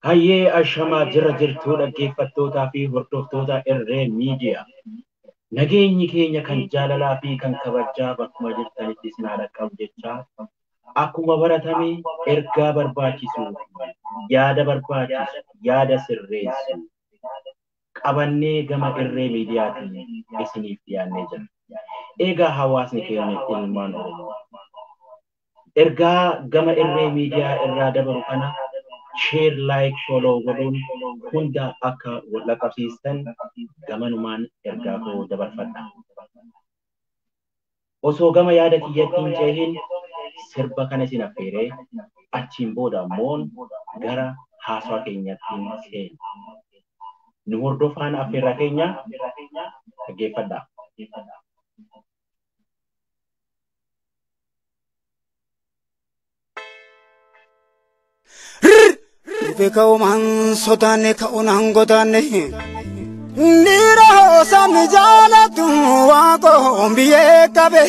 Hayyee ashamaa jira jirtuu dhaggeeffattootaa fi hordoftoota Irree Miidiyaa. Nageenyi keenya kan jaalalaa fi kan kabajaa bakkuma jirtanitti isin haa dhaqqabu jechaa akkuma baratame ergaa barbaachisu, yaada barbaachisu, yaada sirreessu qabannee gama Irree Miidiyaatiin isiniif dhiyaannee jira. Egaa hawaasni keenya ilmaan Oromoo ergaa gama Irree Miidiyaa irraa dabaru kana share, like, follow godhuun hunda akka wal dhaqqabsiistan gamanumaan ergaa koo dabarfadha. Osoo gama yaada kiyyatti hin cehin sirba kana isin affeeree achiin booda ammoo gara haasawaa keenyatti seena. Nu hordofaan affeerraa keenya dhaggeeffadhaa. Dhufe ka'umaan sodaanne ka'uun hangotaanne. Dhiiroo sabni jaalatu waaqoon biyyee qabe.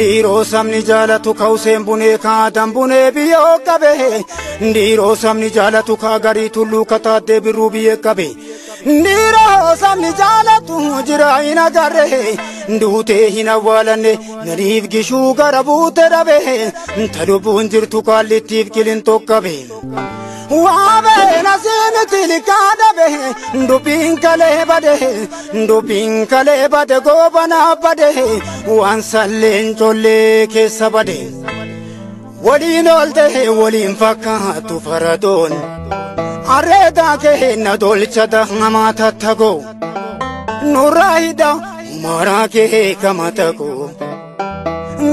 Dhiiroo sabni jaalatu ka'useen bunee kaatan bunee biyyoo qabe. Dhiiroo sabni jaalatu kaagarii tulluu kataaddee birruu biyyee qabe. Dhiiroo sabni jaalatu jira hin agarre. Duutee hin awwaalanne nadiif gishuu gara buute dhabe. Ta lubbuun jirtu kaallittiif qilintoo qabe. Waabee nasiimiti likaadhabe dubbiin kalee bade dubbiin kalee bade goobanaa bade waan salleen collee keessa bade. Waliin oolte waliin fakkaatu faradoon areedaa keenna tolchata hamaa tattagoo nurraa hidha umaraa kee kama tagoo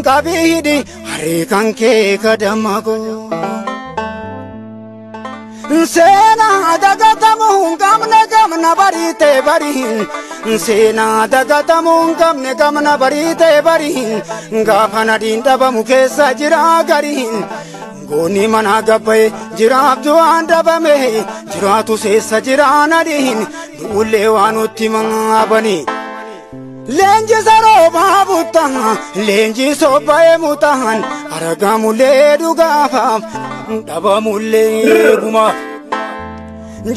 qabii hidhi harree kan kee kadamagoo. Seenaa dagatamuu hin qabne gamna bariitee bariin. Seenaa dagatamuu hin qabne gamna bariitee bariin. Gaafa nadiin dhabamu keessa jira gariin. Goonni manaa gabbaye jiraaf du'aan dhabame. Jiraatu seessa jira nadiin. Du'ullee waan nutti maabanii. Leenjisa roobaa buttaa, leenjisoo ba'ee mutaan, argamullee dhugaafaaf, dhabamullee gumaaf.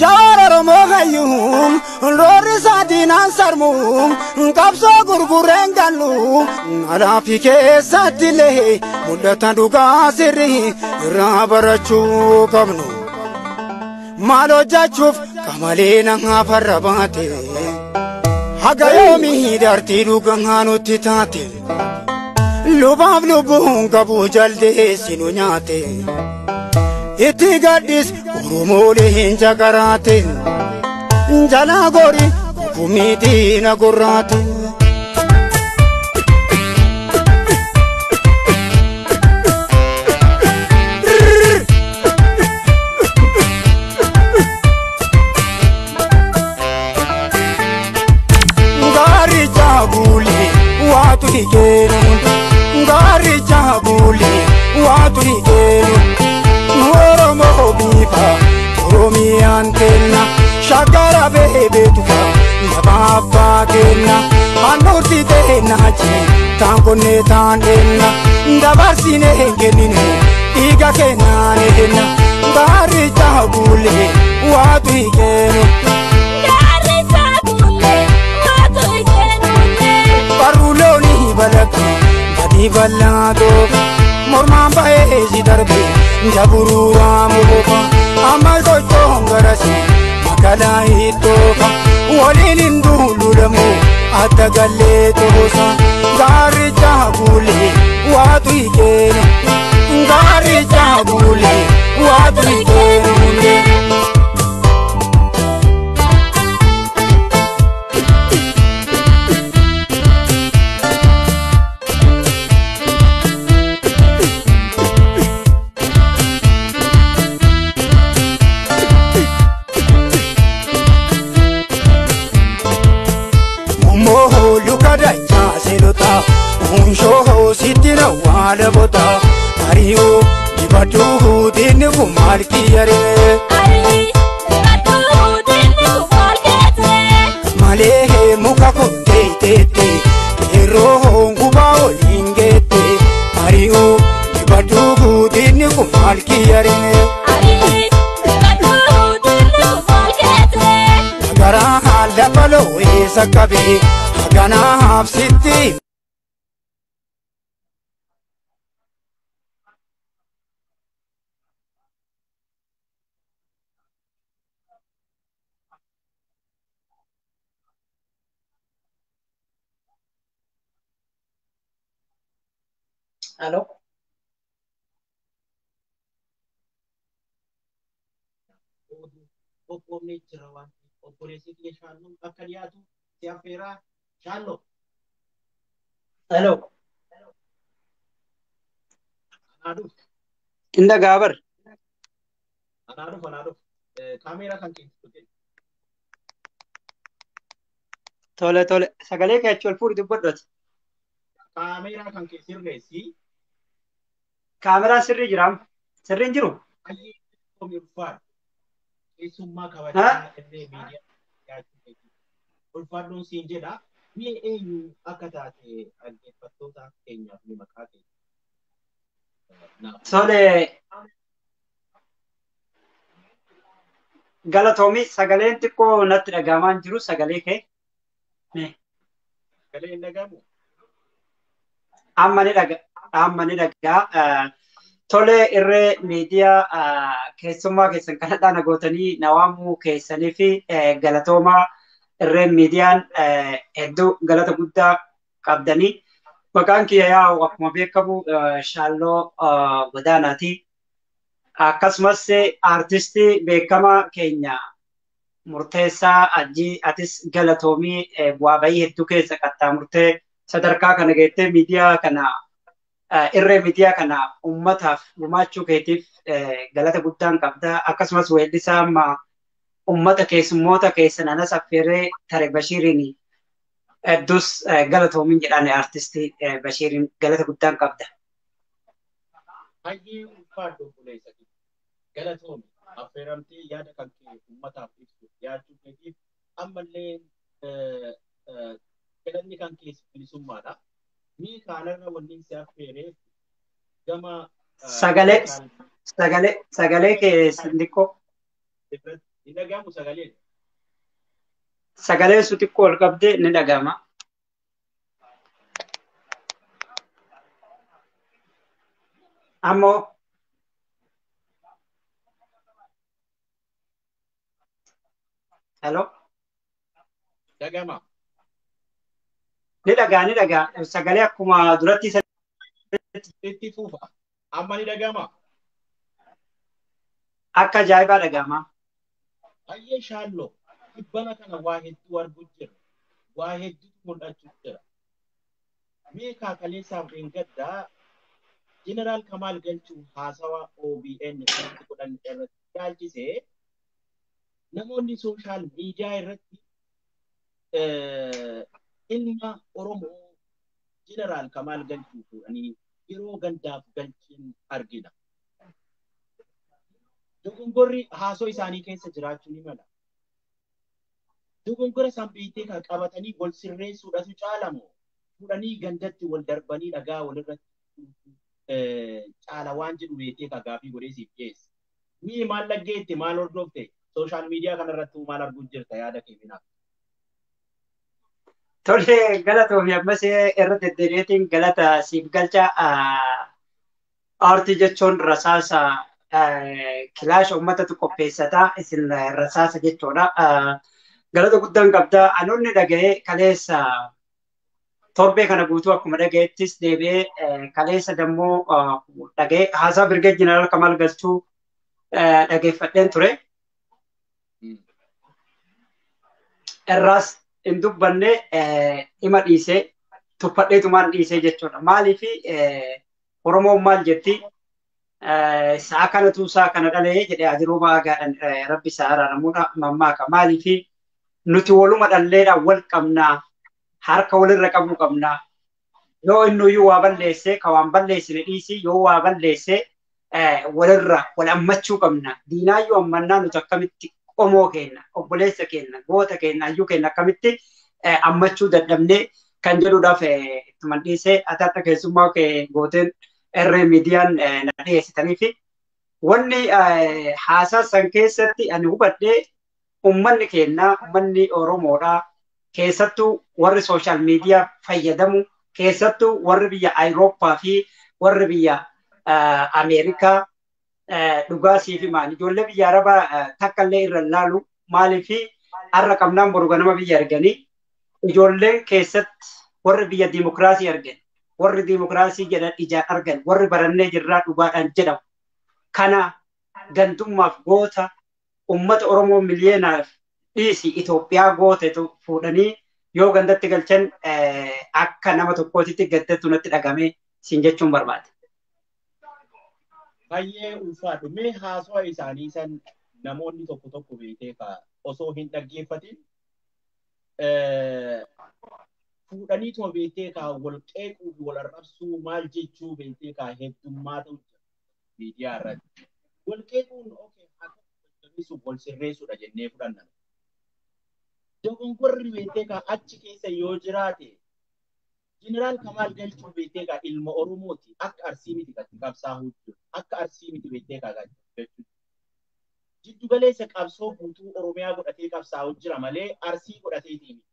Jawaar Oromoo hayyuu, roorri saadiinaan sarmuu, qabsoo gurgureen gallu, alaafi keessatti illee mul'ata dhugaa sirrii irraa barachuu qabnu. Maal hojjechuuf qamalee nama farra baate. Haga yoomii dartii dhugaa nutti taate. Lubaaf lubbuun qabu jaldeessi nu nyaate. Itti gaddis Oromoolee hin jagaraate. Jalaa gori kukumiitii na gurraate. Waatu hiikeenu gaaricha bulee waatu hiikeenu Oromoo biifa Oromiyaan kenna shagara beebeetufa lafa abbaa kenna handhuurti teenna achi taan konnee taan dhenna dabarsine hin kennine dhiiga kennaan henna gaaricha bulee waatu hiikeenu. Barruulooni balaka gadi bal'aa doofa mormaan ba'ee si darbe jaburuuraa mukofa amma gochoon garasi makalaa ittoofa waliin hin duululamu adda gallee toosa gaaricha bulee waatu hiikeenu gaaricha bulee waatu hiikeenu. Unshoo sitti na waala bota ari'oo dibaduu diinni kun maal kiyyaree. Malee muka kottee teettee Qeerroo gubaa waliin geette ari'uu dibaduu guutinni kun maal kiyyaree. Garaa lafa loo'eessa qabee haganaaf sitti. Hello. Qophoofnee jira waan ta'eef obboleessi kiyya Shaalloo akka dhiyaatu si affeeraa Shaalloo. Hello. Anaa dhufu. Inda gaabar. Anaa dhufu anaa dhufu. Kaameeraa kan keessa. Tole tole sagalee kee achi ol fuudhi dubbadhu ati. Kaameeraa kan kee sirreessi. Kaameraan sirrii jira. Sirriin jiru? Baay'ee ulfaadha. Keessummaa kabajaa illee miidiyaa dhiyaachuu keetii. Ulfaadhuun siin jedha. Mi'a eenyu akka taate dhaggeeffattoota keenyaaf ni maqaa kee. Tole galatoomi sagaleen xiqqoo natti dhagahamaa hin jiru sagalee kee. Sagalee hin dhagahamu? Amma ni dhagaa. Amma ni dhagaa. Tole irree miidiyaa keessummaa keessan kanadhaa na gootanii na waamuu keessanii fi galatoomaa irreen miidiyaan hedduu galata guddaa qabdanii. Maqaan kiyya yaa'u akkuma beekamu Shaalloo Godaanaati. Akkasumas aartistii beekamaa keenya Murteessaa Ajjii atis galatoomii bu'aa bahii hedduu keessa qaxxaamurtee sadarkaa kana geettee miidiyaa kana irree miidiyaa kana uummataaf gumaachuu keetiif galata guddaan qabda. Akkasumas weellisaa amma uummata keessummoota keessan anas affeeree Tare Bashiiriin hedduus galatoomiin jedhaan aartistii Bashiiriin galata guddaan qabda. Baay'ee ulfaadhu obboleessa kee. Galatoomi affeeramtee yaada kan kee uummataaf ibsu dhiyaachuu keetiif ammallee galanni kan kees bilisummaadha. Mii kaanarra wanni si affeereef gama Sagalee sagalee sagalee kee xiqqoo. Hin dhagahamu sagaleen. Sagalee su xiqqoo ol qabdee ni dhagahama. Ammoo Hello. Dhagahama. Ni dhagaa ni dhagaa sagalee akkuma duratti itti fufa. Amma ni dhagahama. Akka ajaa'ibaa dhagahama. Baay'ee Shaalloo dhibbana kana waa hedduu arguu jira. Waa hedduutu mul'achuu jira. Mee kaakaleessaaf dheengaddaa Jeneraal Kamaal Galchuu haasawa OBN irratti godhan irratti ilaalchisee namoonni sooshaal miidiyaa irratti ilma Oromoo Jeneraal Kamaal Galchuu fuudhanii yeroo gandaaf galchin argina. Dogongorri haasoo isaanii keessa jiraachuu ni mala. Dogongora isaan beektee kan qabatanii wal sirreessuudhaatu caalamoo fuudhanii gandatti wal darbanii dhagaa walirratti caala waan jedhu beektee kan gaafii godhee siif dhiyeesse. Mii maal dhaggeette maal hordofte sooshaal miidiyaa kanarratti maal arguu jirta yaada kee minaaf. Tole galatoomi ammas irra deddeebiitiin galata siif galcha. Aartii jechuun rasaasa kilaash uummatatu qopheessataa isin rasaasa jechuudha. Galata guddaan qabda. Anoonni dhaga'ee kaleessa torbee kana guutuu akkuma dhaga'ettis deebi'ee kaleessa dammoo dhaga'ee haasaa Birgeed Jeneraal Kamaal Galchuu dhageeffadheen ture. Irraas hin dubbanne ima dhiisee tuffadheetumaan dhiisee jechuudha. Maaliif Oromoon maal jetti? Sa'a kanatu sa'a kana dhalee jedhee adiruu baagaadhaan rabbi isaa araaramuudha mammaaka. Maaliif nuti waluma dhalleedhaan wal qabnaa harka walirra qabuu qabnaa. Yoo innuyyuu waa balleesse ka waan balleessine dhiisi yoo waa balleesse walirra wal ammachuu qabna. Diinaayyuu ammannaa nuti akkamitti qomoo keenya obboleessa keenya goota keenya hayyuu keenya akkamitti ammachuu dadhabnee Kan jedhuudhaaf ittuma dhiisee ati akka keessummaa kee gooteen irree miidiyaan na dhiyeessitanii fi wanni haasaa san keessatti ani hubadhee uummanni keenya uummanni Oromoodhaa keessattuu warri sooshaal miidiyaa fayyadamu keessattuu warri biyya Awurooppaa fi warri biyya Ameerikaa dhugaa siif himaan ijoollee biyya Arabaa takka illee irra laalu maaliif har'a qabnaan boru ganama biyya arganii ijoolleen keessatti warri biyya diimokiraasii argan warri diimokiraasii jedhan ijaan argan warri barannee jirraa dhugaadhaan jedhamu kana gantummaaf goota ummata Oromoo miliyeenaaf dhiisi Itoophiyaa gootetu fuudhanii yoo gandatti galchan akka nama tokkootitti gaddattu natti dhagame siin jechuun barbaade. Baay'ee ulfaadhu. Mee haasawaa isaanii san namoonni tokko tokko beekee osoo hin dhaggeeffatin fuudhaniituma beektee kaa wal qeequu fi wal arrabsuu maal jechuu beektee kaa heddummaatu jira miidiyaa irratti. Wal qeequun okay haa ta'u wal sirreessuudha jennee fudhanna. Dogongorri beektee kaa achi keessa yoo jiraate Jeneraal Kamaal Galchuu beektee kaa ilma Oromooti akka Arsii miti kan qabsaa'uu jiru akka Arsii miti beektee kaa galchuu. Jiddu galeessa qabsoo guutuu Oromiyaa godhatee qabsaa'uu jira malee Arsii godhateetii miti.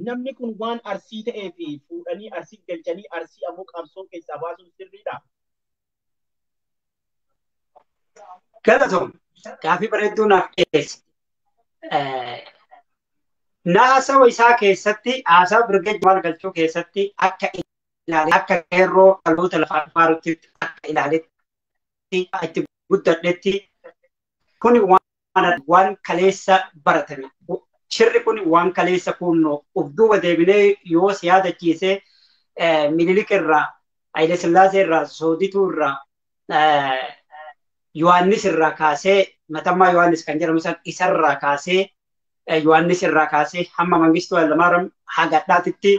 Namni kun waan Arsii ta'ee fi fuudhanii Arsii galchanii Arsii ammoo qabsoo keessaa baasuun sirriidha. Galatoom gaaffii bareedduu naaf dhiyeesse. Haasawa isaa keessatti haasaa Birgeed Jamaal Galchuu keessatti akka ilaale akka qeerroo dhaloota lafaa faarutti akka ilaaletti itti guddadhetti kun waan kaleessa baratame. Shirri kun waan kaleessa kunnoo of duuba deebinee yoo si yaadachiise Minilik irraa, Haile Sillaasee irraa, Soodituu irraa, Yohaannis irraa kaasee Matammaa Yohaannis kan jedhamu san isarraa kaasee Yohaannis irraa kaasee hamma Mangistuu Hayilamaariyaam haga hadhaatitti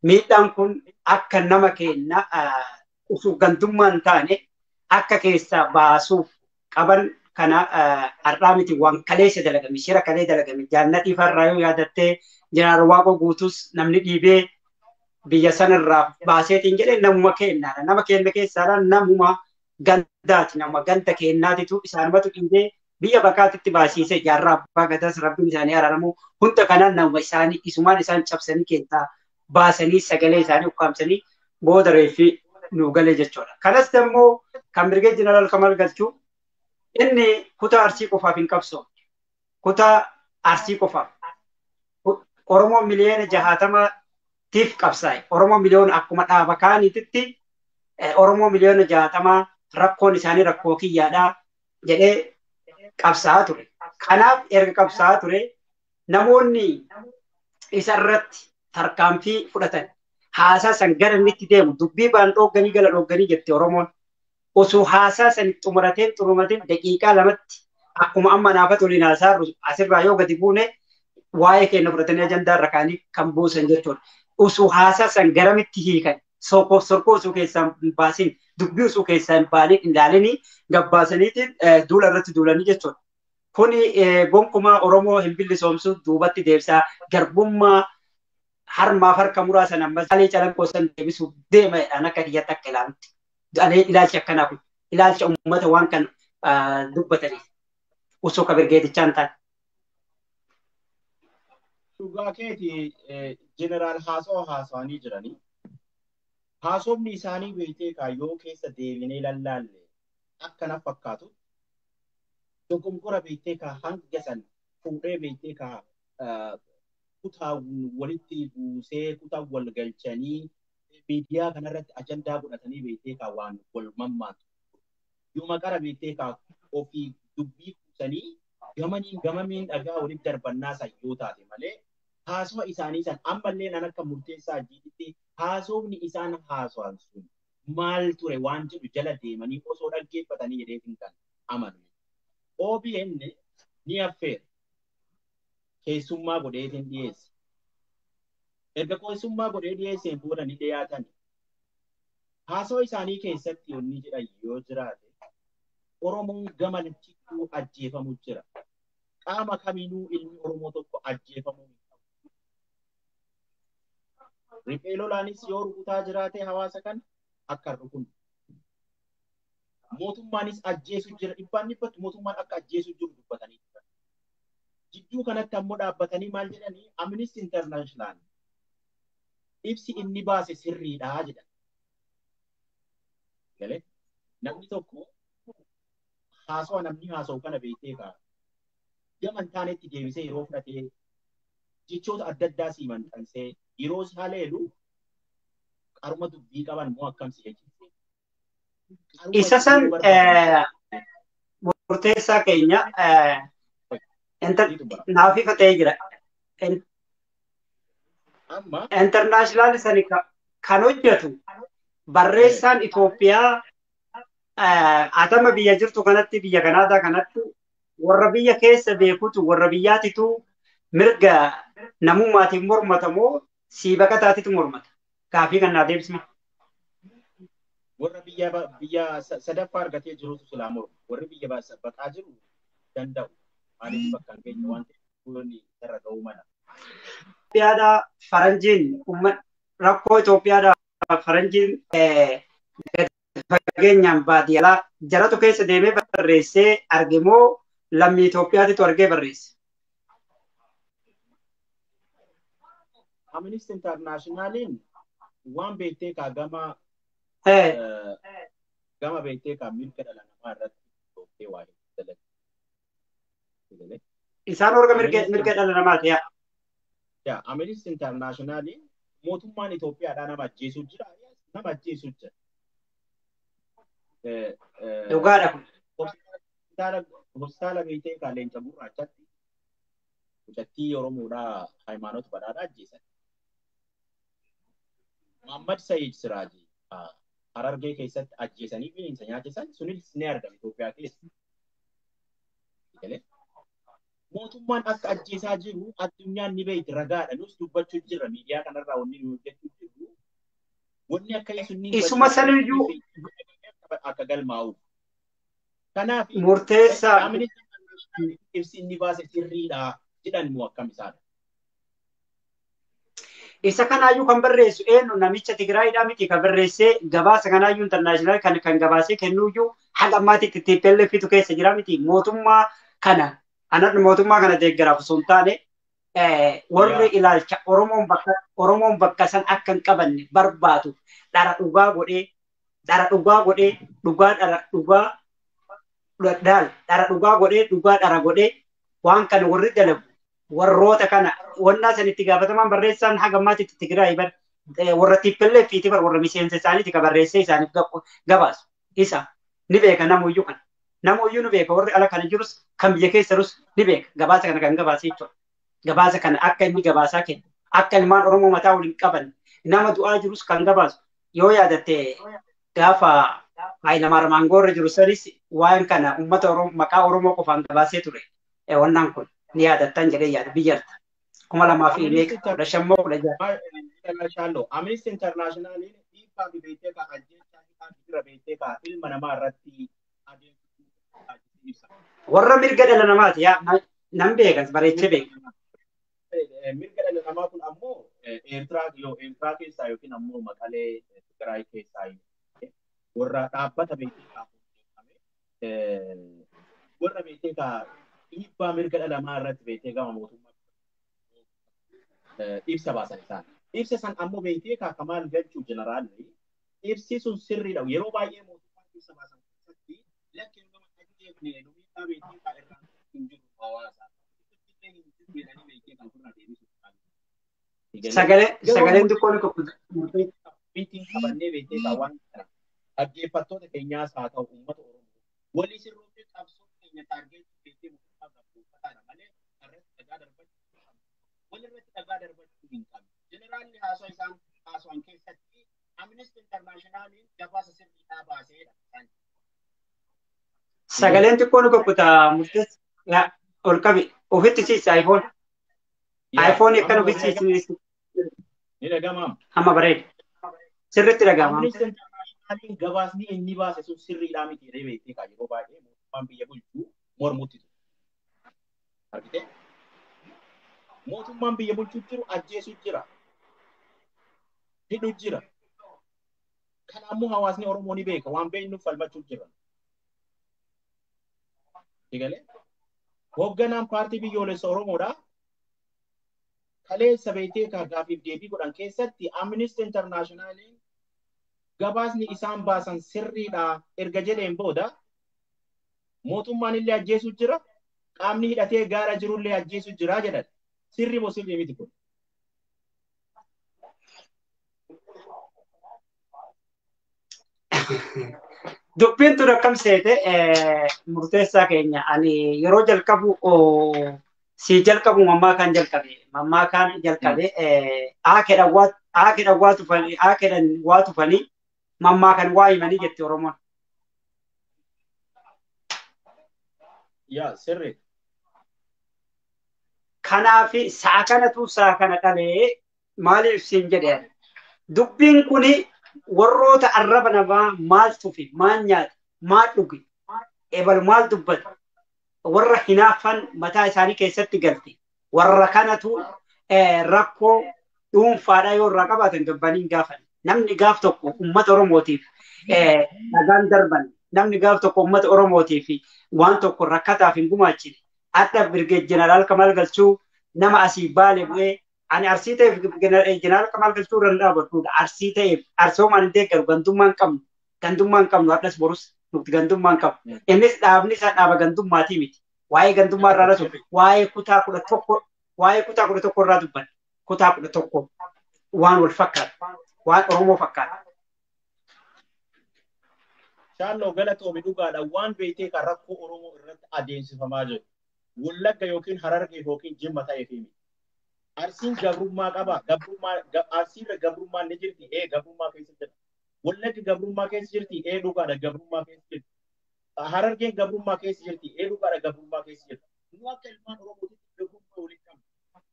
miidhaan kun akka nama keenya osoo gantummaa hin taane akka keessaa baasuuf qaban kana har'aa miti waan kaleessa dalagame shira kalee dalagame jaannatii farraa yoo yaadattee Jeneraal Waaqoo guutus namni dhiibee biyya sanarraa baaseetiin jedhee namuma kennaadha. Nama kenna keessaadha namuma gandaati nama ganda kennaatitu isaanumatu dhiibee biyya baqaatitti baasiise jaarraa abbaa gadaas rabbiin isaanii araaramu hunda kanaan nama isaanii isumaan isaan cabsanii keessaa baasanii sagalee isaanii ukkaamsanii booda reeffi nu galee jechuudha. Kanas immoo kan Birgeed Jeneraal Kamaal Galchuu inni kutaa Arsii qofaaf hin qabsoofne. Kutaa Arsii qofaaf. Oromoo miliyoona 60tiif qabsaa'e. Oromoo miliyoona akkuma dhaaba kaaniititti Oromoo miliyoona 60 rakkoon isaanii rakkoo kiyyaadhaa jedhee qabsaa'aa ture. Kanaaf erga qabsaa'aa ture namoonni isa irratti tarkaanfii fudhatan haasaa san gara inni itti deemu dubbii baan dhoogganii gala dhoogganii jette Oromoon. Osoo haasaa san xumurateen xumurateen daqiiqaa 2tti akkuma amma naafatu waliin haasaa asirraa yoo gadi buune waa'ee keenya fudhatanii ajandaa irra kaanii kan buusan jechuudha. Osoo haasaa san garamitti hiikan sorkoo osoo keessaa hin baasin dubbii osoo keessaa hin baanin ilaalanii gabbaasaniitiin duula irratti duulanii jechuudha. Kuni gonkumaa Oromoo hin bilisoomsu duubatti deebisaa garbummaa harmaaf harka muraasan ammas alee calanqoo san deebisuuf deema jedhaan akka kiyyatti akka ilaalutti. Alee ilaalchi akkanaa kun ilaalcha uummata waan kan dubbataniif osoo ka birgeetichaa hin taane. Dhugaa keeti jeneraal haasawaa haasawanii jiranii. Haasofni isaanii beektee kaayyoo keessa deebinee lallaalle akkana fakkaatu. Dogongora beektee kaa hanga san fuudhee beektee kaa kutaa walitti buusee kutaa wal galchanii miidiyaa kanarratti ajandaa godhatanii beektee kaa waan wal mammaatu. Yoo maqara beektee kaa ofii dubbii kuusanii gamaniin gamamiin dhagaa walitti darbannaa san yoo taate malee haasawa isaanii san ammallee nan akka murteessaa jiititti haasofni isaan haasawan sun maal ture waan jedhu jala deemanii osoo dhaggeeffatanii jedheetiin kan amanu. OBN ni affeera. Keessummaa godheetiin dhiyeesse. Erga keessummaa godhee dhiyeesseen booda ni dhiyaatan. Haasawa isaanii keessatti wanni jedhan yoo jiraate Oromoon gama lachittuu ajjeefamu jira. Qaama kamiinuu ilmi Oromoo tokko ajjeefamuu hin qabu. Riphee lolaanis yoo rukutaa jiraate hawaasa kana akka hin rukunne. Mootummaanis ajjeesu jira. Dhibbaan dhibbatti mootummaan akka ajjeesu jiru dubbatanii jiran. Jidduu kanatti ammoo dhaabbatanii maal jedhanii Amnesty International ibsi inni baase sirriidha jedhan. Galee namni tokko haasawa namni haasa'u kana beektee kaa gama hin taanetti deebisee yeroo fudhatee jechoota adda addaa sii maxxansee yeroo isaa leelu qaruma dubbii qaban moo akkam si jechisiise. Isa san murteessaa keenya naaf ifa ta'ee jira. International sani kan hojjetu barreessaan Itoophiyaa atama biyya jirtu kanatti biyya Kanaadaa kanatti warra biyya keessa beekutu warra biyyaatitu mirga namummaatiin mormata moo sii baqataatitu mormata? Gaafii kan naa deebisme. Warra biyya sadaffaa argatee jirutu silaa morma. Warri biyya baqaa jiru danda'u. Maaliif bakka hin geenye waan ta'eef irra ga'uu mala. Itoophiyaadhaa faranjiin rakkoo Itoophiyaadhaa faranjiin fageenyaan baadiyyaa jaratu keessa deemee barreessee arge moo lammii Itoophiyaatitu argee barreesse? Amnesty Internationaliin waan beektee kaa gama gama beektee kaa mirga dhala namaa irratti dhooftee waa dalagde. Isaan warra mirga dhala namaati yaa. Yaa Amnesty Internationaliin mootummaan Itoophiyaadhaa nama ajjeesuu jira nama ajjeesuu jira. Dhugaadha kun. Hospitaala beektee kaa leenca gurraachatti mucattii Oromoodhaa Hayimaanoot Badhaadhaa ajjeesan. Muhammad Sayyid Siraaji Harargee keessatti ajjeesanii bineensa nyaachisan sunis ni argama Itoophiyaa keessa. Mootummaan akka ajjeesaa jiru addunyaan ni beekti ragaadha. Nus dubbachuu jirra miidiyaa kanarraa wanni nu hojjechuu jirru. Wanni akka sunniin Isuma saniyyuu akka galmaa'uuf. Kanaaf murteessaa ibsi inni baase sirriidha jedhan moo akkam isaadha. Isa kanaayyuu kan barreessu eenyu namicha Tigraayidhaa miti kan barreessee gabaasa kanaayyuu international kan gabaasee kennuuyyuu haga ammaatitti TPLF keessa jira miti mootummaa kana anadhu mootummaa kana deeggaraaf osoo hin taane warri ilaalcha Oromoon bakka san akka hin qabanne barbaadu dhara dhugaa godhee dhara dhugaa godhee dhugaa dhara dhugaa dhara dhugaa godhee dhugaa dhara godhee waan kana warri dalagu warroota kana wannaa san itti gaafatamaan barreessaan haga ammaatitti Tigraay bar warra TPLF fi bar warra miseensa isaaniiti ka barreessee isaaniif gabaasu isa ni beeka namuyyuu kana namuyyuu ni beeka warri ala kana jirus kan biyya keessa jirus ni beeka gabaasa kana kan gabaase jechuudha. Gabaasa kana akka inni gabaasaa kennu akka ilmaan Oromoo mataa waliin qaban nama du'aa jirus kan gabaasu yoo yaadatte gaafa Hayilamaariyaam aangoorra jiru sanis waan kana uummata Oromoo maqaa Oromoo qofaan gabaasee ture wannaan kun. Ni yaadattan jedhee yaada biyyarta. 2015 moo 16. Amnesty Internationaliin dhiibbaa fi beektee kaa ajjeechaa jira beektee kaa ilma namaa irratti adeemsisu. Warra mirga dhala namaati yaa nan beekas bareechee beeka. Mirga dhala namaa kun ammoo Eertiraa yoo Eertiraa keessaa yookiin ammoo Maqalee Tigraay keessaa warra dhaabbata beektee kaa warra beektee kaa dhiibbaa mirga dhala namaa irratti beektee gama mootummaa ibsa baasan isaan. Ibsa san ammoo beektee kaa kamaal galchuu jeneraalli ibsi sun sirriidha. Yeroo baay'ee mootummaan ibsa baasan keessatti lakki nama ajjeefne nu miidhaa beektee kaa irraa hin jiru hawaasa. Sagaleen xiqqoon kukkuta. Biitiin qabannee beektee kaa waan kana dhaggeeffattoota keenyaas haa ta'u uummata Oromoo walii sirroofee qabsoo keenya taargeetii beektee mootummaa gabbuufataadha malee irratti dhagaa darbachuu walirratti dhagaa darbachuu hin qabnu. Jeneraalli haasoo isaan haasawaan keessatti Amnesty Internationaliin gabaasa sirriidhaa baaseedha. Sagaleen xiqqoon kukkuta murteessa ol qabi ofitti siisa iPhone. iPhone akkan ofitti siisa. Ni dhagamaam. Amma bareeda. Sirriitti dhagama. Amnesty Internationaliin gabaasni inni baase sun sirriidhaa miti jedhee beektee kaa yeroo baay'ee mootummaan biyya bulchu mormutti ture. Argitee? Mootummaan biyya bulchuu jiru ajjeesuu jira. Hidhu jira. Kana ammoo hawaasni Oromoo ni beeka. Waan beeknuuf falmachuu jira. Egalee hoogganaan paartii biyyoolessa Oromoodha. Kaleessa beektee gaafiif deebii godhan keessatti Amnesty Internationaliin gabaasni isaan baasan sirriidha erga jedheen booda mootummaan illee ajjeesuu jira. Qaamni hidhatee gaara jirullee ajjeesuu jira jedhan. Sirri moo sirrii miti kun? Dubbiin tun akkam seete murteessaa keenya ani yeroo jalqabu si jalqabu mammaa kan jalqabe aakedhan waa tufanii mammaa kan waa himanii jette Oromoon. Yaa sirri. Kanaaf sa'a kanatu sa'a kana dhalee maaliif siin jedhe dubbiin kuni warroota arraba namaa maal tufi maal nyaate maal dhuge ebal maal dubbate warra hinaafan mataa isaanii keessatti galte warra kanatu rakkoo dhuunfaadhaa yoo irraa qabaatan gabbanii hin gaafan. Namni gaaf tokko uummata Oromootiif dhagaan darban namni gaaf tokko uummata Oromootiif waan tokko rakkataaf hin gumaachine adda Birgeed Jeneraal Kamaal Galchuu nama asii baale bu'ee ani arsii ta'eef Jeneraal Kamaal Galchuu irra hin dhaabbadhuudha. Arsii ta'eef arsoomaan hin deeggaru gantummaa hin qabnu har'as borus nuti gantummaa hin qabnu. Innis dhaabni isaa dhaaba gantummaatii miti. Waa'ee gantummaa irraa rasu waa'ee kutaa 11 waa'ee kutaa 11 irraa dubbanna. Kutaa 11 waan wal fakkaatu waan Oromoo fakkaatu. Shaalloo galatoomi dhugaadha waan beektee kan rakkoo Oromoo irratti adeemsifamaa jiru. Wallagga yookiin Harargee yookiin Jimma ta'eef miti. Arsiin gabrummaa qaba. Arsiirra gabrummaan ni jirti. Ee gabrummaa keessa jira. Wallaggi gabrummaa keessa jirti. Ee dhugaadha gabrummaa keessa jirti. Harargeen gabrummaa keessa jirti. Ee dhugaadha gabrummaa keessa jirti. Nu akka ilmaan Oromootitti gabrummaa waliin qabna.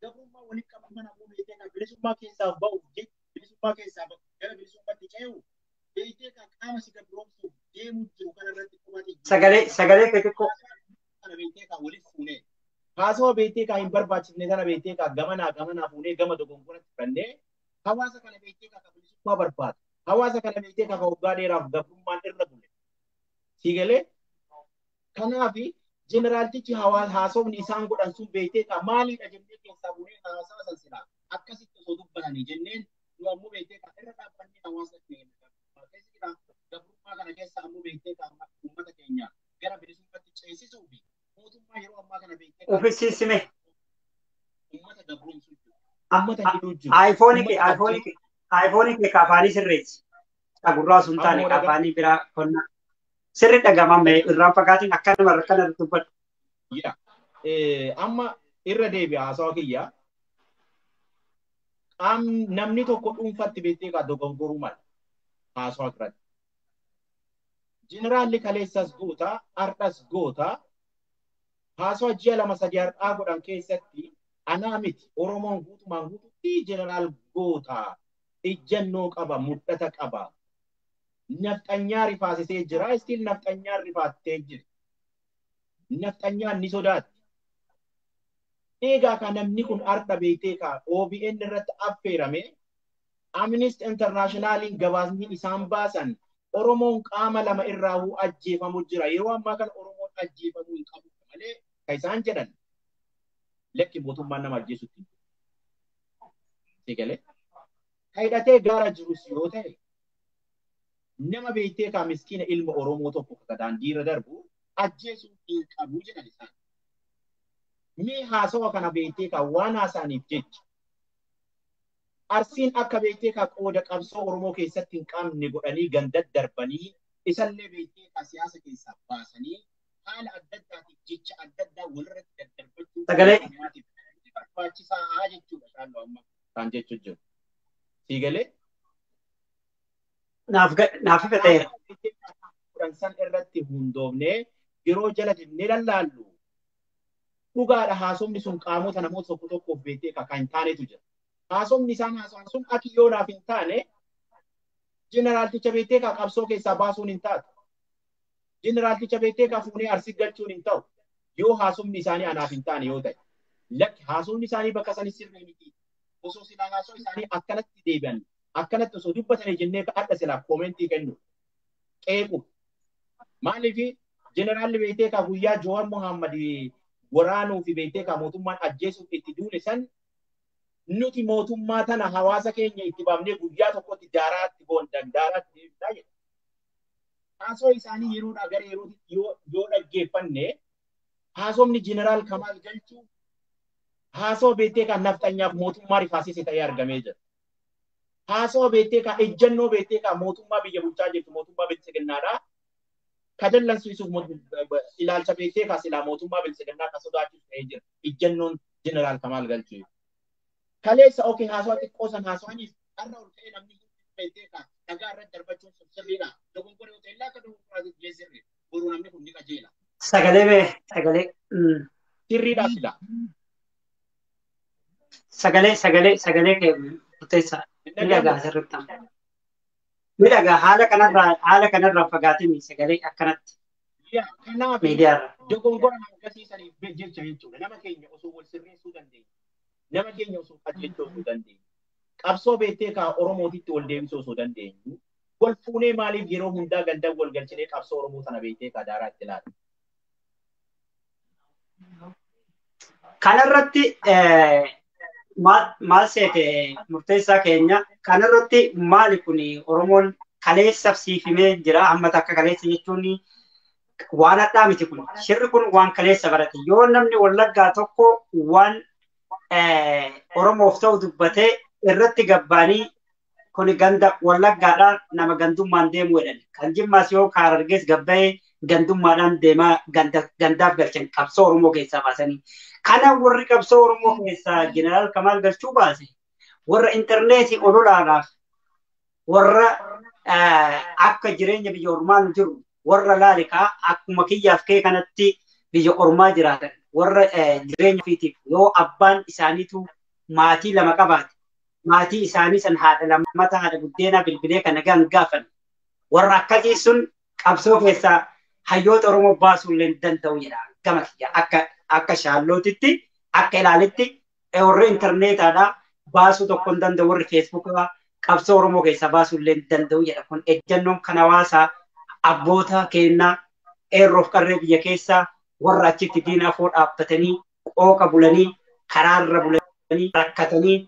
Gabrummaa waliin qabna mana ammoo beektee kan bilisummaa keessaa ba'uuf jecha bilisummaa keessaa gara bilisummaatti ce'u beektee kan qaama si gabroomsuuf deemu jiru kanarratti qubate. Sagalee kee xiqqoo. Kana beektee kan waliif fuunee. Haasawaa beektee kan hin barbaachifne sana beektee kan gamanaa fuunee gama dogongoratti fudhannee hawaasa kana beektee kan bilisummaa barbaadu. Hawaasa kana beektee kan waggaa dheeraaf gabrummaan irra bule. Siigalee kanaaf jeneraaltichi haasawni isaan godhan sun beektee kan maaliidha jennee keessaa fuunee haasawa san silaa akkasitti osoo dubbatanii jenneen nu ammoo beektee kan irra dhaabbannee hawaasa keenya gabrummaa kana keessa ammoo beektee kan uummata keenya gara bilisummaatti ceesisuu fi mootummaa yeroo ammaa kana beektee Ofiisiisime. Uummata gabroomsuu jiru. Uummata hidhuu jiru. Aayifoonii kee kaafaanii sirreessi. Gurraa sun taane kaafaanii biraa qonna. Sirri dhagama irraan fagaatiin akkanuma akkana dubbadhu. Amma irra deebi'a haasawa kiyya. Namni tokko dhuunfatti beektee kaa dogongoruu mala haasawa irratti. Jeneraalli kaleessas goota, hardhas goota. Haasawa ji'a 2-3 har'aa godhan keessatti anaa miti Oromoon guutumaan guututti jeneraal goota ijjannoo qaba mul'ata qaba. Nafxanyaa rifaasisee jira istiin nafxanyaa rifaattee jirti. Nafxanyaan ni sodaatti. Eegaa kan namni kun har'a beektee ka OBN irratti affeerame Amnesty Internationaliin gabaasni isaan baasan Oromoon qaama lama irraa ajjeefamu jira. Yeroo ammaa kana Oromoon ajjeefamuu hin qabu malee kan isaan jedhan lakki mootummaan nama ajjeesutti. Siigalee kan hidhatee gaara jirus yoo ta'e nama beektee kaa miskiina ilma Oromoo tokko kan daandiirra darbu ajjeesuu hin qabu jedhan isaan. Mee haasawa kana beektee kaa waan haasa'aniif jecha Arsiin akka beektee kaa qooda qabsoo Oromoo keessatti hin qabne godhanii ganda darbanii isallee beektee kaa siyaasa keessaa baasanii haala adda addaatiif jecha adda addaa walirratti daddarbachuu barbaachisaa jechuudha shaalloo amma kan jechuun jiru. Siigalee? Naaf ifa ta'eera. San irratti hundoofnee yeroo jala jennee lallaallu dhugaadha haasofni sun qaamota namoota tokko tokkoof beektee kan hin taanetu jira. Haasofni isaan haasawan sun akki yoo naaf hin taane jeneraalticha beektee kan qabsoo keessaa baasuun hin taatu. Jeneraalticha beektee kan fuunee arsii galchuun hin ta'u. Yoo haasofni isaanii anaaf hin taane yoo ta'e. Lakki haasofni isaanii bakka sanis sirrii miti. Osoo silaa haasoo isaanii akkanatti deebi'an Akkanatti osoo dubbatanii jennee hadha silaa koomentii kennu qeequ. Maaliif jeneraalli beektee kaa guyyaa Jowaar Mohaammed waraanuu fi beektee kaa mootummaan ajjeesuuf itti duule san nuti mootummaa tana hawaasa keenya itti baafnee guyyaa tokkotti daaraatti boondan daaraatti deebifnaa jedha. Haasoo isaanii yeroodhaa gara yerootti yoo dhaggeeffanne haasofni jeneraal Kamaal Galchuu haasoo beektee kaa nafxanyaaf mootummaa rifaasise ta'ee argamee jira. Haasoo beektee kaa ejjennoo beektee kaa mootummaa biyya bulchaa jirtu mootummaa biltsiginnaadhaa. Ka dallansiisuuf ilaalcha beektee kaa silaa mootummaa biltsiginnaa ka sodaachisu ta'ee jira. Ejjennoon jeneraal Kamaal Galchuu. Kaleessa okee haasawaa xiqqoo san haasawaniif har'a ol ka'ee namni beektee kaa dhagaa irratti darbachuun sun sirriidha. Dogoggora yoo ta'e illaa akka dogoggoraatti jee sirri. Boruu namni kun ni qajeela. Sagalee bee sagalee. Sirriidha sila. Sagalee kee murteessaa. Ni dhagaa sirriitti amma. Ni dhagaa haala kanarraa fagaatee sagalee akkanatti. Kanaaf miidiyaarra. Dogongora agarsiisaniif jecha jechuudha. Nama keenya osoo wal sirreessuu dandeenya. Nama keenya osoo qajeelchuu osoo dandeenyu. Qabsoo beektee kaa Oromootitti wal deebisuu osoo dandeenyu. Wal fuunee maaliif yeroo hundaa gandan wal galchinee qabsoo Oromoo sana beektee kaa daaraa itti laata? Kanarratti maal seete murteessaa keenya kanarratti maali kun Oromoon kaleessaaf siifimee jira amma takka kaleessa jechuun waan hadhaa miti kun shirri kun waan kaleessa barate yoo namni Wallaggaa tokko waan Oromoof ta'u dubbatee irratti gabbaanii kun ganda Wallaggaadhaan nama gandummaan deemu jedhan kan Jimmaas yoo Harargees gabbaa'ee gandummaadhaan deemaa gandaaf galchan qabsoo Oromoo keessaa baasanii. Kana warri qabsoo Oromoo keessaa jeneraal Kamaal Galchuu baase warra intarneetii ololaadhaaf warra akka jireenya biyya ormaa nu jiru warra laalikaa akkuma kiyyaaf kee kanatti biyya ormaa jiraatan warra jireenya ofiitiif yoo abbaan isaaniitu maatii lama qabaate maatii isaanii san haadha lammata haadha buddeenaa bilbilee kana gaangaafan warra akkasii sun qabsoo keessaa hayyoota Oromoo baasuu illee danda'u jedha gama kiyya akka shaallootitti akka ilaalitti warri intarneetaadhaa baasuu tokko hin danda'u warri feesbuukaa qabsoo Oromoo keessaa baasuu illee danda'u jedha kun ejjennoon kan hawaasaa abboota kennaa qeerroof qarree biyya keessaa warra achitti diina afoo dhaabbatanii qooqa bulanii karaarra bulanii rakkatanii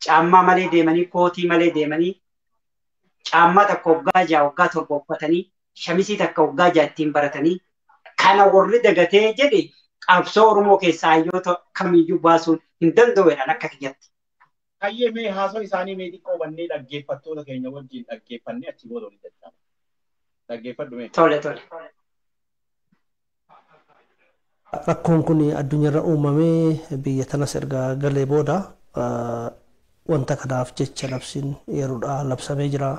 caammaa malee deemanii kootii malee deemanii caammaa takka waggaa 6 waggaa 7 uffatanii shamisii takka waggaa 6 ittiin baratanii kana warri dagatee jedhe qabsoo Oromoo keessaa hayyoota kamiyyuu baasuun hin danda'u jedhan akka kiyyatti. Hayyee mee haasoo isaanii mee xiqqoo bannee dhaggeeffattoota keenya wajjin dhaggeeffannee achi booda walitti jechaa. Dhaggeeffadhu mee. Tole tole. Rakkoon kun addunyaarra uumamee biyya tanas erga galee booda wanta kanaaf jecha labsiin yeroodhaa labsamee jira.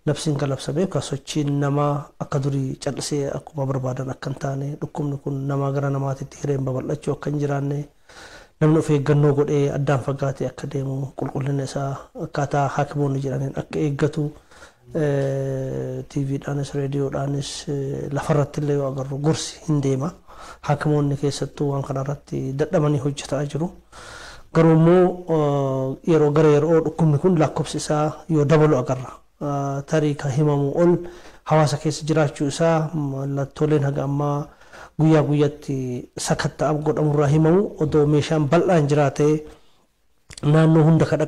Labsiin kan labsamee kan sochiin namaa akka durii callisee akkuma barbaadan akka hin taane dhukkubni kun namaa gara namaatitti hireen babal'achuu akka hin jiraanne namni of eeggannoo godhee addaan fagaatee akka deemu qulqullina isaa akkaataa haakimoonni jedhaniin akka eeggatu TVdhaanis reediyoodhaanis lafarratti illee yoo agarru gorsi hin deema. Haakimoonni keessattuu waan kanarratti dadhabanii hojjetaa jiru. Garuu immoo yeroo gara yeroo dhukkubni kun lakkoofsi isaa yoo dabalu agarra. Tarii kan himamu ol hawaasa keessa jiraachuu isaa mallattooleen haga ammaa guyyaa guyyaatti sakatta'aa godhamurraa himamu odoo meeshaan bal'aan jiraatee naannoo hunda kadha.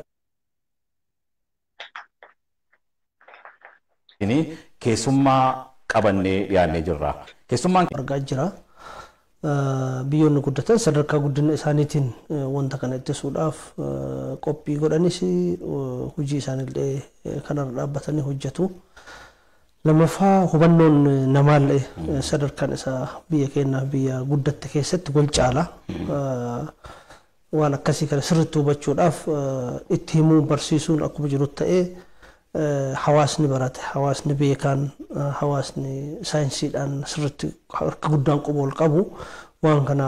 Keessummaa qabannee dhiyaannee jirra. Keessummaan argaa jira. Biyyoonni guddatan sadarkaa guddina isaaniitiin wanta kana ittisuudhaaf qophii godhanis hojii isaaniillee kanarra dhaabbatanii hojjetu. Lammaffaa hubannoon namaallee sadarkaan isaa biyya keenyaaf biyya guddatte keessatti wal caala. Waan akkasii kana sirriitti hubachuudhaaf itti himuu barsiisuun akkuma jiru ta'ee hawaasni barate hawaasni beekaan hawaasni saayinsiidhaan sirriitti harka guddaan quba ol qabu waan kana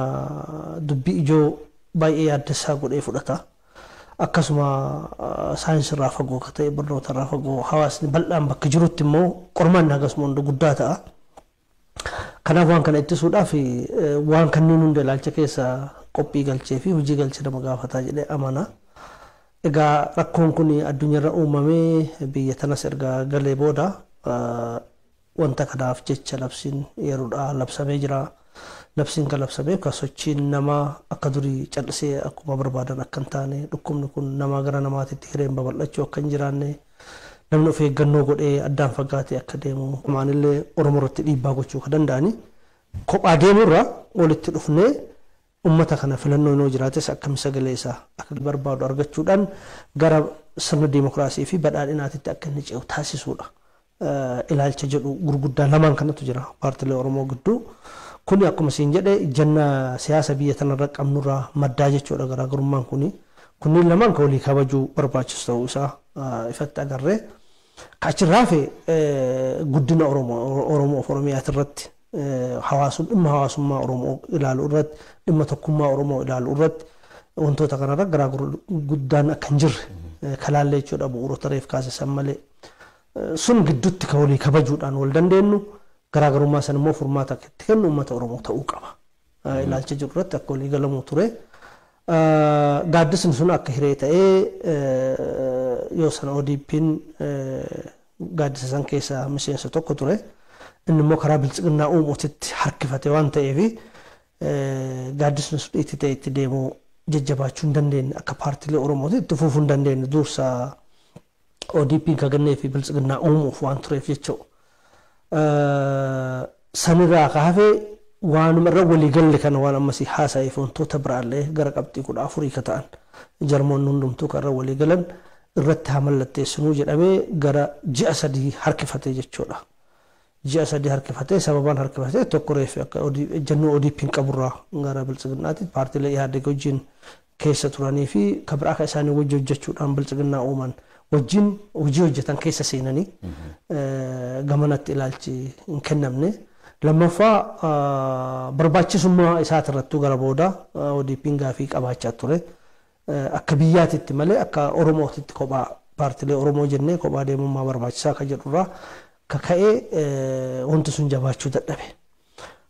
dubbii ijoo baay'ee yaaddessaa godhee fudhata. Akkasuma saayinsirraa fagoo akka ta'e barnootarraa fagoo hawaasni bal'aan bakka jirutti immoo qormaanni akkasuma hunda guddaa ta'a. Kanaaf waan kana ittisuudhaaf waan kanneen hunda ilaalcha keessa qophii galchee fi hojii galchee nama gaafataa jedhee amana. Egaa rakkoon kun addunyaarra uumamee biyya tanas erga galee booda wanta kanaaf jecha labsiin yeroodhaa labsamee jira. Labsiin kan labsameef kan sochiin namaa akka durii callisee akkuma barbaadan akka hin taane, dhukkubni kun namaa gara namaatitti hireen babal'achuu akka hin jiraanne, namni of eeggannoo godhee addaan fagaatee akka deemu, maanillee Oromoo irratti dhiibbaa gochuu kan danda'ani. Kophaa deemurra walitti dhufnee ummata kana filannoo yoo jiraates akkam sagalee isaa akka barbaadu argachuudhaan gara sirna diimokiraasii fi badhaadhinaatitti akka inni ce'u taasisuudha. Ilaalcha jedhu gurguddaa lamaan kanatu jira paartilee Oromoo gidduu. Kuni akkuma siin jedhe ejjennaa siyaasa biyya tanarra qabnurraa maddaa jechuudha garaagarummaan kuni. Kunniin lamaan kan walii kabajuu barbaachisu ta'uu isaa ifatti agarree. Ka achirraa hafe guddina Oromoo fi Oromiyaati irratti, dhimma hawaasummaa Oromoo ilaaluu irratti, dhimma tokkummaa Oromoo ilaaluu irratti wantoota kanarra garaagarummaa guddaan akka hin jirre kalaallee jechuudha bu'uurota reef kaasisan malee. Sun gidduutti kan walii kabajuudhaan wal dandeenyu, garaagarummaa sana immoo furmaata akka itti kennu uummata Oromoo ta'uu qaba. Ilaalcha jiru irratti akka walii galamuu ture. Gaaddisni sun akka hiree ta'ee yoo sana ODP'n gaaddisa san keessaa miseensa tokko ture. Inni immoo karaa biltsiginnaa uumuutitti harkifate waan ta'eef gaaddisni sun itti ta'e itti deemuu jajjabaachuu hin dandeenye, akka paartiilee Oromootti itti fufuu hin dandeenye, dursa ODP'n kagannee fi biltsiginnaa uumuuf waan tureef jechuudha. Sanirraa kaafee waanuma irra walii galle kana waan ammasii haasa'eef wantoota biraallee gara qabxii 14 ka ta'an jarmoonni hundumtuu kan irra walii galan irratti haa mallatteessinuu jedhamee gara ji'a 3 harkifate jechuudha. Ji'a 3 harkifatee, sababaan harkifatee tokko reef akka ejjennoo ODP'n qaburraa gara biltsiginnaatti paartiilee Ihaadeg wajjin keessa turanii fi kan biraa kan isaanii wajjin hojjechuudhaan biltsiginnaa uuman wajjin hojii hojjetan keessa seenanii gamanatti ilaalchi hin kennamne. Lammaffaa, barbaachisummaa isaatirrattuu gara booda ODP'n gaafii qabaachaa ture. Akka biyyaatitti malee akka Oromootitti kophaa paartiilee Oromoo jennee kophaa deemummaa barbaachisaa akka jedhurraa kaka'ee wanti sun jabaachuu dadhabe.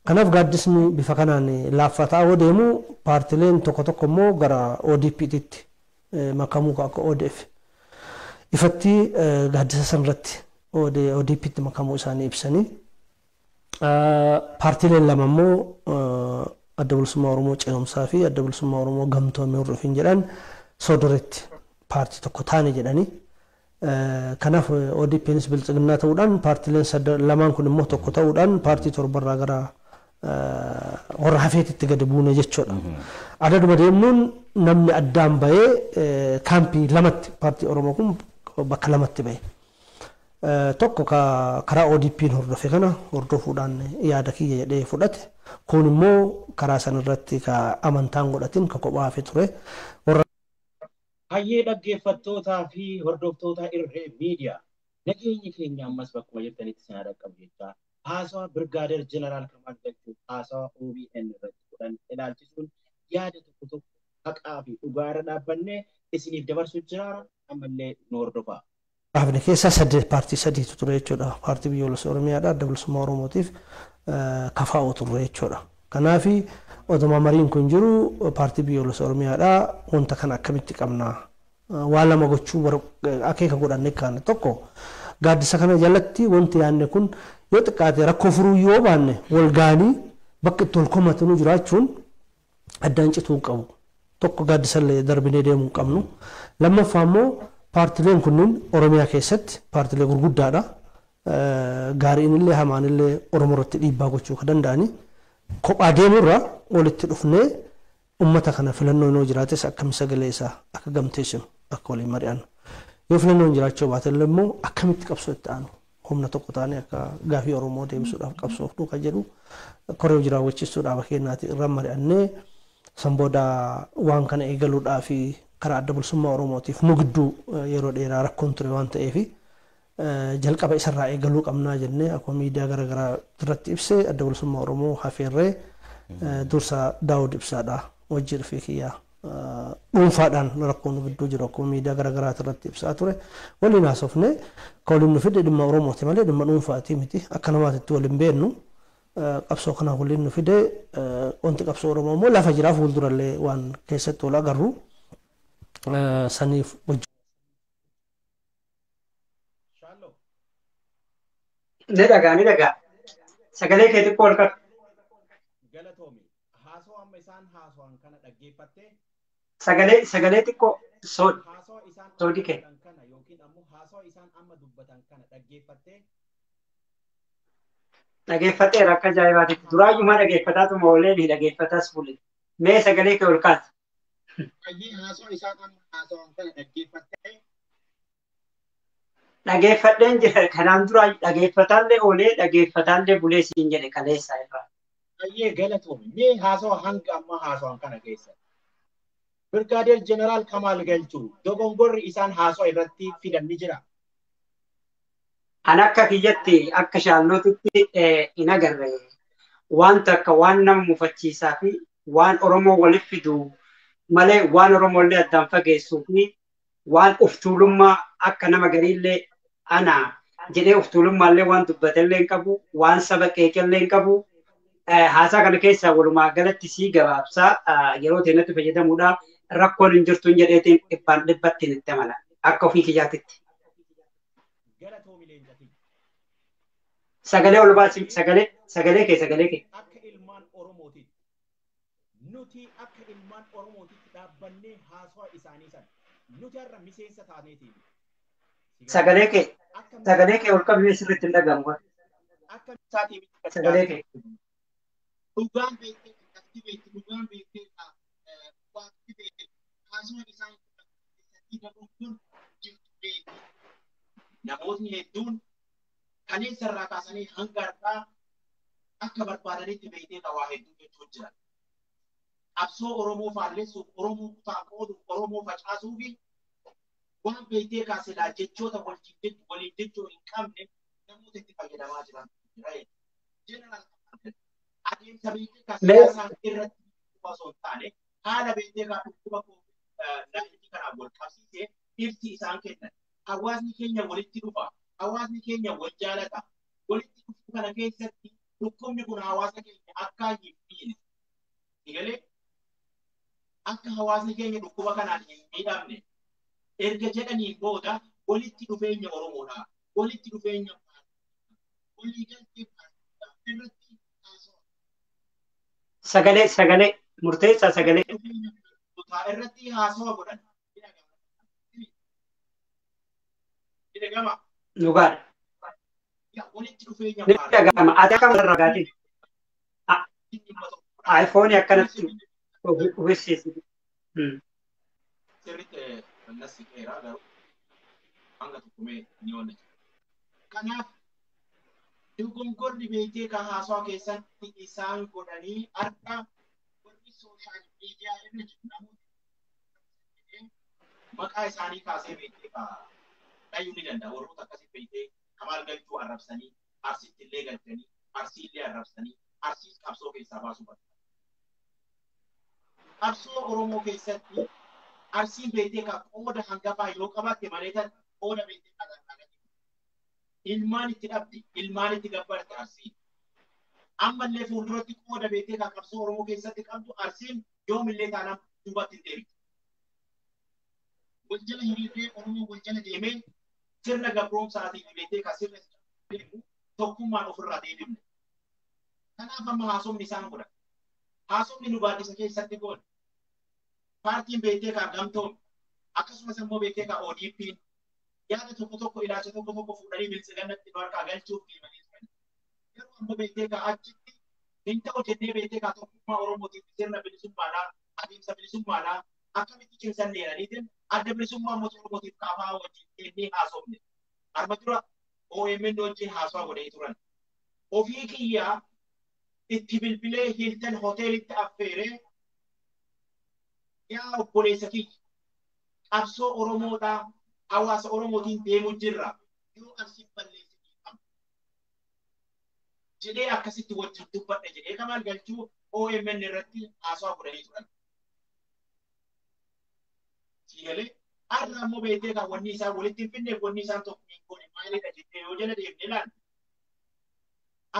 Kanaaf gaaddisni bifa kanaan laaffataa yoo deemu, paartiileen tokko tokko immoo gara ODP'titti makamuu akka ODF. Ifatti gaaddisa sanarratti ODP'tti makamuu isaanii ibsanii. Paartiileen lama immoo Adda Bilisummaa Oromoo Ce'umsaa fi Adda Bilisummaa Oromoo Gamtoomee Hordofin jedhan Soodoreetti paartii tokko taane jedhanii. Kanaaf ODP'nis biltsiginnaa ta'uudhaan, paartiileen lamaan kun immoo tokko ta'uudhaan paartii torbarraa gara warra hafeetitti gadi buune jechuudha. Adaduma deemnuun namni addaan bahee kaampii lamatti, paartii Oromoo kun bakka lamatti bahe. Tokko karaa ODP'n hordofe kana hordofuudhaan yaada kiyya jedhee fudhate. Kun immoo karaa sanarratti ka amantaan godhatin ka kophaa hafe ture. Hayyee, dhaggeeffattootaa fi hordoftoota Irree Miidiyaa, nageenyi keenya ammas bakkuma jirtanitti isin dhaqqabu jechaa, haasawaa Birgaadeer Jeneraal Kamaal Galchuu haasawaa OBN irratti godhan ilaalchisuun yaada tokko tokko haqaa fi dhugaa irra dhaabbannee isiniif dabarsuu jiraara, ammallee nu hordofaa. Dhaabni keessaa saddeet, paartii sadiitu ture jechuudha. Paartii Biyyoolessa Oromiyaadha, Adda Bilisummaa Oromootiif KFO turre jechuudha. Kanaafi oduma mariin kun jiru paartii Biyyoolessa Oromiyaadha wanta kana akkamitti qabna, waa lama gochuu akeeka godhanne kaane. Tokko, gaaddisa kana jalatti wanti yaadne kun yoo xiqqaate rakkoo furuu yoo baanne wal gaanii bakka itti wal komatanu jiraachuun addaan cituu hin qabu. Tokko, gaaddisallee darbinee deemuu hin qabnu. Lammaffaa immoo paartileen kunniin Oromiyaa keessatti paartilee gurguddaadha. Gaariin illee hamaan illee Oromoo irratti dhiibbaa gochuu kan danda'ani. Kophaa deemurra walitti dhufnee uummata kana filannoo yoo jiraates akkam sagalee isaa akka gamteessinu akka waliin mari'annu. Yoo filannoon jiraachuu baate illee immoo akkamitti qabsoo itti aanu humna tokko taanee akka gaafii Oromoo deebisuudhaaf qabsoofnu kan jedhu koree hojii raawwachiistuu dhaaba keenyaati irra mari'annee, san booda waan kana eegaluudhaa fi karaa Adda Bilisummaa Oromootiif nu gidduu yeroo dheeraa rakkoon ture waan ta'eef jalqaba isarraa eegaluu qabnaa jennee akkuma miidiyaa garaagaraa irratti ibsee Adda Bilisummaa Oromoo hafeerree dursa Daawud Ibsaadha wajjin dhufee kiyyaa dhuunfaadhaan rakkoo nu gidduu jiru akkuma miidiyaa garaagaraa irratti ibsaa ture waliin haasofne. Ka waliin nu fide dhimma Oromooti malee dhimma dhuunfaatii miti. Akka namaatitti waliin beennu, qabsoo kana waliin nu fide. Wanti qabsoo Oromoo immoo lafa jiraa, fuuldurallee waan keessatti wal agarru. Saniif Ni dhagaa, ni dhagaa. Sagalee kee xiqqoo ol qabi. Galatoomi. Haasoo amma isaan haaso'an kana dhaggeeffattee? Sagalee sagalee xiqqoo Haasoo isaan soodii kee. kana yookiin ammoo haasoo isaan amma dubbatan kana dhaggeeffattee? Dhageeffateera akka ajaa'ibaatitti. Duraayyumaa dhageeffataatuma oolee ni dhageeffataas bule. Mee sagalee kee ol kaasi. Haasoo isaan amma haaso'an kana dhaggeeffattee? Dhageeffadheen jira. Kanaan dura dhageeffataallee oolee dhageeffataallee bulee siin jedhe kaleessaa irraa. Ayyee galatoomi. Mee haasoo hanga ammaa haaso'an kana keessa. Birgaadeer Jeneraal Kamaal Galchuu dogongorri isaan haasoo irratti fidan ni jira. An akka kiyyatti akka shaallootitti hin agarre. Waan takka waan nama mufachiisaa fi waan Oromoo waliif fidu malee waan Oromoo illee addaan fageessuu fi waan of tuulummaa akka nama gariillee ana jedhee of tuulummaallee waan dubbatellee hin qabu, waan saba qeeqellee hin qabu. Haasaa kana keessaa walumaa galatti sii gabaabsaa yeroo teenatti fayyadamuudha rakkoon hin jirtu hin jedheetiin dhibbaan dhibbatti itti amana akka ofii kiyyaatitti. Sagalee ol baasi, sagalee sagalee kee sagalee kee. Akka ilmaan Oromootitti nuti akka ilmaan Oromootitti dhaabbannee haasawaa isaanii sana nuti har'a miseensa taaneetiin. Sagalee kee sagalee kee ol qabimee sirriitti hin dhagahamu. Akka isaatii Sagalee kee. Dhugaan beektee akkatti beekti dhugaan beektee waaqni beekte haasawaan isaan keessatti dabaluun jirtu beekti. Namootni hedduun kaleessa irraa kaasanii hanga har'aa akka barbaadanitti beektee waa hedduu jechuun jiran. Qabsoo Oromoo faallessuuf, Oromoo kutaa qooduuf, Oromoo facaasuu fi waan beektee kaasilaa jechoota waliin jechuu hin qabne namoota itti fayyadamaa jiran jira. Jeneraal adeemsa beektee siyaasaa irratti osoo hin taane haala beektee dhukkuba COVID-19 kanaan wal qabsiisee ibsi isaan kennan. Hawaasni keenya walitti dhufa. Hawaasni keenya wal jaalata. Walitti dhufuu kana keessatti dhukkubni kun hawaasa keenya akka hin miine. Egalee akka hawaasni keenya dhukkuba kanaan hin miidhamne erga jedhaniin booda walitti dhufeenya Oromoodha. Walitti dhufeenya waliigaltee paartiidha irratti haasawaa. Sagalee sagalee murteessaa sagalee. Irratti haasawa godhan. Dhagama. Dhugaadha. Walitti dhufeenya Ni dhagama. Ati akkam irraa gaatii? iPhone akkanatti uwwisiisi. Sirriitti nasi qeeraa garuu hanga tokkumee ni oolcha. Kanaaf dogongorri beektee kan haasawaa keessatti isaan godhanii har'a warri sooshaal miidiyaa irra jiru namoota maqaa isaanii kaasee beektee dhayyuu ni danda'a. Warroota akkasii beektee Kamaal Galchuu arrabsanii, Arsiitti illee galchanii, Arsii illee arrabsanii, Arsiis qabsoo keessaa baasuu barbaadu. Qabsoo Oromoo keessatti Arsiin beektee kan qooda hangafaa yoo qabaatte malee qooda beektee kan argate. Ilmaan itti dhabdi, ilmaan itti gabbarte Arsiin. Ammallee fuulduratti qooda beektee kan qabsoo Oromoo keessatti qabdu Arsiin yoomillee taanaan duubatti hin deebitu. Wal jala hiriirree Oromoo wal jala deemee sirna gabroomsaatiin beektee kan sirna deemu tokkummaan ofirraa deebifne. Kanaaf amma haasofni isaan godhan. Haasofni nu gaaddisa keessatti godhan. Paartiin beektee kan gamtoome akkasumas immoo beektee kan ODP'n yaada tokko tokko ilaalcha tokko tokko fuudhanii biltsiginnatti nu harkaa galchuuf deemanii turan. Garuu ammoo beektee kan achitti hin ta'u jennee beektee kan tokkummaa Oromootiif sirna bilisummaadhaa adeemsa bilisummaadhaa akkamitti cimsan jedhaniitiin adda bilisummaa uummata Oromootiif kaafaa wajjin jennee haasofne. Arma dura OMN wajjin haasawaa godhee turan. Ofii kiyyaa itti bilbilee Hilton hoteelitti affeeree yaa obboleessa kiyya qabsoo Oromoodhaa hawaasa Oromootiin deemu jirra yoo Arsiin balleesse dhiifama jedhee akkasitti wajjin dubbadhe jedhee Kamaal Galchuu OMN irratti haasawaa godhanii turan. Siigalee har'a ammoo beektee kan wanni isaan walitti hin finneef wanni isaan tokko hin goone maalidha jettee yoo jala deemne ilaalle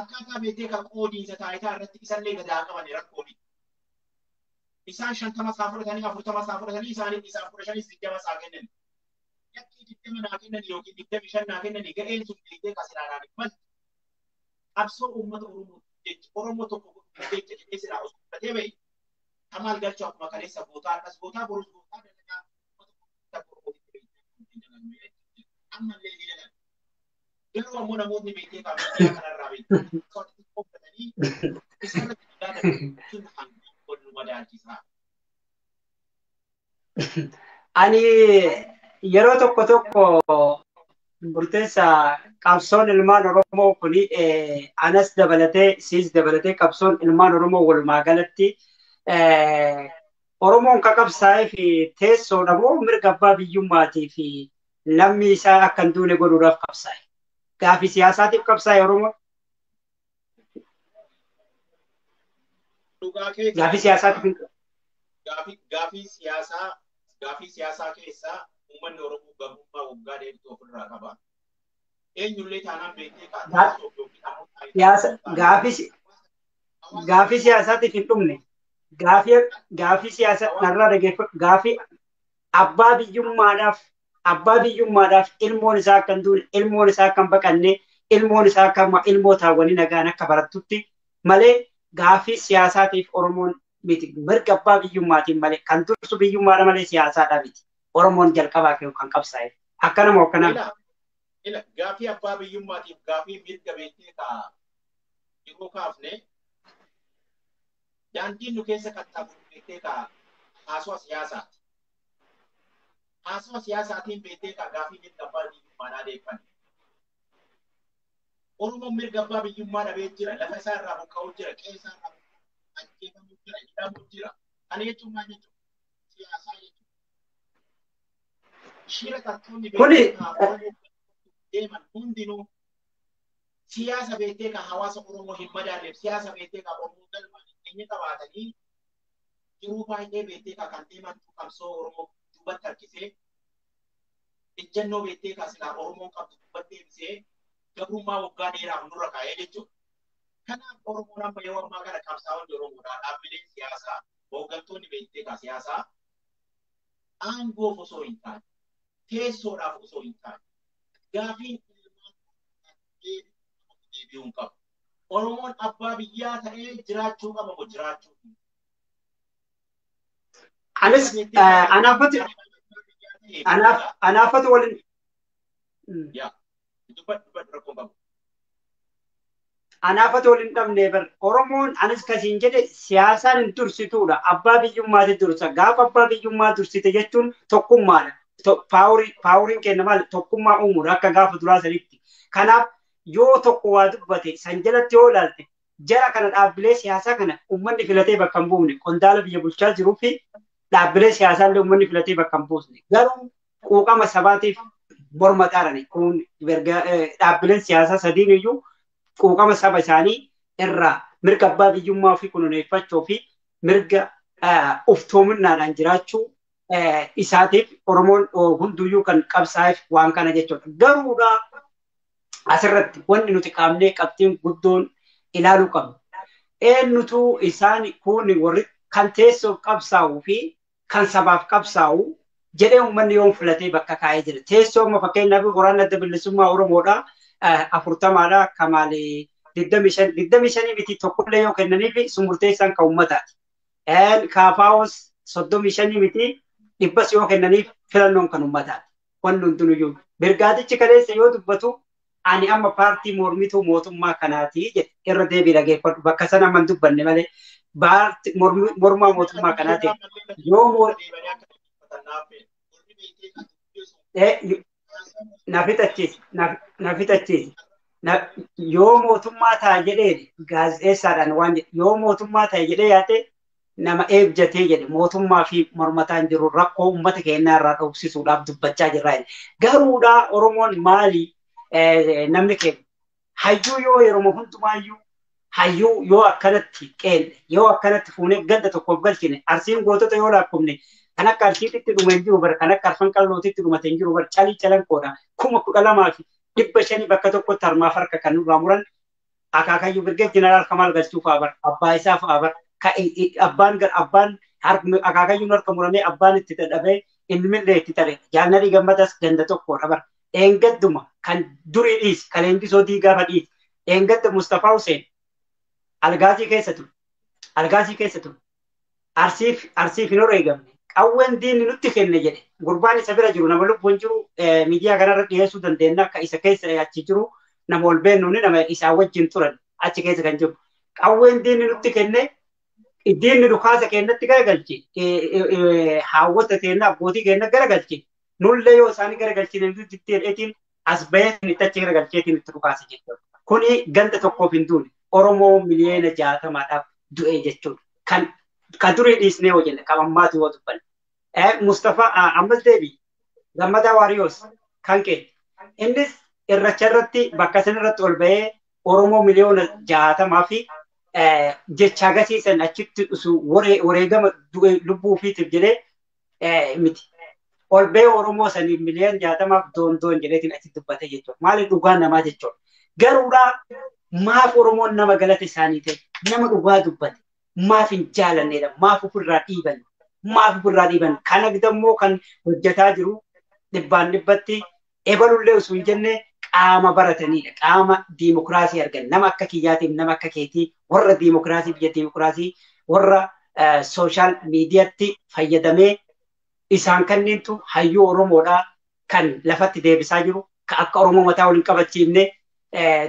akkaataa beektee kan qoodiinsa taayitaa irratti isallee gadaa qaban rakkooni. Isaan 50 isaa fudhatanii 40 isaa fudhatanii isaaniif isaan 15 20 isaa kennan. Yakkii 20 naa kennan yookiin 25 naa kennan ga'een sun beektee kasilaadhaan hin malu. Qabsoo uummata Oromoo jecha Oromoo tokko jecha jedhee silaa osoo fudhatee bahe Kamaal Galchuu akkuma kaleessa gootaa har'as gootaa borus gootaa dalagaa uummata Oromootitti beektee ammallee ni dalaga. Garuu ammoo namoonni beektee miidiyaa kanarraa beektee qophatanii isarratti sun hanga wal nu madaalchisaa. Ani yeroo tokko tokko murteessa qabsoon ilmaan Oromoo kuni anas dabalatee siis dabalatee qabsoon ilmaan Oromoo walumaa galatti Oromoon ka qabsaa'ee fi teessoodha moo mirga abbaa biyyummaatii fi lammii isaa akka hin duune godhuudhaaf qabsaa'e. Gaafii siyaasaatiif qabsaa'e Oromoon. Gaafii siyaasaatiif. Gaafii siyaasaa keessaa uummanni Oromoo gabrummaa waggaa dheertuu ofirraa qaba. Eenyullee taanaan beektee Gaafii siyaasaatiif hin dhumne. Gaafii siyaasaa narraa dhageeffadhu. Gaafii abbaa biyyummaadhaaf ilmoon isaa akka hin duune, ilmoon isaa akka hin baqanne, ilmoon isaa akka ilmoo taawwanii nagaan akka barattutti malee gaafii siyaasaatiif Oromoon miti. Mirga abbaa biyyummaatiin malee kan dursu biyyummaadha malee siyaasaadha miti. Oromoon jalqabaa kan qabsaa'e. Akkanuma akkanaa. Ila gaafii abbaa biyyummaatiif gaafii mirga beektee ka yeroo kaafne daandiin nu keessa qaxxaamuru beektee ka haasawaa siyaasaati. Haasawaa siyaasaatiin beektee ka gaafii mirga abbaa biyyummaadhaa deeffanne. Oromoon mirga abbaa biyyummaa dhabee jira, lafa isaa irraa buqqa'uu jira, qe'ee isaa irraa buqqa'uu ajjeefamuu jira, hidhamuu jira. Kana jechuun maal jechuudha? Siyaasaa jechuudha. Shira tartoonni beektee deeman hundinuu siyaasa beektee kan hawaasa Oromoo hin madaalleef siyaasa beektee kan Oromoo galmaan hin geenye qabaatanii yeroo baay'ee beektee kan deeman qabsoo Oromoo duubatti harkisee ejjennoo beektee kan silaa Oromoon qabdu duubatti deebisee gabrummaa waggaa dheeraaf nurra kaa'ee jechuudha. Kanaaf Oromoon amma yeroo ammaa kana qabsaa'onni Oromoodhaa dhaabbileen siyaasaa hooggantoonni beektee kan siyaasaa aangoof osoo hin taane teessoodhaaf osoo hin taane gaafiin ilmaan deebi'uu hin qabu. Oromoon abbaa biyyaa ta'ee jiraachuu qaba moo jiraachuu hin Anis anaafatu waliin. Anaafatu waliin dhabne bar Oromoon anis kasiin jedhe siyaasaan hin dursituudha. Abbaa biyyummaati dursa. Gaafa abbaa biyyummaa dursite jechuun tokkummaadha. Paawuriin kenna maal tokkummaa uumuudha akka gaafa duraa sanitti. Kanaaf yoo tokko waa dubbate san jalatti yoo ilaalte jara kana dhaabbilee siyaasaa kana uummanni filatee bakka hin buufne qondaala biyya bulchaa jiruu fi dhaabbilee siyaasaa illee uummanni filatee bakka hin buusne. Garuu quuqama sabaatiif morma xaarani kun dhaabbileen siyaasaa sadiin iyyuu quuqama saba isaanii irraa mirga abbaa biyyummaa ofii kunuunfachuu fi mirga uftoominnaadhaan jiraachuu isaatiif Oromoon hunduyyuu kan qabsaa'eef waan kana jechuudha. Garuudha asirratti wanni nuti qaamnee qabxiin guddoon ilaaluu qabnu. Eenyutu isaan kun warri kan teessoof qabsaa'uu fi kan sabaaf qabsaa'u jedhee uummanni yoon filatee bakka kaa'ee jira. Teessoo amma fakkeenyaaf waraanni adda bilisummaa Oromoodha. 40dha Kamaal 25 miti tokkollee yoo kennaniif sun murteessaan kan uummataati. Kaafaawos 35 miti 100 yoo kennaniif filannoon kan uummataati. Wanni hundinuyyuu birgaadichi kaleessa yoo dubbatu ani amma paartii mormituu mootummaa kanaati jedhe irra deebii dhageeffadhu bakka sana amma hin dubbanne malee paartii mormaa mootummaa kanaati yoo na fixachiisi yoo mootummaa ta'a jedhee gaazexeessaadhaan waan jedhe yoo mootummaa ta'a jedhee yaate nama eebjatee jedhe mootummaa fi mormataan jiru rakkoo uummata keenyaa irraa dhoksisuudhaaf dubbachaa jirra. Garuudhaa Oromoon maali namni keenya hayyuu yoo yeroo hundumaayyuu hayyuu yoo akkanatti qeelle yoo akkanatti fuunee ganda tokkoof galchine arsiin gootota yoo lakkoofne kan akka arsiititti dhume hin jiru bara kan akka arfan qallootitti dhumate hin jiru bara calii calanqoodha 12,500 bakka tokkotti harmaaf harka kan nurraa muran akaakayyuu birgeet jeneraal Kamaal Galchuu fa'aa bara abbaa isaa fa'aa bara abbaan abbaan Akaakayyuun harka muramee abbaan itti dadhabee ilmillee itti tare. Jaalladhi Gammadas ganda tokkodha bara. Eengadduma kan durii dhiisi kan leenjisoo diigaa dhiisi. Eengadda Mustafaa Hussein Algaazii keessa ture. Algaazii keessa ture. Arsiif hin wareegamne. Qawween diinni nutti kenne jedhe. Gurbaan isa bira jiru nama lubbuun jiru miidiyaa kanarra dhiyeessuu dandeenya akka isa keessa achi jiru nama ol beennuuni nama isaa wajjin turan achi keessa kan jiru. Qawween diinni nutti kenne diinni dhukaasa keenyatti garagalche haawwata keenya abbootii keenya garagalche nullee yoo isaanii garagalchine nuti ittiin as baheetiin itti achi garagalcheetiin itti dhukaase jechuudha. Kuni ganda tokkoof hin duune Oromoo miliyoona 60dhaaf du'e jechuudha. Kan durii dhiisnee hoo jenne kan ammaatu yoo dubbanne. Mustafaa ammas deebi Gammadaa Waariyoos kan kee innis irracha irratti bakka san irratti ol bahee Oromoo miliyoona 60 fi jecha agarsiisan achitti dhusu wareegama lubbuu ofiitiif jedhee miti. Ol bahee Oromoo saniif miliyoona 60f doon doon jedheetiin achitti dubbate jechuudha. Maali dhugaan namaa jechuudha. Garuudhaa maaf Oromoon nama galata isaanii ta'e nama dhugaa dubbate maaf hin jaalannedha, maaf ofirraa dhiiban, maaf ofirraa dhiiban. Kana immoo kan hojjetaa jiru dhibbaan dhibbatti ebalullee osoo hin jenne qaama baratanidha. Qaama diimokiraasii argan nama akka kiyyaatiif nama akka keetii warra diimokiraasii biyya diimokiraasii warra social mediatti fayyadamee isaan kanneentu hayyuu Oromoodhaa kan lafatti deebisaa jiru kan akka Oromoo mataa waliin qabachiifne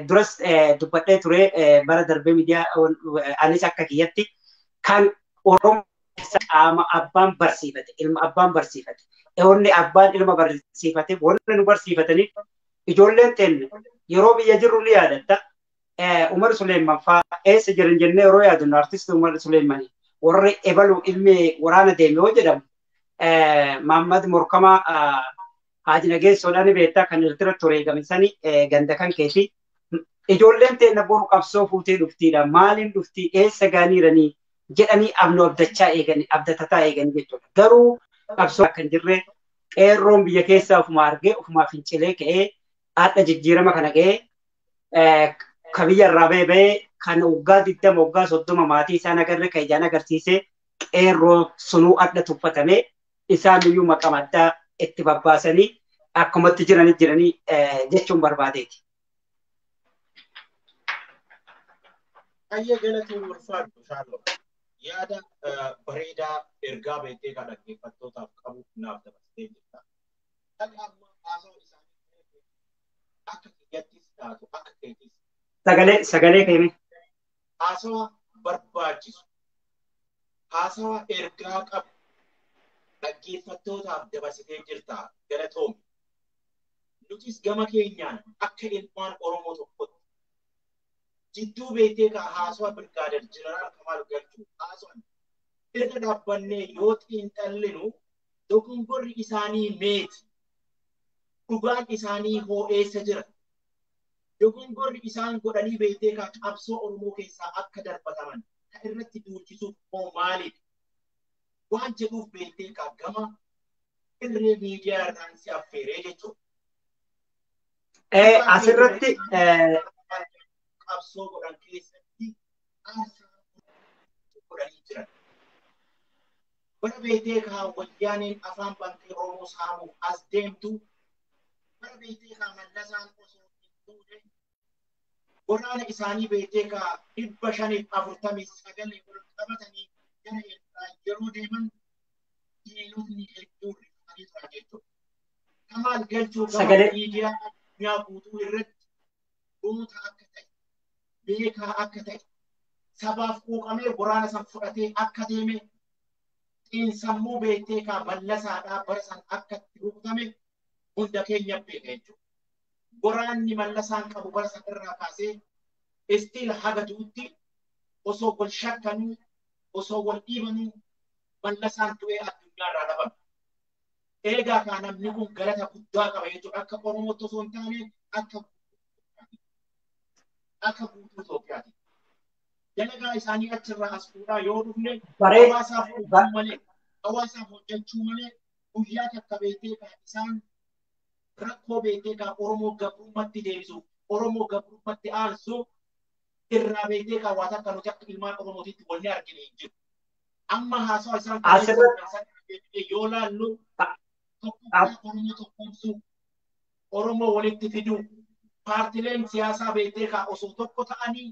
duras dubbadhee ture bara darbee miidiyaa anis akka kiyyatti kan Oromoo qaama abbaan barsiifate ilma abbaan barsiifate wanni abbaan ilma barsiifate wanni nu barsiifataniif ijoolleen teenne yeroo biyya jirru ni yaadatta. Umar Suleeman faa eessa jiran jennee yeroo yaadannu artist Umar Suleemanii warri ebalu ilmi waraana deeme yoo jedhamu Mahammad Morkamaa Haaji Nageessoodhaan ni beektaa kan Eertiratti wareegame sani ganda kan keeti. Ijoolleen teenna boru qabsoo fuutee dhuftiidha. Maaliin dhuftii eessa gaaniiranii jedhanii abnu abdachaa eegani abdatataa eegani jechuudha. Garuu qabsoo akka hin jirre qeerroon biyya keessaa ofuma argee ofumaa fincilee ka'ee haadha jijjiirama kana ga'ee ka biyya irraa ba'ee ba'ee kan waggaa 20 waggaa 30 maatii isaan agarre kan ijaan agarsiise qeerroo sunuu adda tuffatamee isaan iyyuu maqaa addaa itti babbaasanii akkumatti jiranii jiranii jechuun barbaadeeti. Baay'ee galatoon ulfaadhu Shaalloo. Yaada bareedaa ergaa beektee kan dhaggeeffattootaaf qabu naaf dabarsitee jirta. Dhaqa amma haasawaa isaanii akka kiyyattis taatu akka keetis. Sagalee keemi. Haasawaa barbaachisu. Haasawaa ergaa qabu dhaggeeffattootaaf dabarsitee jirta galatoomi. Nutis gama keenyaan akka ilmaan Oromoo tokkotti jidduu beektee ka haasawaa Birgaader Jeneraal Kamaal Galchuu haasawan irra dhaabbannee yoo xiinxallinu dogongorri isaanii meeti? Dhugaan isaanii hoo eessa jira? Dogongorri isaan godhanii beektee ka qabsoo Oromoo keessaa akka darbataman ka irratti duulchisuuf hoo maalidha? Waan jedhuuf beektee ka gama irree miidiyaa irraan si affeeree jechuudha. Asirratti qabsoo godhan keessatti aarsaa godhanii jiran. Bara beektee kaa wayyaaneen afaan bantee Oromoo saamuuf as deemtu, bara beektee kaa Mallasaan osoo hin duune, waraana isaanii beektee kaa 549 ol qabatanii gara Eertiraa yeroo deeman diinotni hedduun rifatanii turan jechuudha. Kamaal Galchuu gama miidiyaa addunyaa guutuu irratti goota akka ta'e, beekaa akka ta'e, sabaaf quuqamee waraana san fudhatee akka deeme, xiinsammuu beektee kaa Mallasaadhaa bara san akka itti rukutame hunda keenya beeka jechuudha. Waraanni Mallasaan qabu bara san irraa kaasee istiil haga du'utti osoo wal shakkanuu osoo wal dhiibanuu Mallasaan du'ee addunyaa irraa dhabame. Eegaa kaa namni kun galata guddaa qaba jechuudha. Akka Oromootti osoo hin taane akka guutuu Itoophiyaati. Dalagaa isaanii achirraa as fuudhaa yoo dhufne hawaasaaf hojjechuu malee guyyaa takka beektee kaa isaan rakkoo beektee kaa Oromoo gabrummaatti deebisu Oromoo gabrummaatti aansu irraa beektee kaa waa takka nuti akka ilmaan Oromootitti wanni argine hin jiru. Amma haasawa isaan kaleessa yoo laallu tokkummaa Oromoo tokkoomsuu, Oromoo walitti fiduu, paartileen siyaasaa beektee kaa osoo tokko ta'anii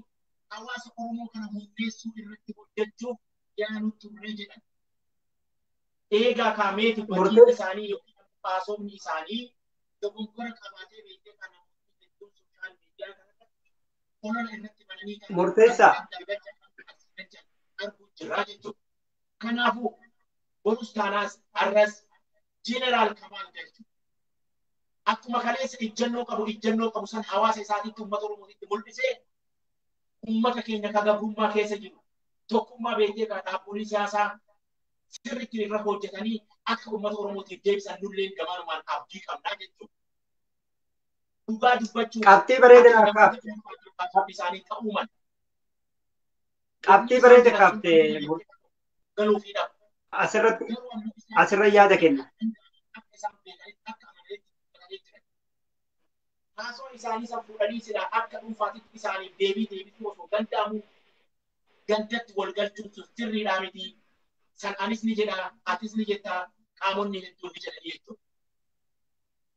hawaasa Oromoo kana hundeessuu irratti hojjechuuf yaaluu turre jedhan. Eegaa kaameeti hojiin isaanii yookiin haasofni isaanii dogoggora qabaatee beektee kan namoonni hedduun sooshaal miidiyaa kanarratti olola irratti bananii kan Murteessaa. arguu jirraa jechuudha. Kanaafuu borus taanaas har'as Jeneraal Kamaal Galchuu akkuma kaleessa ijjannoo qabu san hawaasa isaatiitti, uummata Oromootitti mul'isee, uummata keenya kan gabrummaa keessa jiru tokkummaa beektee kan dhaabbolee siyaasaa sirriitti irra hojjetanii akka uummata Oromootiif deebisan nulleen gamanumaan abdii qabnaa jechuudha. Dhugaa dubbachuu Qabxii bareeda kaafte. Isaanii ta'uu mala. Qabxii bareeda kaafte. Galuufiidha. Asirratti asirra yaada kenna. Akka isaan beekanitti, akka amananitti dubbatanii jiran. Haasoo isaanii san fuudhanii silaa akka dhuunfaatitti isaaniif deebii deebisuu osoo danda'amu, gandatti wal galchuun sun sirriidhaa miti. San anis ni jedha, atis ni jettaa, qaamonni hedduun ni jedhanii jechuudha.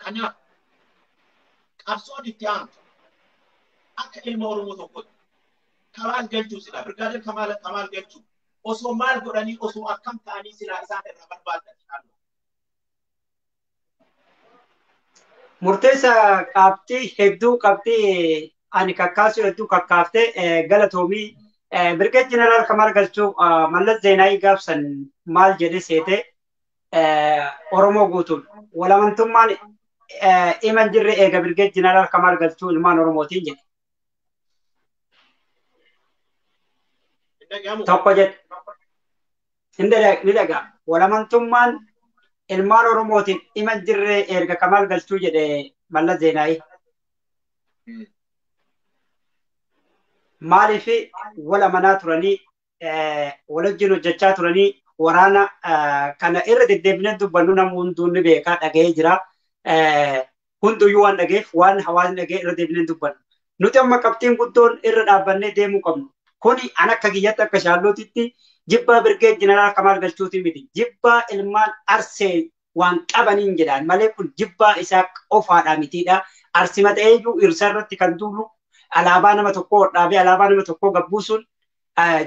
Kanaaf qabsoon itti aantu akka ilma Oromoo tokkotti Kamaal Galchuu silaa, Birgaadir Kamaal Galchuu osoo maal godhanii, osoo akkam ta'anii silaa isaan irraa barbaadan naannoo? Murteessa, qabxii hedduu, qabxii ani kakkaasuu hedduu kakkaaftee, galatoomii. Birgeed Jeneraal Kamaal Galchuu Mallas Zeenaayii gaafsan maal jedhe seete? Oromoo guutuun walamantummaan iman jirre eega Birgeed Jeneraal Kamaal Galchuu ilmaan Oromootiin jedhe. Tokko jedhe. Ni dhagaa. Walamantummaan ilmaan Oromootiin iman jirre erga Kamaal Galchuu jedhe Mallas Zeenaayii. Maaliif wal amanaa turanii, wal wajjin hojjechaa turanii, waraana kana irra deddeebinee dubbannu nama hunduu ni beekaa, dhaga'ee jira. Hunduyyuu waan dhaga'eef, waan hawaasni dhaga'ee irra deebinee dubbannu. Nuti amma qabxiin guddoon irra dhaabbannee deemuu qabnu. Kuni an akka kiyyatti, akka shaallootitti, jibbaa Birgeed Jeneraal Kamaal Galchuutii miti. Jibbaa ilmaan Arsee waan qabaniin jedhaan malee kun jibbaa isaa qofaadhaa mitiidha. Arsima ta'eeyyuu irsa irratti kan duulu alaabaa nama tokkoo dhaabee alaabaa nama tokkoo gabbuusuun,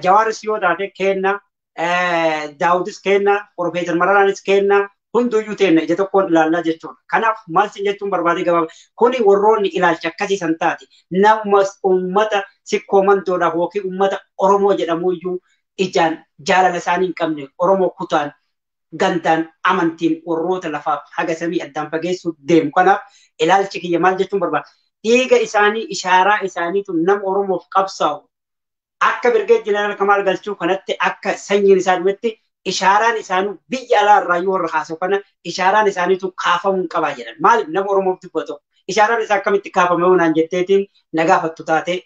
Jawaaris yoo taate kenna, Daawudis kenna, Profeesar Mararaanis kenna, hunduyyuu teenna ija tokkoon ilaallaa jechuudha. Kanaaf maal sin jechuun barbaade gabaaba. Kuni warroonni ilaalcha akkasii san taate nama uummata sikkoo mantoodhaaf yookiin uummata Oromoo jedhamu iyyuu ijaan jaalala isaanii hin qabne, Oromoo kutaan, gandaan, amantiin warroota lafaaf haga samii addaan fageessuu deemu. Kanaaf ilaalchi kiyya maal jechuun barbaada? Dhiiga isaanii, ishaaraa isaaniitu nama Oromoof qabsaa'u akka Birgeed Jeneraal Kamaal Galchuu kanatti akka sanyiin isaa dhumetti ishaaraan isaanii biyya alaa irraa yoo warra haasa'u kana ishaaraan isaaniitu kaafamuu qabaa jedhan. Maaliif nama Oromoof dubbatu ishaaraan isaa akkamitti kaafame yoo naan jetteetiin na gaafattu taate,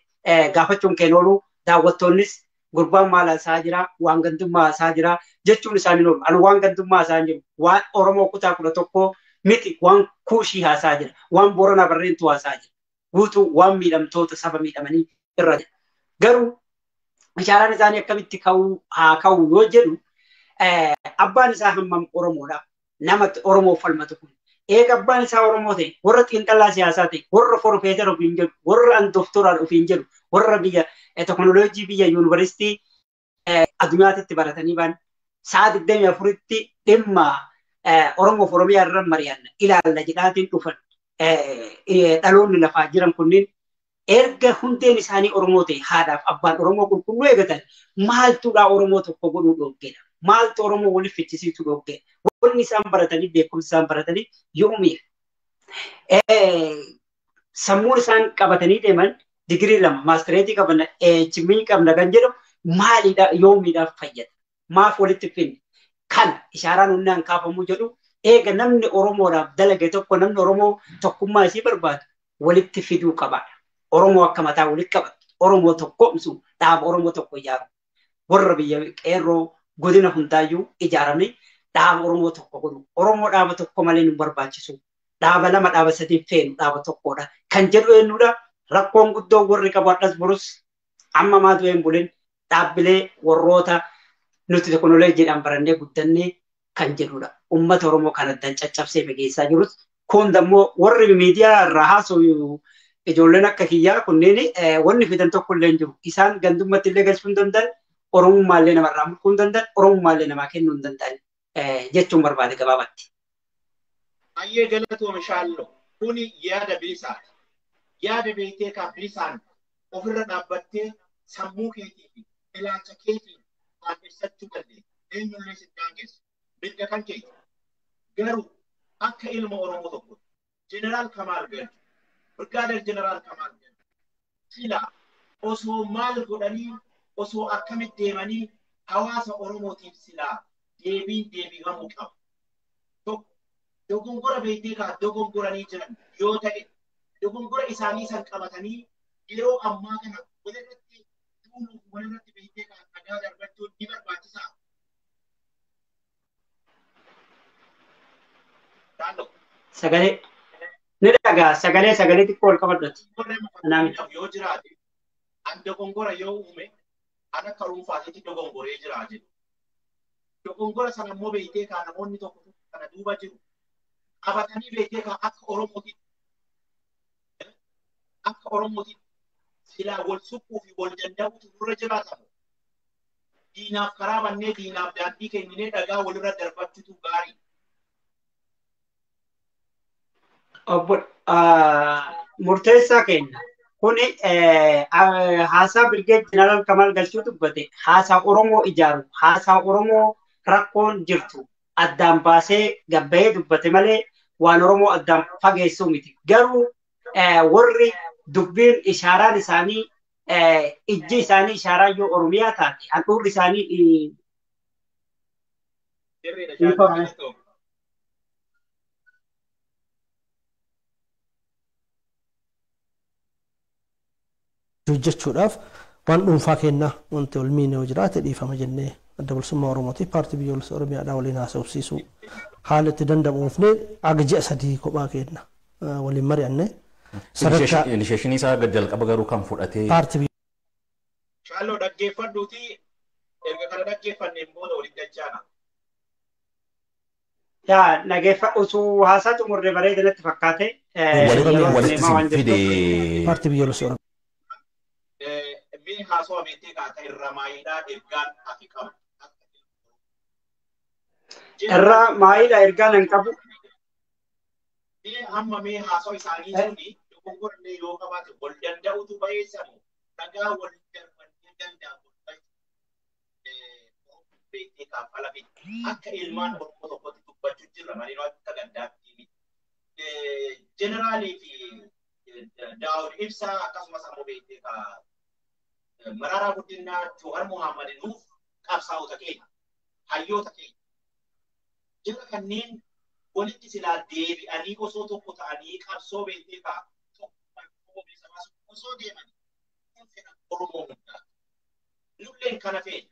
gaafachuun keen oolu, daawwattoonnis gurbaan maal haasaa jira, waan gandummaa haasaa jira jechuun isaanii oolu. Ani waan gandummaa haasaa jiru, waan Oromoo kutaa 11 miti, waan kuushii haasaa jira, waan Booranaa Barreentuu haasaa jira. Guutuu waan miidhamtoota saba miidhamanii irra jira. Garuu ishaaraan isaanii akkamitti ka'uu haa ka'u yoo jedhu, abbaan isaa hammam Oromoodha? Nama Oromoo falmatu kun. Eega abbaan isaa Oromoo ta'e, warra xiinxalaa siyaasaa ta'e, warra profeesara ofiin jedhu, warra an doktoraan ofiin jedhu, warra biyya teknooloojii biyya yuunivarsiitii addunyaatti baratanii ba'an, sa'a 24tti dhimma Oromoof Oromiyaa irra mari'anna ilaalla jedhaatiin dhufan, dhaloonni lafaa jiran kunniin erga hundeen isaanii Oromoo ta'e, haadhaaf abbaan Oromoo qulqulluu eegatan, maaltuudha Oromoo tokko godhuu dhooggeedha? Maaltu Oromoo waliif fichisiisuu dhooggeedha? Wanni isaan baratanii, beekumsi isaan baratanii yoomiif? Sammuun isaan qabatanii deeman digirii lama maastireetii qabna, chimmii qabna kan jedhu maalidha, yoomiidhaaf fayyada? Maaf walitti finne? Kan ishaaraan humnaan kaafamuu jedhu, eega namni Oromoodhaaf dalage tokko, namni Oromoo tokkummaa isii barbaadu walitti fiduu qabaadha. Oromoo akka mataa walitti qabatu, Oromoo tokkoomsu, dhaaba Oromoo tokko ijaaru. Warra biyya qeerroo godina hundaayyuu ijaaramee dhaaba Oromoo tokko godhu. Oromoo dhaaba tokko malee nu barbaachisu. Dhaaba lama, dhaaba sadii feenu, dhaaba tokkodha. Kan jedhu eenyudha? Rakkoon guddoo warri qabu har'as borus amma maatu hin bulin dhaabbilee warroota Nuti teekinooloojiidhaan barannee guddannee kan jedhudha. Uummata Oromoo kan addaan caccabsee fageessaa jirus kun immoo warri miidiyaa irraa haasa'u ijoolleen akka kiyyaa kunneen wanni fidan tokko illee hin jiru. Isaan gandummatti illee galchuu hin danda'an, Oromummaa illee namarraa mulquu hin danda'an, Oromummaa illee namaa kennuu hin danda'an jechuun barbaade gabaabatti. Baay'ee galatoome Shaalloo. Kuni yaada bilisaati. Yaada beektee kan bilisaan ofirra dhaabbattee sammuu keetii fi ilaalcha keetiin waan ibsachuu dandeenya. Eenyullee si daangessu. Mirga kan keeti. Garuu akka ilma Oromoo tokko Jeneraal Kamaal Galchuu, Birgaadeer Jeneraal Kamaal Galchuu sila osoo maal godhanii osoo akkamitti deemanii hawaasa Oromootiif silaa deebiin deebifamuu qaba. Tokko dogongora beektee kaa dogongoranii jiran yoo ta'e dogongora isaanii san qabatanii yeroo ammaa kana walirratti duuluuf walirratti beektee kaa dhagaa darbachuun ni barbaachisaa. Sagalee ni dhagaa sagalee sagalee xiqqoo ol qabadhati. Yoo jiraate an dogongora yoo uume an akka dhuunfaatitti dogongoree jira jedhu. Dogongora sana immoo beektee kaa namoonni tokko kana duuba jiru qabatanii beektee kaa akka Oromootitti akka Oromootitti silaa wal suphuu fi wal danda'utu nurra jiraatamu. Diinaaf karaa bannee diinaaf daandii kenninee dhagaa walirra darbachuutu gaarii. Obbo murteessaa keenya kuni haasaa Birgeed Jeneraal Kamaal Galchuu dubbate haasaa Oromoo ijaaru haasaa Oromoo rakkoon jirtu addaan baasee gabbayee dubbate malee waan Oromoo addaan fageessuu miti. Garuu warri dubbiin ishaaraan isaanii ijji isaanii ishaaraa yoo Oromiyaa taate handhuurri isaanii hojjechuudhaaf waan dhuunfaa kennaa wanti ol miine yoo jiraate dhiifama jennee adda bilisummaa Oromootiif paartii biyyoolessa Oromiyaadhaa waliin haasofsiisuu haala itti danda'uufne aga ji'a 3 kophaa kenna waliin mari'anne. Inisheeshinii isaa jalqaba garuu kan fudhatee. Paartii Shaalloo dhaggeeffadhuuti erga kana dhaggeeffanneen booda waliin dachaana. Yaa dhageeffa osoo haasaa xumurre bareeda natti fakkaate. Walitti si fide. Paartii biyyoolessa Oromiyaa. Mee haasawaa beektee kaata irra maayiidhaa ergaan ati qabdu. Irra maayiidhaa ergaan hin qabu. Mee amma mee haasawaa isaanii suni dogongorallee yoo qabaate wal danda'utu bayeessamu dhagaa wal darbannee danda'amu beektee kaafala fi akka ilmaan Oromoo tokkotti dubbachuu jirra malee akka gandaatti miti. Jeneraalii fi Daawud Ibsaa akkasumas ammoo beektee kaa Mararaa Guddinaa Joowar Muhammad nuuf qabsaa'ota keenya hayyoota keenya. Jara kanneen walitti silaa deebi'anii osoo tokko ta'anii qabsoo beektee kaa tokko osoo deemanii kun fedha Oromoo hundaa. Nulleen kana feena.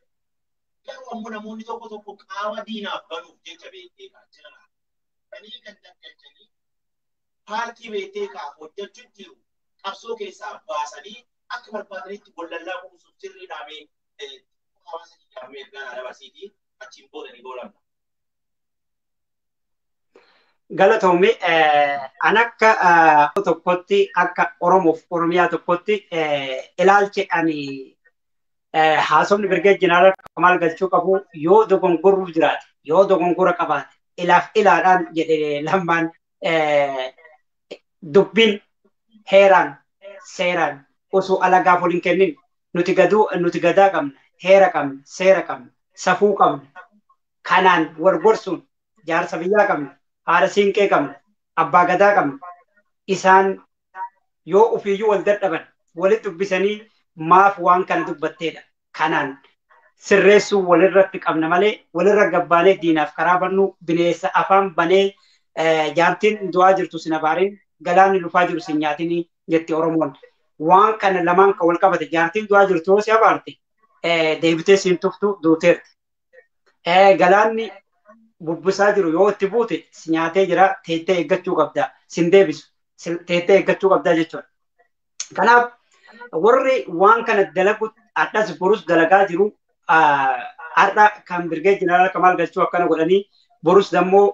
Garuu ammoo namoonni tokko tokko qaama diinaaf banuuf jecha beektee kaa jiran. Kanii kan daggalchanii paartii beektee kaa hojjechuu jiru qabsoo keessaa baasanii akka barbaadanitti wal lallaa buusuuf sirrii dhaabee hawaasa ijaaramee ergaa dabarsiitii achiin booda ni goolamna. Galatoomi an akka tokkotti akka Oromoof Oromiyaa tokkotti ilaalchi ani haasofni Birgeed Jeneraal Kamaal Galchuu qabu yoo dogongorruuf jiraate yoo dogongora qabaate ilaaf ilaadhaan jedhe lammaan dubbiin heeraan seeraan osoo alagaaf waliin kennin nuti gaduu nuti gadaa qabna heera qabna seera qabna safuu qabna kanaan wal gorsuun jaarsa biyyaa qabna haadha siinqee qabna abbaa gadaa qabna isaan yoo ofiiyyuu wal dadhaban walitti dubbisanii maaf waan kana dubbatteedha kanaan sirreessuu walirratti qabna malee walirra gabbaanee diinaaf karaa bannu bineensa afaan banee jaartiin du'aa jirtu sin abaariin galaanni lufaa jiru sin nyaatinii jetti Oromoon. Waan kana lamaan kan wal qabate jaartiin du'aa jirtu yoo si abaarte deebitee siin tuftu duuteerti. Galaanni bubbisaa jiru yoo itti buute si nyaatee jira teettee eeggachuu qabda sin deebisu teettee eeggachuu qabda jechuudha. Kanaaf warri waan kana dalagu addas borus dalagaa jiru Har'a kan Birgeed Jeneraal Kamaal Galchuu akkana godhanii borus dammoo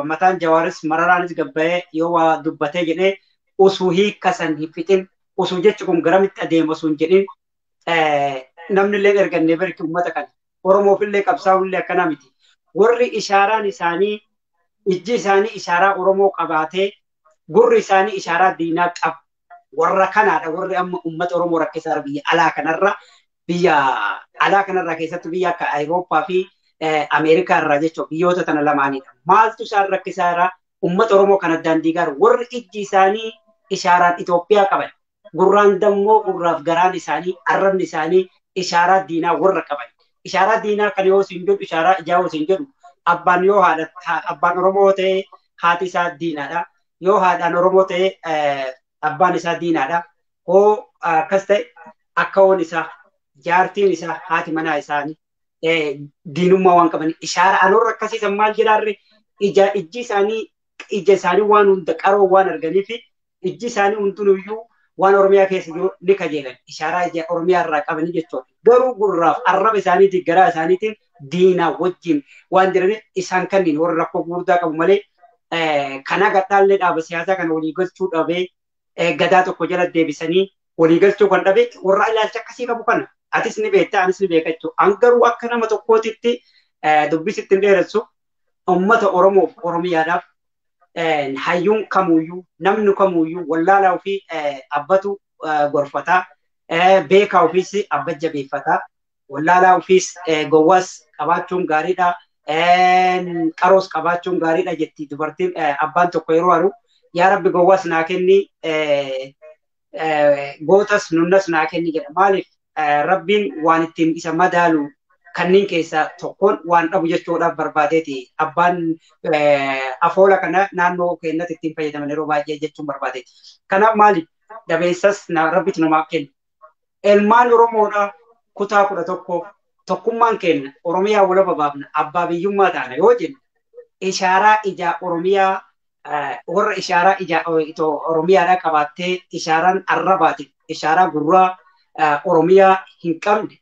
mataan Jawaaris Mararaanis gabbayee yoo waa dubbatee jedhee osoo hiikkasan hin fixin osoo jechi kun garamitti adeema osoo hin jedhin namni illee ergannee berki uummata kana. Oromoof illee qabsaa'u illee akkanaa miti. Warri ishaaraan isaanii ijji isaanii ishaaraa Oromoo qabaatee gurri isaanii ishaaraa diinaa qabu. Warra kanaadha warri amma uummata Oromoo rakkisaa biyya alaa kanarra biyya alaa kanarra keessattuu biyya akka Awurooppaa fi Ameerikaa irraa jechuudha biyyoota tana lamaanidha. Maaltu isaan rakkisaa jira? Uummata Oromoo kana daandii gaaru warri ijji isaanii ishaaraan Itoophiyaa qaban gurraan dammoo gurraaf garaan isaanii arrabni isaanii ishaaraa diinaa warra qaban. Ishaaraa diinaa kan yoo siin jedhu ishaaraa ijaa yoo siin jedhu abbaan yoo haadha abbaan Oromoo ta'e haati isaa diinaadha. Yoo haadhaan Oromoo ta'e abbaan isaa diinaadha. Hoo akkas ta'e akkawoon isaa jaartiin isaa haati manaa isaanii diinummaa waan qaban ishaara anoorra akkasiisan maal jedhaarre ija ijji isaanii ija isaanii waan hunda qaroo waan arganiif ijji isaanii hundinuyyuu waan Oromiyaa keessa jiru ni kajeelan ishaaraa ija Oromiyaa irraa qabanii jechuudha. Garuu gurraaf arraba isaaniitiin garaa isaaniitiin diinaa wajjin waan jiraniif isaan kanneen warra rakkoo gurguddaa qabu malee kana gadhaallee dhaaba siyaasaa kana walii galchuu dhabee gadaa tokko jala deebisanii walii galchuu kan dhabe warra ilaalcha akkasii qabu kana atis ni beekta anis ni beeka jechuudha. An garuu akka nama tokkootitti dubbisitti hin dheeressu uummata Oromoof Oromiyaadhaaf hayyuun kamuyyuu namni kamuyyuu wallaalaa ofii abbatu gorfataa beekaa ofiis abba jabeeffataa wallaalaa ofiis gowwaas qabaachuun gaariidha qaroos qabaachuun gaariidha jetti dubartiin abbaan tokko yeroo haru yaa rabbi gowwaas naa kenni gootas nunnas naa kenni jedha maaliif rabbiin waan ittiin isa madaalu kanneen keessaa tokkoon waan dhabu jechuudhaaf barbaadeeti. Abbaan afoola kana naannoo keenyatti ittiin fayyadaman yeroo baay'ee jechuun barbaadeeti. Kanaaf maali? Dabeessas rabbitu namaaf kenna. Ilmaan Oromoodha kutaa 11 tokkummaan kenna Oromiyaa walaba baafna abbaa biyyummaa taana yoo jennu ishaaraa ijaa Oromiyaa warra ishaaraa ijaa Oromiyaadhaa qabaattee ishaaraan arrabaati ishaaraa gurraa Oromiyaa hin qabne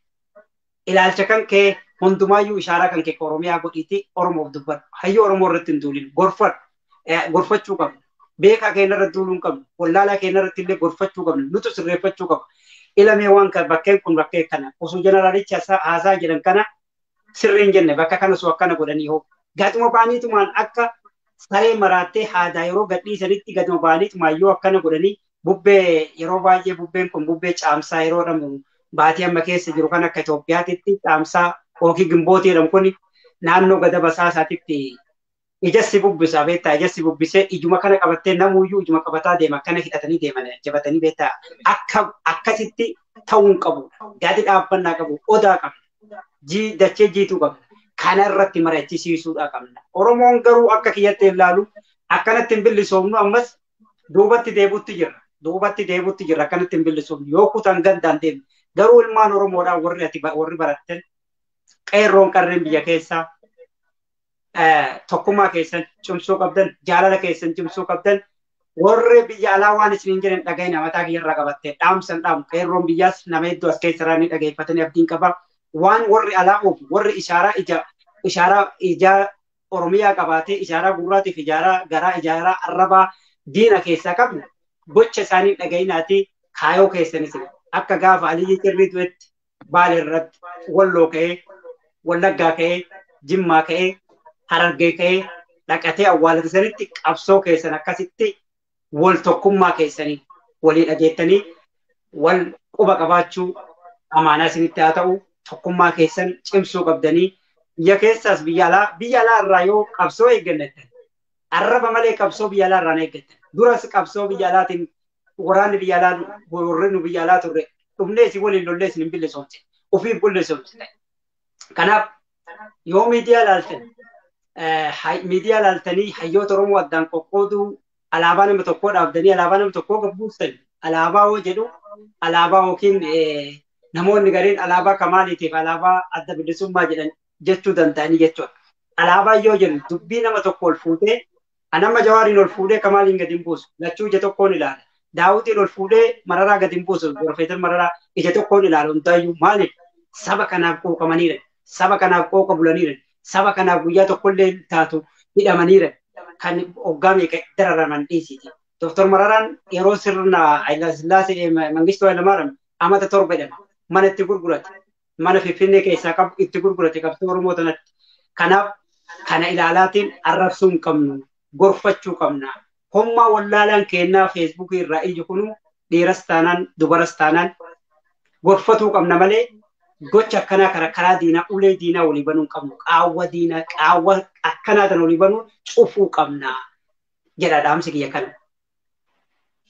ilaalcha kan kee hundumaayyuu ishaaraa kan kee Oromiyaa godhiiti Oromoof dubbadhu. Hayyuu Oromoo irratti hin duulin gorfadhu. Gorfachuu qabna. Beekaa keenya irratti duuluu hin qabnu. Wallaalaa keenya irratti illee gorfachuu qabna. Nutu sirreeffachuu qabna. Ilamee waan kan bakkeen kun bakkee kana osoo jeneraalichi haasaa jedhan kana sirriin jenne bakka kana osoo akkana godhanii hoo. Gaduma baaniitumaan akka saree maraattee haadaa yeroo gadhiisanitti gaduma baaniitumaan yoo akkana godhanii bubbee yeroo baay'ee bubbeen kun bubbee caamsaa yeroo jedhamu baatii amma keessa jiru kan akka Itoophiyaatitti caamsaa yookiin gimbootii jedhamu kun naannoo gada basaasaatitti ijassi bubbisa beektaa ijassi bubbisee ijuma kana qabattee namuyyuu ijuma qabataa deema akkana hidhatanii deeman jabatanii beektaa akka akkasitti ta'uu hin qabu gadi dhaabbannaa qabu odaa qabna dachee jiituu qabna kana irratti mari'achisiisuudha qabna Oromoon garuu akka kiyyatti ilaalu akkanatti hin bilisoomnu ammas duubatti deebuutti jirra duubatti deebuutti jirra akkanatti hin bilisoomnu yoo kutan gandaan deemne garuu ilmaan Oromoodhaa warri ati warri barattan qeerroon qarreen biyya keessaa tokkummaa keessan cimsuu qabdan jaalala keessan cimsuu qabdan warri biyya alaa waan isiniin jedhan dhaga'ina mataa kiyyarraa qabatte dhaamsan dhaamu qeerroon biyyaas nama hedduu as keessarraa ni dhageeffatanii abdiin qaba waan warri alaa oofu warri ishaaraa ija ishaaraa ijaa Oromiyaa qabaatee ishaaraa gurraatiif ishaaraa garaa ishaaraa arrabaa diina keessaa qabna gocha isaanii dhaga'inaati kaayoo keessanis akka gaafa Aliyyi Cirrii du'etti Baale irratti Walloo ka'ee Wallaggaa ka'ee Jimmaa ka'ee Harargee ka'ee dhaqatee awwaalate sanitti qabsoo keessan akkasitti wal tokkummaa keessanii walii dhageettanii wal quba qabaachuu amaanaa isinitti haa ta'u tokkummaa keessan cimsuu qabdanii biyya keessaas biyya alaa irraa yoo qabsoo eeggattan arraba malee qabsoo biyya alaa irraa eeggattan duras qabsoo biyya alaatiin waraanni biyya alaa warri nu biyya alaa turre dhufnee isin waliin lollee isin hin bilisoomsine ofiif bilisoomsine. Kanaaf yoo miidiyaa ilaaltan miidiyaa ilaaltanii hayyoota Oromoo addaan qoqqooduu alaabaa nama tokkoo dhaabdanii alaabaa nama tokkoo gabbuusan alaabaa hoo jedhu alaabaa yookiin namoonni gariin alaabaa kamaaliitiif alaabaa adda bilisummaa jedhan jechuu danda'anii jechuudha. Alaabaa yoo jennu dubbii nama tokko ol fuutee anamma Jawaariin ol fuudhee Kamaaliin gadi hin buusu lachuu ija tokkoon ilaala. Daawwitiin ol fuudhee Mararaa gadi hin buusu Profeesar Mararaa ija tokkoon ilaala hundaayyuu maaliif saba kanaaf quuqamaniidha. Saba kanaaf qooqa bulaniiran. Saba kanaaf guyyaa tokkollee taatu hidhamaniiran. Kan hoggaa meeqa dararaman dhiisiti. Dooktor Mararaan yeroo sirna Hayilasillaasee Mangistuu Hayilamaariyaam amata 7 jedhama. Mana itti gurgurate. Mana Finfinnee keessaa qabu itti gurgurate qabsoo Oromoo tanatti. Kanaaf kana ilaalaatiin arrabsuu hin qabnu. Gorfachuu qabna. Hommaa wallaalaan kennaa Feesbuukii irraa iyyu kunu dhiiras taanaan dubaras taanaan gorfatuu qabna malee gocha akkanaa kana karaa diinaa ulee diinaa walii banuu hin qabnu. Qaawwa diinaa qaawwa akkanaa tan walii banuu cufuu qabna jedha dhaamsi kiyya kana.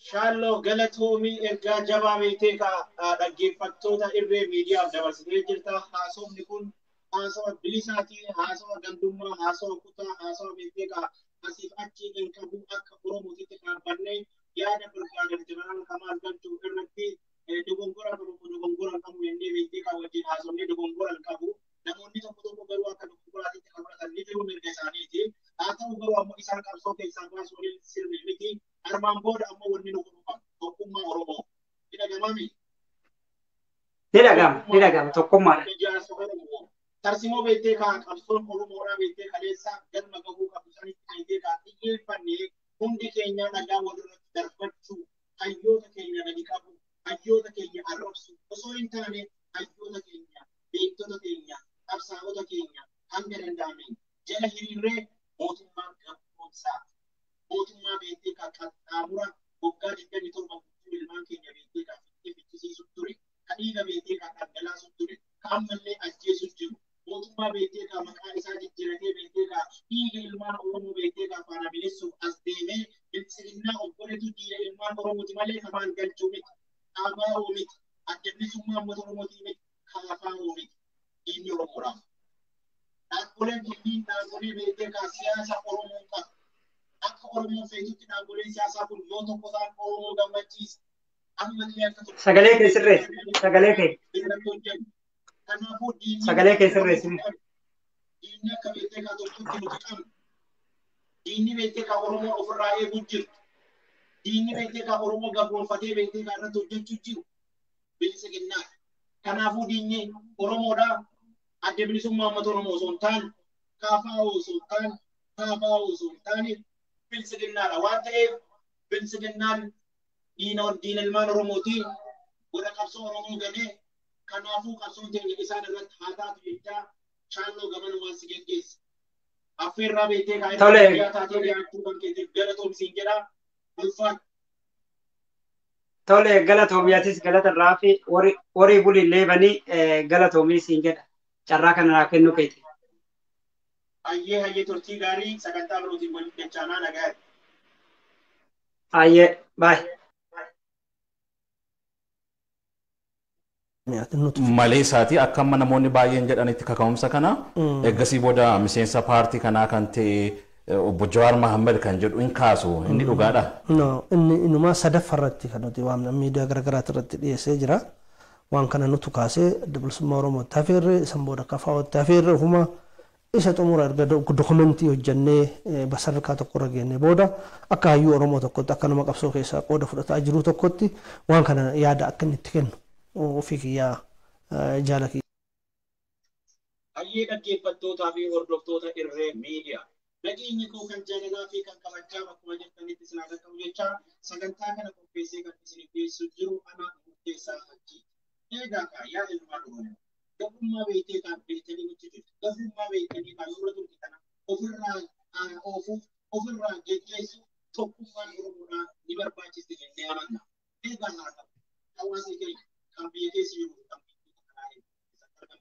Shaalloo galatoomii ergaa jabaa beektee dhaggeeffattoota Irree Miidiyaaf dabarsitee jirta. Haasofni kun haasawa bilisaati, haasawa gandummaa, haasawa kutaa, haasawa beektee asiif achi hin qabu akka Oromootitti dhaabbannee yaada Birgaader Jeneraal Kamaal Galchuu irratti dogongora qabu dogongora hin qabu jennee beektee wajjin haasofnee dogongora hin qabu. Namoonni tokko tokko garuu akka dogongoraatitti kan fudhatan ni jiru mirga isaaniiti. Haa ta'u garuu ammoo isaan qabsoo keessaa baasuun sirrii miti. Armaan booda ammoo wanni nu godhu qabu tokkummaa Oromoo. Ni dhagamaami? Ni dhagama, ni dhagama tokkummaadha. Ijaarsa Oromoo. Tarsimoo beektee kaa qabsoon Oromoodhaa beektee kaleessa galma gahuu qabu sanitti beektee kaa xiyyeeffannee hundi keenya dhagaa walirratti darbachuu hayyoota keenya gadi qabu hayyoota keenya arrabsu osoo hin taane hayyoota keenya beektota keenya qabsaa'ota keenya hanga danda'ameen jala hiriirree mootummaa gabroomsaa mootummaa beektee kaa qaxxaamura waggaa 27 guutuu ilmaan keenya beektee kaa fixee fichisiisu ture ka dhiiga beektee kaa dhangalaasu ture ka ammallee ajjeesu jiru mootummaa beektee kaa maqaa isaa jijjiiratee beektee kaa dhiiga ilmaan Oromoo beektee kaa faana bilisuuf as deemee bilisiginnaa obboleetu diina ilmaan Oromooti malee Kamaal Galchuu miti ABO miti adda bilisummaa uummata Oromootii miti KFO miti diinni Oromoodhaaf. Dhaabboleen kunniin dhaabbolee beektee kaa siyaasa Oromoo qabu. Akka Oromoon feetutti dhaabboleen siyaasaa kun yoo tokko ta'an Oromoo gammachiisa. Ammallee akka tokko. Sagalee kee sirreessi. Sagalee kee. Irratti hojjennu. Kanaafuu diinni Sagalee kee sirreessi. Diinni akka beektee kaa tokkotti nuti qabnu. Diinni beektee kaa Oromoo ofirraa eeguu jirtu. Diinni beektee kaa Oromoo gabroonfatee beektee kaa irratti hojjechuu jiru. Bilisa kennaa. Kanaafuu diinni Oromoodhaa adda bilisummaa uummata Oromoo osoo hin taane, KFO osoo hin taane, KFO osoo hin taane bilisa kennaadha. Waan ta'eef bilisa kennaan diina ilmaan Oromooti. Godha qabsoo Oromoo galee kanaafuu qabsoon teenya isaan irratti haa taatu jechaa Shaalloo gamanumaan si geggeessa. Affeerraa beektee kaa Tole. irraa taatee dhiyaachuu kan keetiif galatoomsiin jedha. Ulfaadhu. Tole galatoomii atis galata irraa fi horii bulii leebanii galatoomii siin jedha. Carraa kana naa kennuu keeti. Hayyee hayyee turtii gaarii sagantaa birootiin waliin dachaanaa nagaa. Hayyee baay. Malee isaati akka amma namoonni baay'een jedhanitti kaka'umsa kana eeggasii booda miseensa paartii kanaa kan ta'e obbo Jawaar Mahammad kan jedhu hin kaasu inni dhugaadha. No, inni inumaa sadaffaa irratti kan nuti waamna miidiyaa garaagaraati irratti dhiyeessee jira. Waan kana nutu kaasee adda bilisummaa Oromootti hafeerre isan booda KFOtti hafeerre ofuma isa xumura erga dokumentii hojjannee sadarkaa tokko irra geenne booda akka hayyuu Oromoo tokkotti akka nama qabsoo keessaa qooda fudhataa jiru tokkotti waan kana yaada akka inni itti kennu ofii kiyyaa jaala kiyyaa. Hayyee dhaggeeffattootaa fi hordoftoota Irree Miidiyaa. Nageenyi koo kan jaalalaa fi kan kabajaa bakkuma jirtanitti isin haa qaqqabu jechaa sagantaa kana qopheessee kan isiniif dhiyeessu jiru ana Murteessaa Hajji. Eegaa kaa yaa ilmaan Oromoo. Gabrummaa beektee kaan beektanii nutti jirtu. Gabrummaa beektanii kaan nurra turte kana ofirraa oofuuf ofirraa geggeessuuf tokkummaan Oromoodhaa ni barbaachiste jennee amanna. Eegaa haa ta'u. Hawaasni keenya kan biyya keessa jiru kan biyya kanaa keessatti argamta.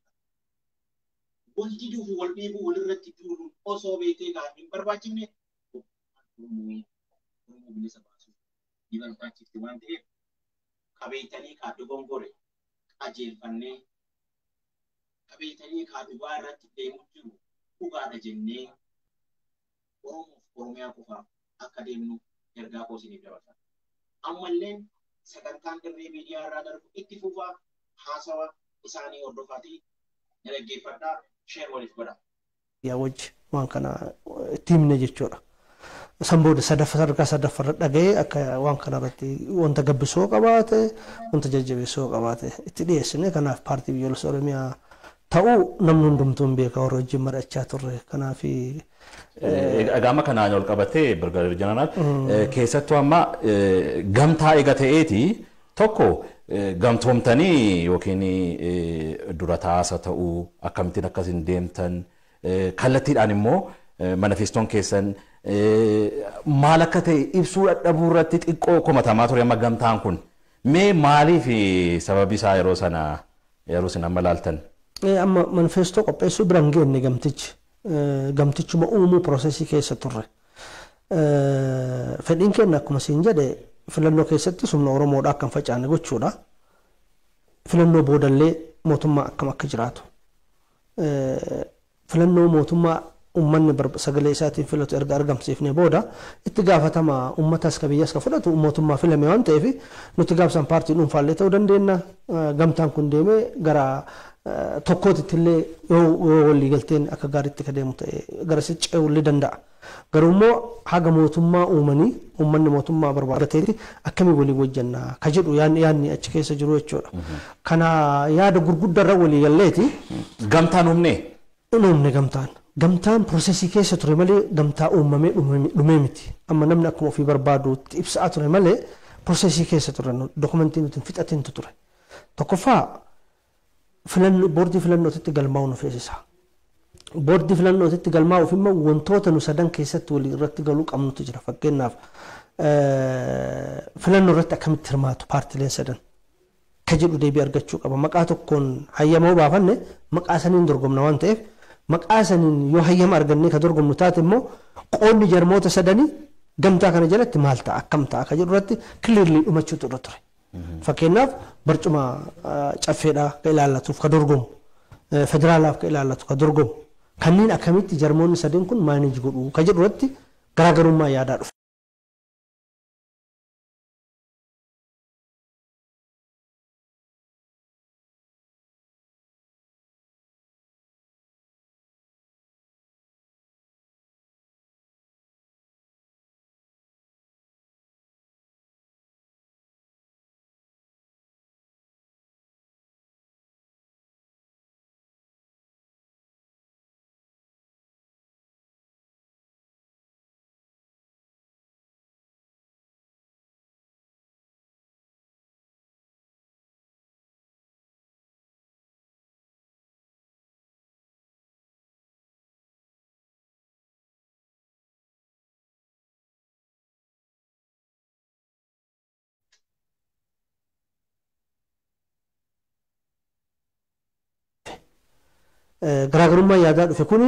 Wal diduu fi wal dhiibuu walirratti duuluun osoo beektee kaan hin barbaachifne Oromoo bilisa baasuuf ni barbaachifti waan ta'eef qabeettanii kaa dogongore qajeelfannee qabeettanii kaa dhugaa irratti deemuu jiru dhugaadha jennee Oromoof Oromiyaa qofaaf akka deemnu ergaa koo isiniif dabarsa. Ammallee sagantaan Irree Miidiyaa irraa darbu itti fufaa haasawa isaanii hordofaatii na dhaggeeffadhaa sheer waliif godhaa. Yaa wajji waan kana itti himne jechuudha. San booda sadarkaa sadaffaarra dhaga'ee akka waan kana irratti wanta gabbisoo qabaate wanta jajjabeessoo qabaate itti dhiyeessine. Kanaaf paartii biyyoolessa Oromiyaa Ta'uu namni hundumtuu hin beeka warra wajjin mari'achaa turre. Kanaaf Egaa amma kanaan ol qabatee Birgaadeer Jeneraal keessattuu amma gamtaa eega ta'eeti tokko gamtoomtanii yookiin dura taasa ta'uu akkamittiin akkasin deemtan kallattiidhaan immoo manifestoon keessan maal akka ta'e ibsuu dadhabuu irratti xiqqoo komatamaa ture amma gamtaan kun. Mee maaliif sababi isaa yeroo sana yeroo isin amma laaltan? Amma manifestoo qopheessuu bira hin geenne gamtichi. Gamtichuma uumuu piroosesii keessa turre. Fedhiin keenya akkuma siin jedhe filannoo keessatti humna Oromoodhaa akka hin facaane gochuudha. Filannoo boodallee mootummaa akkam akka jiraatu. Filannoo mootummaa uummanni sagalee isaatiin filatu erga argamsiifne booda itti gaafatama uummatas ka biyyas ka fudhatu mootummaa filame waan ta'eef nuti gaafsan paartii dhuunfaallee ta'uu dandeenya. Gamtaan kun deemee gara tokkootitti illee yoo walii galteen akka gaariitti ka deemu ta'e gara si ce'uu illee danda'a. Garuu immoo haga mootummaa uumanii uummanni mootummaa barbaadateeti akkamii walii wajjanna ka jedhu yaadni achi keessa jiru jechuudha. Kana yaada gurguddaarra walii galleeti. Gamtaan uumne? Uumne gamtaan. Gamtaan piroosesii keessa ture malee gamtaa uumamee dhumee miti. Amma namni akkuma ofii barbaadutti ibsaa ture malee piroosesii keessa ture dokumentii nuti fixatintu ture. Tokkoffaa filannoo boordii filannootitti galmaa'uu nu feesisa. Boordii filannootitti galmaa'uuf immoo wantoota nu sadan keessatti walii irratti galuu qabnutu jira. Fakkeenyaaf filannoo irratti akkamitti hirmaatu paartileen sadan ka jedhu deebii argachuu qaba. Maqaa tokkoon hayyamoo baafanne maqaa saniin dorgomna waan ta'eef maqaa saniin yoo hayyama argannee ka dorgomnu taate immoo qoonni jarmoota sadanii gamtaa kana jalatti maal ta'a akkam ta'a ka jedhu irratti kiliirlii dhumachuutu irra ture. Fakkeenyaaf barcuma caffeedhaa ka ilaallatuuf ka dorgomu, federaalaaf ka ilaallatu ka dorgomu, kanneen akkamitti jarmoonni sadeen kun maaneej godhu ka jedhu irratti garaagarummaa yaadaa dhufe. Garaagarummaa yaadaa dhufe kuni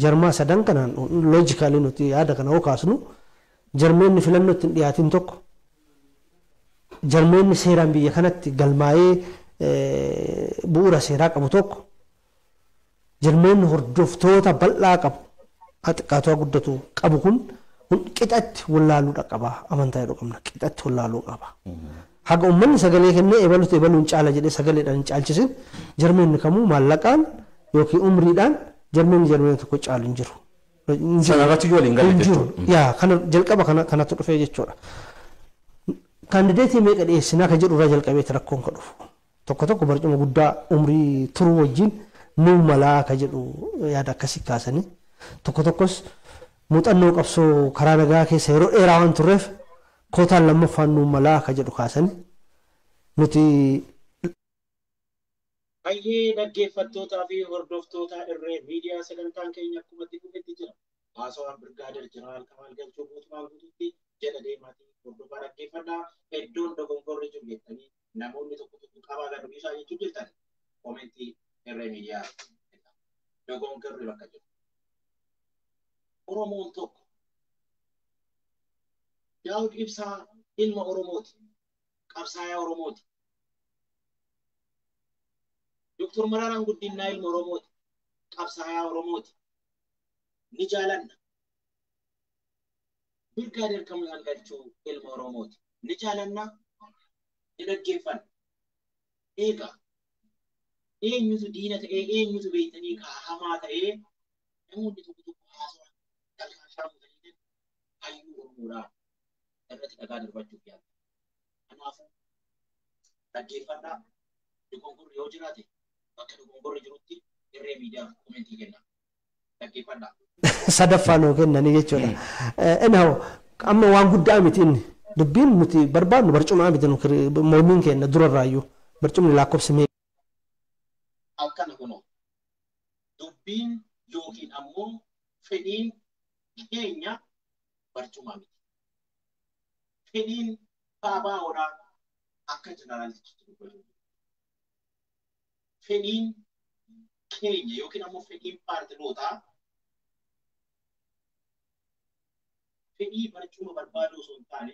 jarmaa sadan kanaan loojikaalii nuti yaada kana hoo kaasnu jarmeenni filannoo ittiin dhiyaatiin tokko jarmeenni seeraan biyya kanatti galmaa'ee bu'uura seeraa qabu tokko jarmeenni hordoftoota bal'aa qabu xiqqaatu guddatu qabu kun qixatti wallaaluudha qaba amantaa jedhu qabna qixatti wallaaluu qaba. Haga uummanni sagalee kennee ebalutu ebaluun caala jedhee sagaleedhaan hin caalchisin jarmeenni kamuu maallaqaan yookiin umriidhaan jarmeenni jarmeen tokko caalu hin jiru. Sanarratti iyyuu waliin galle jechuudha. Yaa kana jalqaba kanatu dhufee jechuudha. Kaandideetii meeqa dhiyeessinaa kan jedhu irraa jalqabeeti rakkoon ka dhufu. Tokko tokko barcuma guddaa umrii turuu wajjin nuu malaa ka jedhu yaada akkasii kaasanii. Tokko tokkos muuxannoo qabsoo karaa nagaa keessa yeroo dheeraa waan turreef kootaan lammaffaan nuu malaa ka jedhu kaasanii. Nuti Baay'ee dhaggeeffattootaa fi hordoftoota irree miidiyaa sagantaan keenya akkuma itti fufetti jira. Haasawaan Birgaadeer Jeneraal Kamaal Galchuu guutumaan guutuutti jala deemaatii hordofaa dhaggeeffadhaa. Iddoon dogongorri jiru jettanii namoonni tokko tokko qabaa gadhiisaa jechuu jirtan koomentii irree miidiyaa dogongorri bakka jiru. Oromoon tokko Daawud Ibsaa ilma Oromooti. Qabsaayaa Oromooti. Doktor Maraaraan Guddinaa ilma Oromooti. Qabsaayaa Oromooti. Ni jaalanna. Birgaadeer Kamaal Galchuu ilma Oromooti. Ni jaalanna. Ni dhaggeeffanna. Eegaa eenyutu diina ta'ee eenyutu beektanii hamaa ta'ee namoonni tokko tokko haasawaa kalkaashaa mutanii hayyuu Oromoodhaa irratti dhagaa darbachuuf yaala. Kanaafuu dhaggeeffadhaa. Dogongorri yoo jiraate Bakka dogongorri jirutti Irree Miidiyaaf komentii kenna. Dhaggeeffadhaa. Sadaffaa nuu kennanii jechuudha. Anyhow, amma waan guddaa miti inni. Dubbiin nuti barbaadnu barcumaa miti, nu mormiin keenya durarraayyuu. Barcumni lakkoofsi meeqa? Akkana kunoo, dubbiin yookiin ammoo fedhiin keenya barcumaa miti. Fedhiin PBOdhaa akka jeneraalitti dubbatu. Fedhiin keenya yookiin ammoo fedhiin paartilootaa fedhii barcuma barbaaduu osoo hin taane,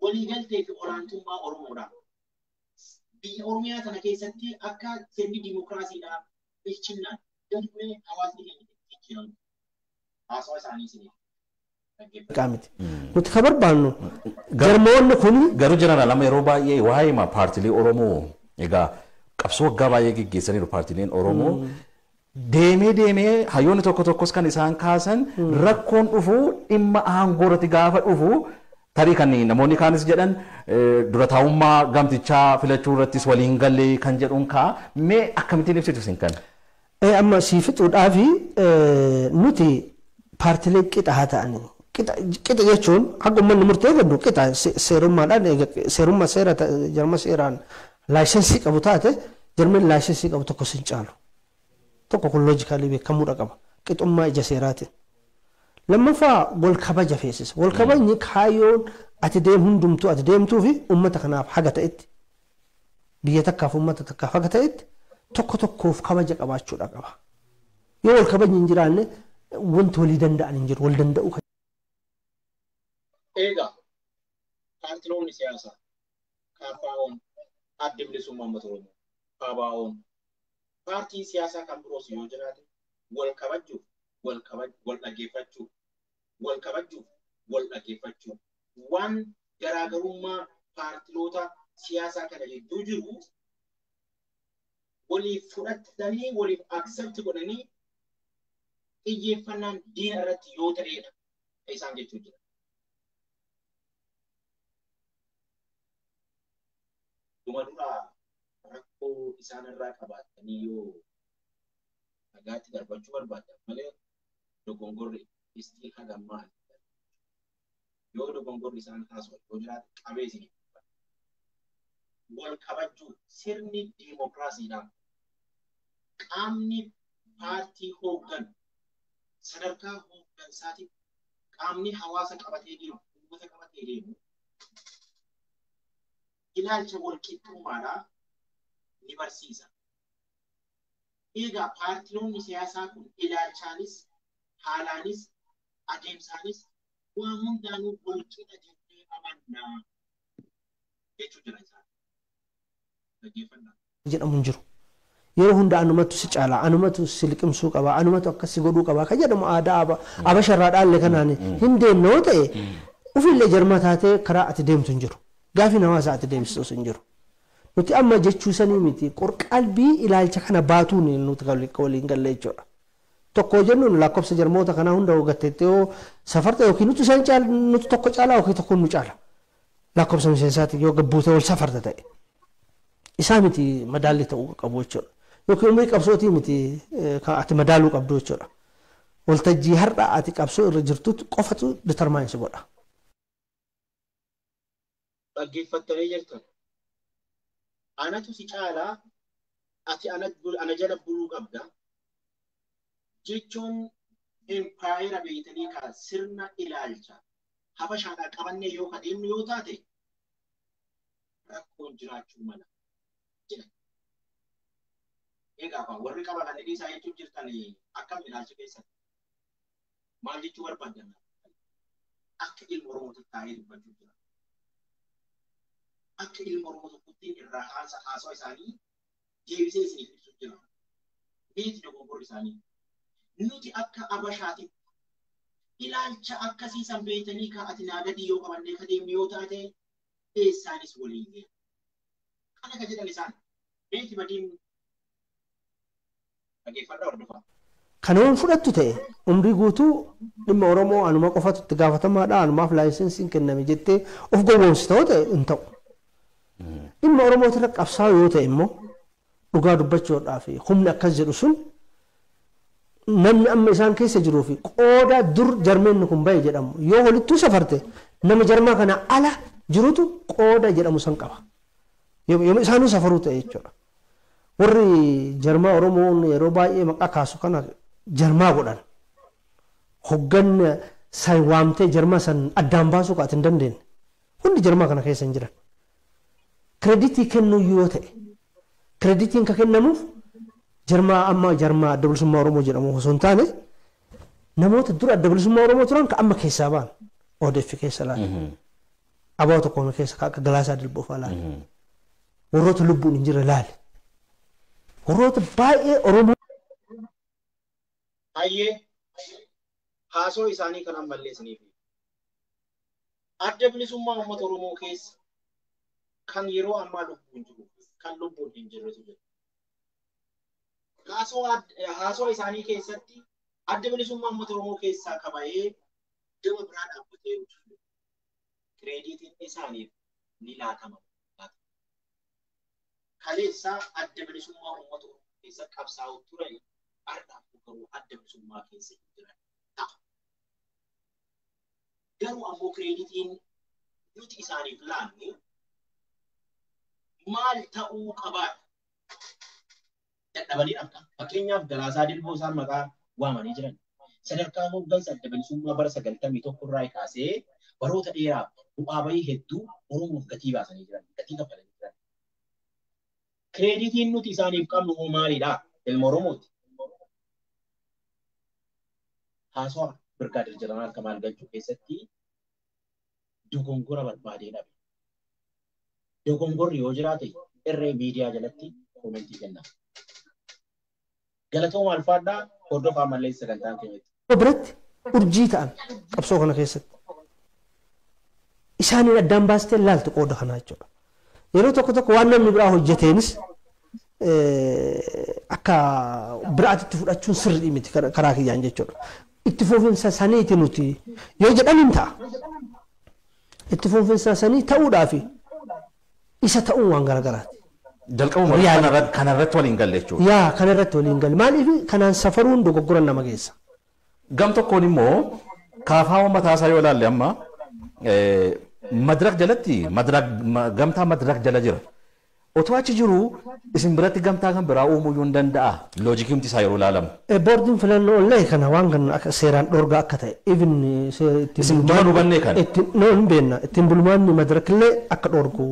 waliigaltee fi olaantummaa Oromoodha. Biyya Oromiyaa kana keessatti akka sirni dimokiraasiidhaa bilchinnaan galmee hawaasni keenya itti jijjiiramu. Haasawaa isaanii isiniif dhaggeeffadhaa. Miti. Nuti kan barbaannu jarmoonni kun Garuu jeneraal, amma yeroo baay'ee waa'ee paartiilee Oromoo, egaa qabsoo waggaa baay'ee geggeessaniiru paartiileen Oromoo. Deemee deemee hayyoonni tokko tokkos kan isaan kaasan, rakkoon dhufu dhimma aangoo irratti gaafa dhufu, tarii kan namoonni kaanis jedhan dura taa'ummaa gamtichaa filachuu irrattis waliin galee kan jedhuun ka'a. Mee akkamittiin ibsitu isin kana? Amma sii fixuudhaafi, nuti paartilee qixa haa ta'anii. Qixa jechuun akka uummanni murtee kennu qixa seerummaadhaan, seerummaa seera jarma seeraan laayisensii qabu taate, jarmeen laayisensii qabu tokko sin caalu. Tokko kun logically beekamuudha qaba. Qixummaa ija seeraatiin. Lammaffaa, wal kabaja feesisa. Wal kabajni kaayyoon ati deem hundumtuu ati deemtuu fi uummata kanaaf haga ta'etti, biyya takkaaf, uummata takkaaf haga ta'etti, tokko tokkoof kabaja qabaachuudha qaba. Yoo wal kabajni hin jiraanne, wanti walii danda'an hin jiru. Wal danda'uu Egaa paartiloonni siyaasaa KFO'n, Adda Bilisummaa Uummata Oromoo, ABO'n, paartiin siyaasaa kan biroos yoo jiraate, wal kabajuuf wal kabaj wal dhaggeeffachuu, wal kabajuuf wal dhaggeeffachuu, waan garaagarummaa paartiloota siyaasaa kana gidduu jiru waliif fudhatanii, waliif accept godhanii, xiyyeeffannaan diina irratti yoo ta'edha isaan jechuu jira. Dhuma duraa rakkoo isaan irraa qabaatanii yoo dhagaatti darbachuu barbaadan malee, dogongorri istii hagammaa yoo dogongorri isaan haasa'u yoo jiraate qabee isiniif dubbata. Wal kabajuu, sirni diimokiraasiidhaan qaamni paartii hoogganu sadarkaa hooggansaatiif qaamni hawaasa qabatee deemu, uummata qabatee deemu, ilaalcha wal qixxummaadhaa ni barsiisa. Egaa paartiloonni siyaasaa kun ilaalchaanis, haalaanis, adeemsaanis waan hundaanuu wal qixa jennee amannaa jechuu jira isaan. Dhaggeeffannaa. Jedhamu hin jiru. Yeroo hunda anumatu si caala, anumatu si liqimsuu qaba, anumatu akkas si godhuu qaba kan jedhamu aadaa abasharraa dhaalle kanaan hin deemne yoo ta'e, ofillee jarma taatee karaa ati deemtu hin jiru. Gaafiin hawaasaa ati deemsitus hin jiru. Nuti amma jechuu sanii miti, qorqalbii ilaalcha kana baatuun nuti waliin galle jechuudha. Tokko jennuun lakkoofsa jarmoota kanaa hunda gatteettee yoo safarta, yookiin nuti isaan caala, nuti tokko caalaa yookiin tokko nu caala. Lakkoofsa miseensaatiin yoo gabbuutee wal safarta ta'e. Isaa miti madaalli ta'uu qabu jechuudha. Yookiin umurii qabsootii miti kan ati madaaluu qabdu jechuudha. Waltajjii har'a ati qabsoo irra jirtutti qofatu determine si godha. Dhaggeeffattanii jirtan. Anatu si caalaa, ati ana jala buluu qabda jechuun empaayera beeytanii ka sirna ilaalcha habashaadhaa qabannee yoo ka deemnu yoo taate, rakkoon jiraachuu mala jedhan. Egaa warri qaba kan dhiisaa jechuun jirtan akkam ilaalcha keessan? Maal jechuu barbaaddan? Akka ilma Oromootti taa'ee dubbachuu jira. Akka ilma Oromoo tokkotti irraa haasawaa isaanii deebisee isiniif ibsuu jira. Beeti dogoggorri isaanii. Nuti akka abashaatitti ilaalcha akkasiisan beeytanii ka ati naa gadii yoo qabannee ka deemnu yoo taate, eessaanis waliin geera. Kana ka jedhan isaan. Beeti badiin, dhaggeeffadhaa, hordofaa. Kana waan fudhattu ta'e, umrii guutuu dhimma Oromoo anuma qofatu itti gaafatamaadha, anumaaf laayisensiin kenname jettee of gowwoomsita yoo ta'e, hin ta'u. Dhimma Oromootirra qabsaa'u yoo ta'e immoo, Dhugaa dubbachuudhaaf humni akkas jedhu sun namni amma isaan keessa jiruu fi qooda dur jarmeen kun bahe jedhamu yoo walittuu safarte nama jarmaa kana ala jirutu qooda jedhamu san qaba. Yoo isaanuu safaruu ta'e jechuudha. Warri jarmaa Oromoon yeroo baay'ee maqaa kaasu kana jarmaa godhan. Hoggan san waamtee jarmaa san addaan baasuu kaa'at hin dandeenye. Hundi jarmaa kana keessa hin jiran. Kireditii kennuu yoo ta'e kireditiin ka kennamuuf jarmaa amma jarmaa Adda Bilisummaa Oromoo jedhamu osoo hin taane namoota dura Adda Bilisummaa Oromoo turan ka amma keessaa ba'an ODF keessa laala. Abaa tokkoome keessa ka akka Galaasaa Dilboo fa'aa laala. Warroota lubbuun hin jirre laale. Warroota baay'ee Oromoo. Hayyee haasoo isaanii kan ammalleessaniif Adda Bilisummaa Uummata Oromoo keessa kan yeroo ammaa lubbuun jiru kan lubbuun hin jirretu jira. Haasoo isaanii keessatti Adda Bilisummaa Uummata Oromoo keessaa qaba'ee gama biraa dhaabbatee jiru. Kireeditiin isaaniif ni laatama. Kaleessaa Adda Bilisummaa Uummata Oromoo keessa qabsaa'u turan har'aaf garuu Adda Bilisummaa keessa hin jiran ta'a. Garuu ammoo kireeditiin nuti isaaniif laannu maal ta'uu qabaadha? Dadhabanii akka fakkeenyaaf Galaasaa Dilboo isaan maqaa waamanii jiran. Sadarkaa hooggansa Adda Bilisummaa bara 91 irraa kaasee baroota dheeraaf bu'aa bahii hedduu Oromoof gatii baasanii jiran, gatii kaffalanii jiran. Kireeditiin nuti isaaniif qabnu hoo maalidha? Ilma Oromooti. Haasawaa Birgaadir Jeneraal Kamaal Galchuu keessatti dogongora barbaadee dhabe. Dogongorri yoo jiraate irree miidiyaa jalatti koomentii kenna. Galatooma alfaadhaa hordofaa mallee sagantaan keenyatti. Biratti urjii ta'an qabsoo kana keessatti. Isaaniin addaan baastee laaltu qooda kanaa jechuudha. Yeroo tokko tokko waan namni biraa hojjeteenis akka biraatitti fudhachuun sirrii miti karaa kiyyaan jechuudha. Itti fufinsa saniiti nuti yoo jedhan hin ta'a. Itti fufinsa sanii ta'uudhaaf isa ta'uun waan garagaraati. Jalqabuma kanarratti waliin galle jechuudha. Yaa kanarratti waliin galle maaliif kanaan safaruun dogoggora nama geessa. Gam tokkoon immoo kaafaa mataasaa yoo ilaalle amma madirak jalatti gamtaa madirak jala jira. Otoo achi jiru isin biratti gamtaa kan biraa uumuu hin danda'a. Loojikiin isaa yeroo ilaalamu. Boordiin filannoo illee kana waan kana akka seeraan dhorgaa akka ta'e even isin dura hubannee kana. No hin beekna ittiin bulmaanni madirak illee akka dhorgu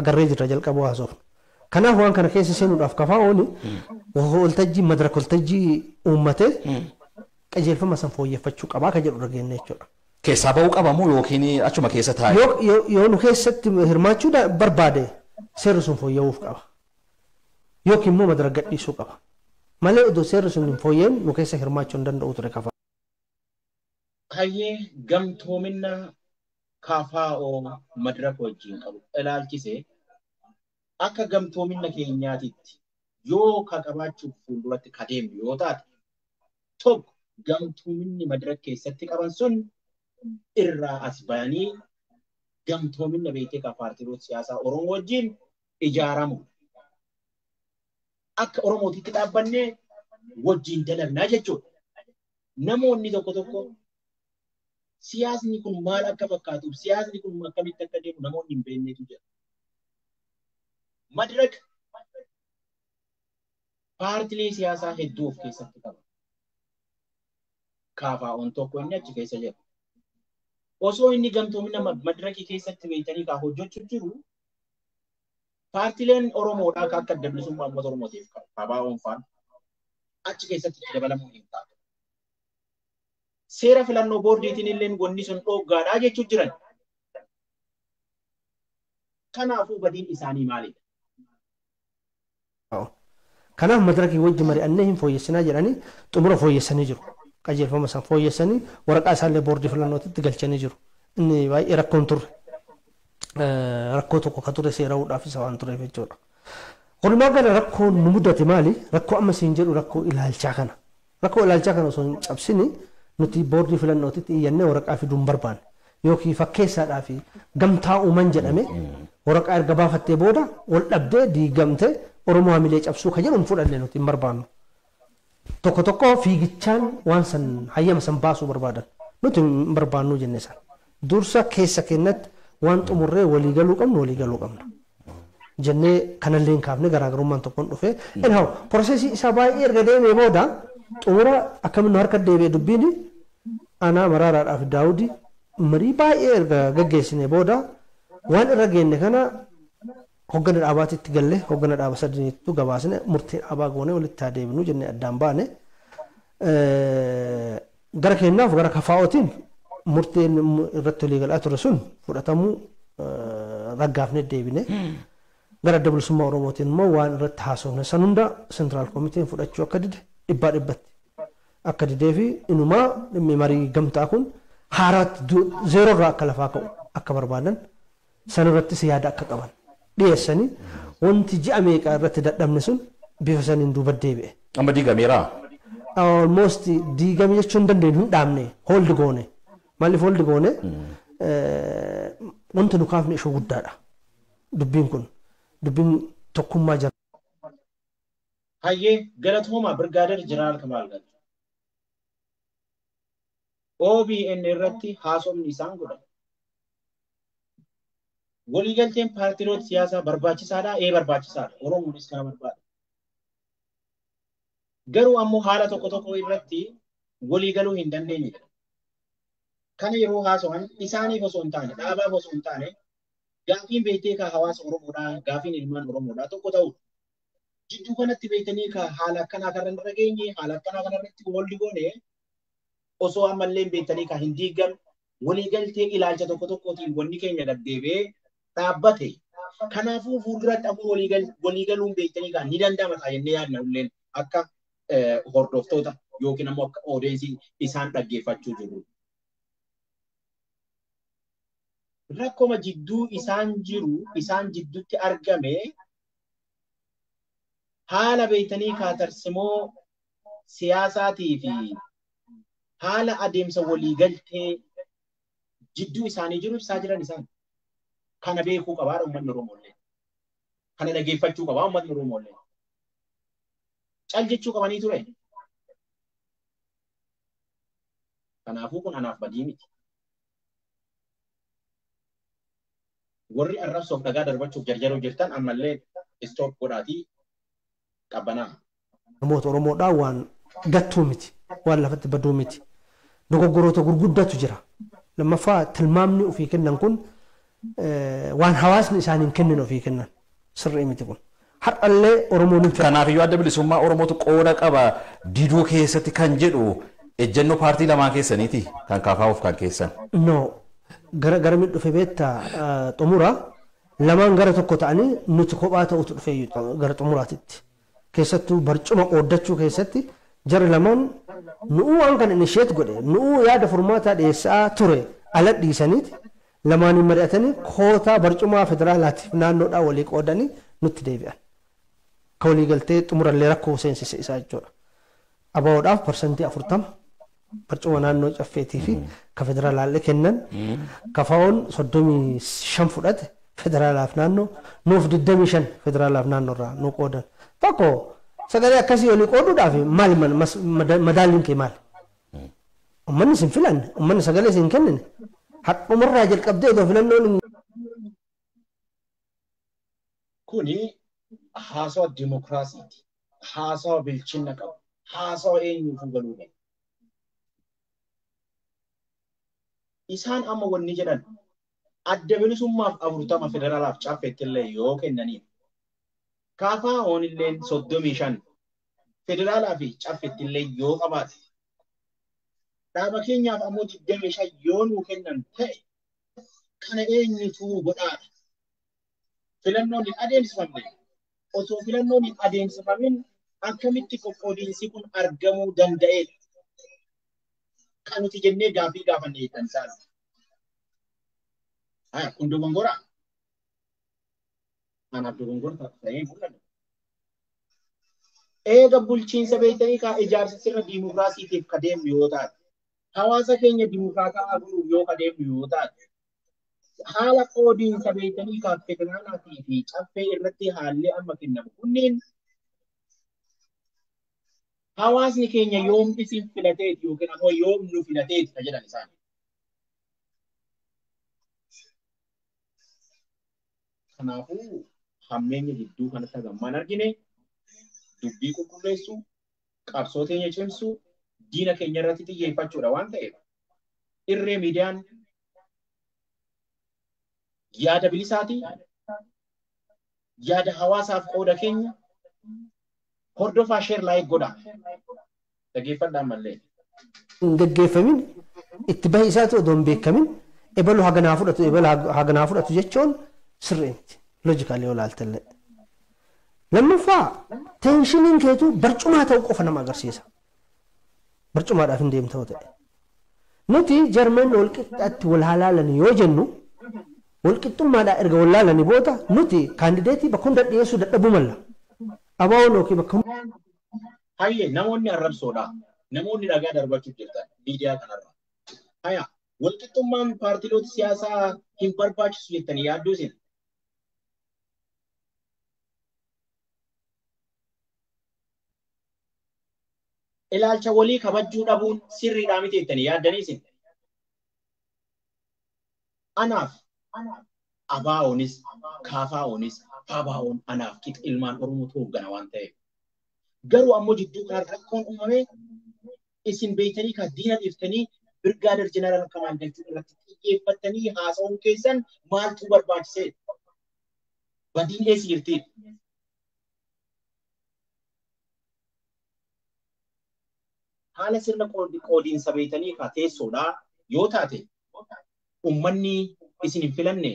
agarree jirra jalqabu haasofnu. Kanaaf waan kana keessa seenuudhaaf kafaa ooni waltajjii madirak waltajjii uummatee qajeelfama san fooyyeffachuu qabaa ka jedhu dhageenya jechuudha. Keessaa ba'uu qabamu yookiin achuma keessa taa'e. Yoo nu keessatti hirmaachuu barbaade seerri sun fooyya'uuf qaba. Yookiin immoo madirak gadhiisuu qaba. Malee odoo seerri sun hin fooyya'in nu keessa hirmaachuu hin danda'u ture kafaa. Hayyee gamtoomina KFO madirak wajjin qabu ilaalchise akka gamtoomina keenyaatitti yoo ka qabaachuuf fuulduratti ka deemnu yoo taate tokko gamtoominni madirak keessatti qaban sun irraa as bayanii gamtoomina beekee ka paartiilee siyaasaa Oromoo wajjin ijaaramu. Akka Oromootitti dhaabbannee wajjin dalagnaa jechuudha. Namoonni tokko tokko siyaasni kun maal akka fakkaatuuf siyaasni kun akkamitti akka deemu namoonni hin beeknetu jira. Madirak paartiilee siyaasaa hedduu of keessatti qaba. KFO'n tokko inni achi keessa jira. Osoo inni gamtoomina madirakii keessatti beektanii kaa hojjechuu jiru paartiileen Oromoodhaa akka Adda Bilisummaa Uummata Oromootiif KFO'n faan achi keessatti itti dabalamuu hin taatu. Seera filannoo boordiitiin illee wanni sun dhooggaadhaa jechuu jiran. Kanaafuu badiin isaanii maalidha? Kanaaf madirakii wajji mari'annee hin fooyyessinaa jedhanii xumura fooyyessanii jiru. Qajeelfama isaan fooyyessanii waraqaa isaallee boordii filannootti galchanii jiru. Inni baay'ee rakkoon turre. Rakkoo tokko ka ture seera'uudhaaf isa waan tureef jechuudha. Walumaa gala rakkoon nu mudate maali? Rakkoo amma siin jedhu rakkoo ilaalchaa kana. Rakkoo ilaalchaa kana osoo hin cabsini nuti boordii filannootti iyyannee waraqaa fiduu hin barbaanne. Yookiin fakkeessaadhaa fi gamtaa uuman jedhame waraqaa erga baafattee booda wal dhabdee diigamtee Oromoo hamilee cabsuu kan jedhu hin fudhanne nuti hin barbaannu. Tokko tokko fiigichaan waan san hayyama san baasuu barbaadan nuti hin barbaannu jenne san. Dursa keessa keenyatti waan xumurree waliigaluu qabnu waliigaluu qabna. Jennee kanallee hin kaafne garaagarummaan tokkoon dhufe. Anyhow, processii isaa baay'ee erga deemee booda xumura akkamiin nu harka deebi'e dubbiin anaa Maraaraadhaaf Daawudi marii baay'ee erga gaggeessine booda waan irra geenne kana hoggana dhaabaatitti galle hoggana dhaaba sadaniittu gabaasne murtee dhaabaa goone walitti haa deebinu jennee addaan baane. Gara keenyaaf gara kafaa'ootiin murteen irratti walii galaa ture sun fudhatamuu raggaafne deebine. Gara adda bilisummaa Oromootiin immoo waan irratti haasofne san hunda sentiraal koomitiin fudhachuu akka dide dhibbaa dhibbatti akka didee fi inumaa dhimmi marii gamtaa kun haaraatti zeeroo irraa akka lafaa ka'u akka barbaadan san irrattis yaada akka qaban dhiyeessanii wanti ji'a meeqaa irratti dadhabne sun bifa saniin duuba deebi'e. Amma diigameeraa? Almost diigame jechuun hin dandeenyu hin dhaabne hold goone. Maaliif hold goone? Wanti nu kaafne ishoo guddaadha. Dubbiin kun dubbiin tokkummaa jira. Hayyee galatooma Birgaadeer Jeneraal Kamaal Galchuu. OBN irratti haasofni isaan godhan. Waliigalteen paartiilee siyaasaa barbaachisaadha. Ee barbaachisaadha. Oromoonis kana barbaada. Garuu ammoo haala tokko tokko irratti waliigaluu hin dandeenye. Kana yeroo haasawan isaaniif osoo hin taane dhaabaaf osoo hin taane gaafiin beektee ka hawaasa Oromoodhaa gaafiin ilmaan Oromoodhaa tokko ta'udha. Jidduu kanatti beektanii ka haala akkanaa kana irra geenye haala akkanaa kana irratti walli goone osoo ammallee beektanii ka hin diigamne waliigaltee ilaalcha tokko tokkootiin wanni keenya gaddeebi'ee dhaabbate. Kanaafuu fuulduratti ammoo waliigaluun beektanii ka ni danda'ama ta'a jennee yaadna illeen akka hordoftoota yookiin ammoo akka odeensii isaan dhaggeeffachuu jiru. Rakkoma jidduu isaan jiru isaan jidduutti argame haala beektanii kaatarsimoo siyaasaatii fi haala adeemsa waliigaltee jidduu isaanii jiru ibsaa jiran isaan. Kana beekuu qabaa uummanni Oromoo illee. Kana dhaggeeffachuu qabaa uummanni Oromoo illee. Cal jechuu qabanii ture. Kanaafuu kun anaaf badii miti. Warri arrabsoof dhagaa darbachuuf jarjaruu jirtan ammallee stop godhaatii qabbanaa. Namoota Oromoodhaa waan gattuu miti, waan lafatti baduu miti. Dogoggoroota gurguddaatu jira. Lammaffaa tilmaamni ofii kennan kun waan hawaasni isaaniin kennan ofii kennan sirrii miti kun. Har'allee Oromoon hin fedhu. Kanaafiyyuu adda bilisummaa Oromootu qooda qaba diduu keessatti kan jedhu ejjennoo paartii lamaan keessaniiti kan kaafaa'uuf kan keessan. No, gara garamitti dhufe beektaa xumura lamaan gara tokko ta'anii nuti kophaa ta'utu dhufe gara xumuraatitti. Keessattuu barcuma qooddachuu keessatti jarri lamaan nu'uu waan kana inisheet godhe nu'uu yaada furmaataa dhiyeessaa ture ala dhiisaniiti lamaaniin mari'atanii kootaa barcumaa federaalaatiif naannoodhaa walii qoodanii nutti deebi'an. Ka waliigaltee xumurallee rakkoo seensise isaa jechuudha. Abaa'oodhaaf 40% barcuma naannoo caffeetii fi ka federaalaallee kennan kafaa'oon 35 fudhate federaalaaf naannoo nuuf 25 federaalaaf naannoo irraa nu qoodan. Tokko sagalee akkasii olii qooduudhaaf maali madaalliin kee maali? Uummanni isin filanne uummanni sagalee isin kennine hadhumarraa jalqabdee otoo filannoon Kuni haasawa dimokiraasiiti. Haasawa bilchinna qabu. Haasawa eenyuufuu galuu qabu. Isaan amma wanni jedhan adda bilisummaaf 40 federaalaaf caffeetti illee yoo kennaniif KFO'n illee 35 federaalaa fi caffeetti illee yoo qabaate dhaaba keenyaaf ammoo 25 yoo nuu kennan ta'e kana eenyutu godhaadha. Filannoon hin adeemsifamne osoo filannoon hin adeemsifamin akkamitti qoqqoodiinsi kun argamuu danda'eedha. Kan nuti jennee gaafii gaafanne jedhan isaan. Haya kun dogongoraa? Anaaf dogongora ta'ee mul'ata. Eega bulchiinsa beektanii kaa ijaarsa sirna diimokiraasiitiif ka deemnu yoo taate, hawaasa keenya diimokiraataa godhuuf yoo ka deemnu yoo taate, Haala qoodiinsa beektanii kan federaalaatii fi caffee irratti haalli amma kennamu kunneen hawaasni keenya yoom isin filateeti yookiin ammoo yoom nu filateeti ka jedhan isaan. Kanaafuu hammeenya gidduu kanatti hagammaan argine dubbii qulqulleessuu, qabsoo keenya cimsuu, diina keenya irratti xiyyeeffachuudha waan ta'eef irree miidiyaan yaada bilisaati, yaada hawaasaaf qooda keenya hordofaa share like godhaa. Dhaggeeffadhaa ammallee. Hin gaggeeffamin itti bahi isaatu odoo hin beekamin ebalu haganaa fudhatu ebalu haganaa fudhatu jechuun sirrii miti loojikaalii yoo ilaaltellee. Lammaffaa teenshiniin keetu barcumaa ta'uu qofa nama agarsiisa. Barcumaadhaaf hin deemta ta'e. Nuti Jarman wal qixxaatti wal halaalan yoo jennu wal qixxummaadhaa erga wal laalanii booda nuti kaandideetii bakka hunda dhiyeessuu dadhabuu malla. Abaa'oon yookiin bakka Hayyee namoonni arrabsoodha. Namoonni dhagaa darbachuuf jirtan miidiyaa kanarra. Haya walqixxummaan paartiiloota siyaasaa hin barbaachisu jettanii yaadduu isin. Ilaalcha walii kabajjuu dhabuun sirriidhaa miti jettanii yaaddanii isin. Anaaf ABO'oonis KFO'oonis FABO'oon anaaf qixa ilmaan Oromootu hooggana waan ta'eef. Garuu ammoo jidduu kanaan rakkoon uumame isin beektanii kan diina dhiiftanii Birgaadir Jeneraal Kamaal Galchuu irratti xiyyeeffattanii haasa'uun keessan maaltu barbaachisee? Badiin eessa jirti? Haala sirna qoodiinsa beektanii ka teessoodhaa yoo taate ummanni isin hin filanne,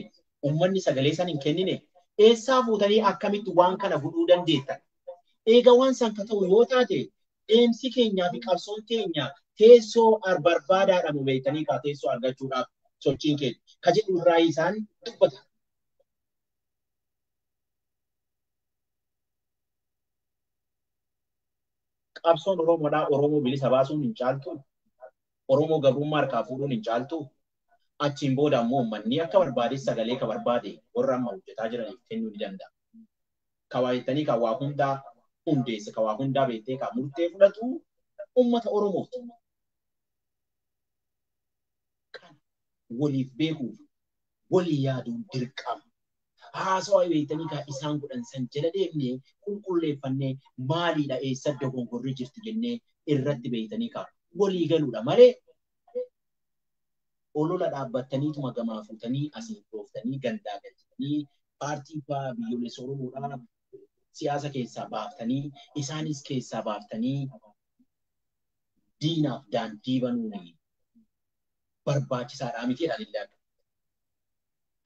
ummanni sagalee isaan hin kennine, eessaa fuutanii akkamitti waan kana godhuu dandeettan? Eega waan san ka ta'u yoo taate deemsi keenyaa fi qabsoon keenya teessoo barbaadaadha moo beektanii ka teessoo argachuudhaaf sochiin keenya ka jedhu irraa isaan dubbata. Qabsoon Oromoodhaa Oromoo bilisa baasuun hin caaltu. Oromoo gabrummaa harkaa fuudhuun hin caaltu. Achiin booda ammoo uummanni akka barbaade sagalee ka barbaade warra amma hojjetaa jiraniif kennuu ni danda'a. Ka waayitanii ka waa hundaa hundeesse ka waa hundaa beektee ka murtee fudhatu uummata Oromooti. Kan waliif beekuuf walii yaaduun dirqama. Haasawaa beektanii ka isaan godhan san jala deemnee qulqulleeffannee maaliidha eessa dogongorri jirti jennee irratti beektanii ka walii galuudha malee olola dhaabbattaniituma gamaa fuutanii asiin dhooftanii gandaa galchitanii paartii biyyoolessa Oromoodhaa siyaasa keessaa baaftanii isaanis keessaa baaftanii diinaaf daandii banuun barbaachisaadha miti jedhan illee akka.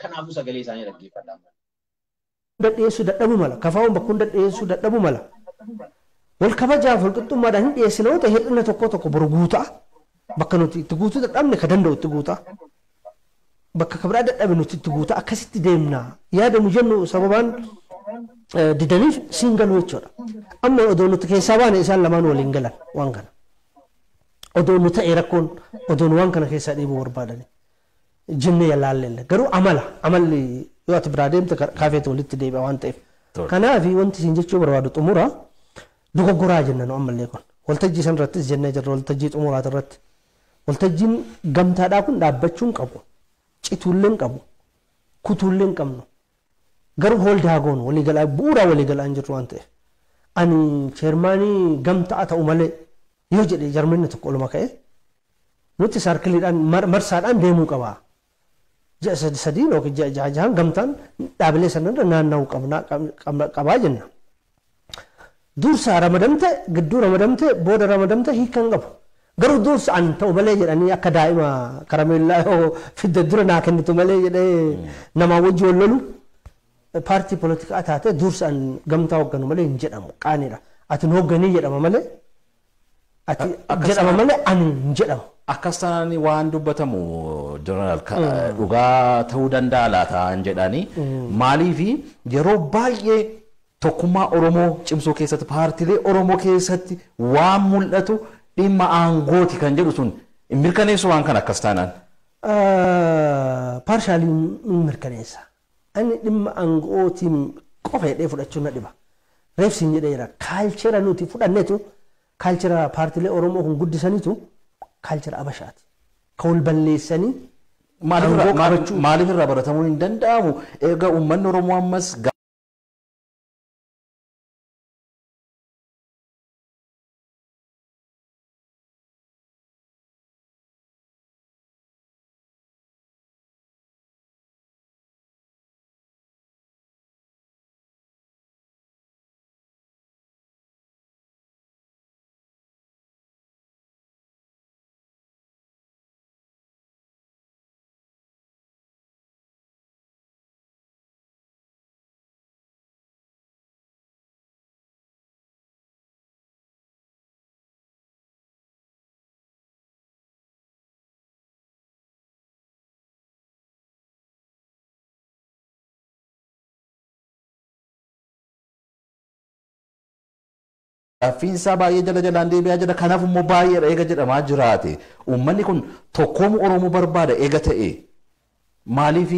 Kanaafuu sagalee isaanii dhaggeeffadhaa. Hunda dhiyeessuu dadhabuu mala. KFO'n bakka hunda dhiyeessuu dadhabuu mala. Wal kabajaaf wal qixxummaadhaan hin dhiyeessine yoo ta'e hir'ina tokko tokko boru guutaa. Bakka nuti itti guutuu dadhabne ka danda'u itti guutaa. Bakka kabiraa dadhabe nuti itti guutaa akkasitti deemna. Yaada nu jennu sababaan didaniif siin galu jechuudha. Amma odoo nuti keessaa baane isaan lamaan waliin galan waan kana. Odoo nu ta'e rakkoon odoo nu waan kana keessaa dhiibuu barbaadani. Jennee yaalaallee garuu amala amalli yoo ati biraa deemte kaafeetu walitti deebi'a waan ta'eef. Kanaaf wanti isin jechuu barbaadu xumura dogoggoraa jenna nu ammallee kun. Waltajjii san irrattis jennee jirra waltajjii xumuraati irratti. Waltajjiin gamtaadhaa kun dhaabbachuu hin qabu. Cituullee hin qabu. Kutuullee hin qabnu. Garuu hooldaa goonu waliigalaa bu'uuraa waliigalaa hin jirru waan ta'eef. Ani cheermaanii gamtaa ta'u malee yoo jedhe jarmanni tokko oluma ka'e nuti saarkiliidhaan marsaadhaan deemuu qaba. Ji'a sadi sadiin yookiin ji'a jaha jahaan gamtaan dhaabilee sanarra naanna'uu qabaa jenna. Dursa ramadamte gidduu ramadamte booda ramadamte hiika hin qabu. Garuu dursa an ta'u malee jedhanii akka daa'ima karameellaa yoo fidde dura naa kennitu malee jedhee namaa wajji wal lolu paartii poolitikaa taate dursa an gamtaa hoogganu malee hin jedhamu qaaniidha. Ati nu hoogganii jedhama malee ati jedhama malee ani hin jedhamu. Akkas taanaan waan dubbatamu jeneraal dhugaa ta'uu danda'a laata hin jedhani. Maaliifi yeroo baay'ee tokkummaa Oromoo cimsuu keessatti paartiilee Oromoo keessatti waan mul'atu dhimma aangooti kan jedhu sun mirkaneessu waan kana akkas taanaan. Partially mirkaneessa. Ani dhimma aangootiin qofa jedhee fudhachuun na dhiba. Reefsiin jedheera culture nuti fudhannetu culture paartiilee Oromoo kun guddisaniitu culture Abashaati. Ka wal balleessanii Maaliif irraa baratamuu hin danda'amu? Egaa uummanni Oromoo ammas gaaffiin isaa baay'ee jala jalaan deebi'aa jira. Kanaaf immoo baay'eedha eega jedhamaa jiraate. Uummanni kun tokkoomu Oromoo barbaada eega ta'e maaliif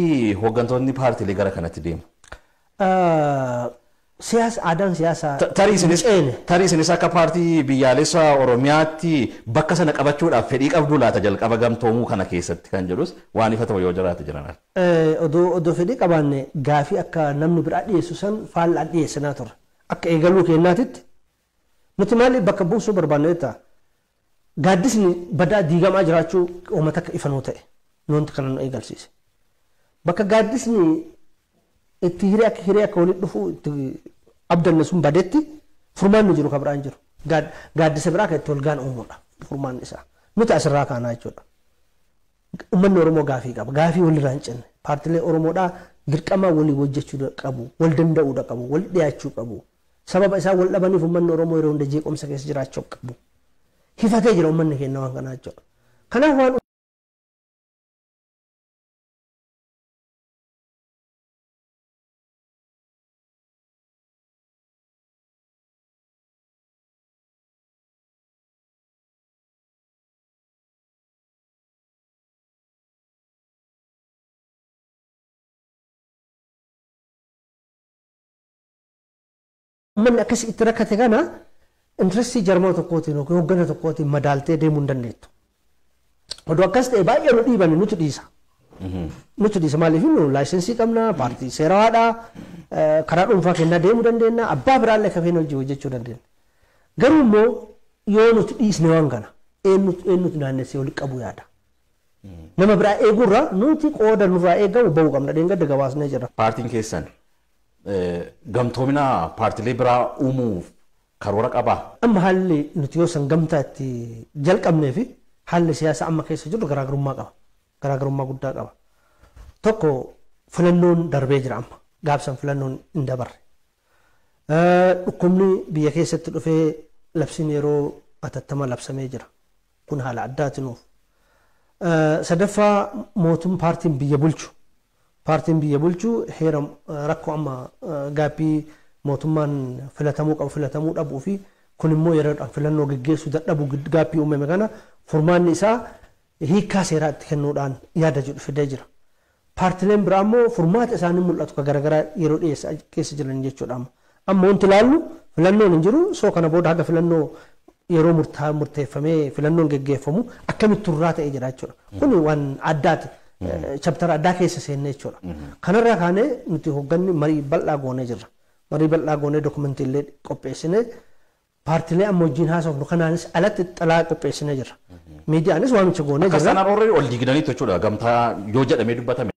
hooggantoonni paartiilee gara kanatti deemu? Siyaasa aadaan siyaasaa Tarii isinis akka paartii biyyaalessa Oromiyaatti bakka sana qabachuudhaaf fedhii qabdu laata jalqaba gamtoomuu kana keessatti kan jedhus waan ifa ta'u yoo jiraate jiran. Odoo fedhii qabaanne gaafii akka namni biraa dhiyeessu san faallaan dhiyeessinaa turre. Akka eegaluu kennaatitti nuti maaliif bakka buusuu barbaanne jettaa? Gaaddisni badaa diigamaa jiraachuu uummata akka ifanuu ta'e wanti kana nu eegalsiise. Bakka gaaddisni itti hiree akka walitti dhufu itti abdanne sun badetti furmaanni jiru kan biraan jiru. Gaaddisa biraa kan itti wal gaan uumuudha furmaanni isaa. Nuti asirraa kaanaa jechuudha. Uummanni Oromoo gaafii qaba. Gaafii walirraa hin cinne. Paartiilee Oromoodhaa dirqama walii hojjechuu qabu, wal danda'uudha qabu, wal dhiyaachuu qabu. Sababa isaan wal dhabaniif uummanni Oromoo yeroo hunda jeequmsa keessa jiraachuu qabu. Hifatee jira uummanni keenya waan kanaa jechuudha. Kanaaf waan uummanni akkas itti rakkate kana intirestii jarmoo tokkootiin yookiin hoggana tokkootiin madaaltee deemuu hin dandeettu. Oduu akkas ta'e baay'ee nu dhiibani nutu dhiisa. Nutu dhiisa maaliif nu laayisensii qabna paartii seerawaadha karaa dhuunfaa kennaa deemuu dandeenya abbaa biraallee kafeen hojii hojjechuu dandeenya. Garuu immoo yoo nuti dhiisne waan kana eenyutu naannessee walitti qabu yaada. Nama biraa eeguurra nuti qooda nurraa eegamu bahuu qabna dheengadda gabaasnee jirra. Paartiin keessan gamtoomina paartiilee biraa uumuuf karoora qabaa? Amma haalli nuti yoo san gamtaa itti jalqabnee fi haalli siyaasaa amma keessa jirru garaagarummaa qaba. Garaagarummaa guddaa qaba. Tokko filannoon darbee jira amma. Gaafsan filannoon hin dabarre. Dhukkubni biyya keessatti dhufee labsiin yeroo atattama labsamee jira. Kun haala addaati nuuf. Sadaffaa mootum paartiin biyya bulchu. Paartiin biyya bulchu heera rakkoo amma gaaffii mootummaan filatamuu qabu filatamuu dhabuu fi kun immoo yeroodhaan filannoo geggeessuu dadhabuu gaaffii uumame kana furmaanni isaa hiikkaa seeraa itti kennuudhaan yaada jedhu fidee jira. Paartileen biraa immoo furmaata isaanii mul'atu kan garaagaraa yeroo dhiyeessaa keessa jiran jechuudha amma. Amma wanti ilaallu filannoon hin jiru soo kana booda haga filannoo yeroo murteeffamee filannoon geggeeffamu akkamitti turraa ta'ee jira jechuudha. Kun waan addaati. Chaptara addaa keessa seenne jechuudha. Kanarraa kaanee nuti hoogganni marii bal'aa goonee jirra. Marii bal'aa goonee dokumentii illee qopheessinee paartiilee amma wajjin haasofnu kanaanis alatti xalaa qopheessinee jirra. Miidiyaanis waamicha goonee jirra. Akka sanaan ol diigdaniitu jechuudha gamtaa yoo jedhamee dubbatame.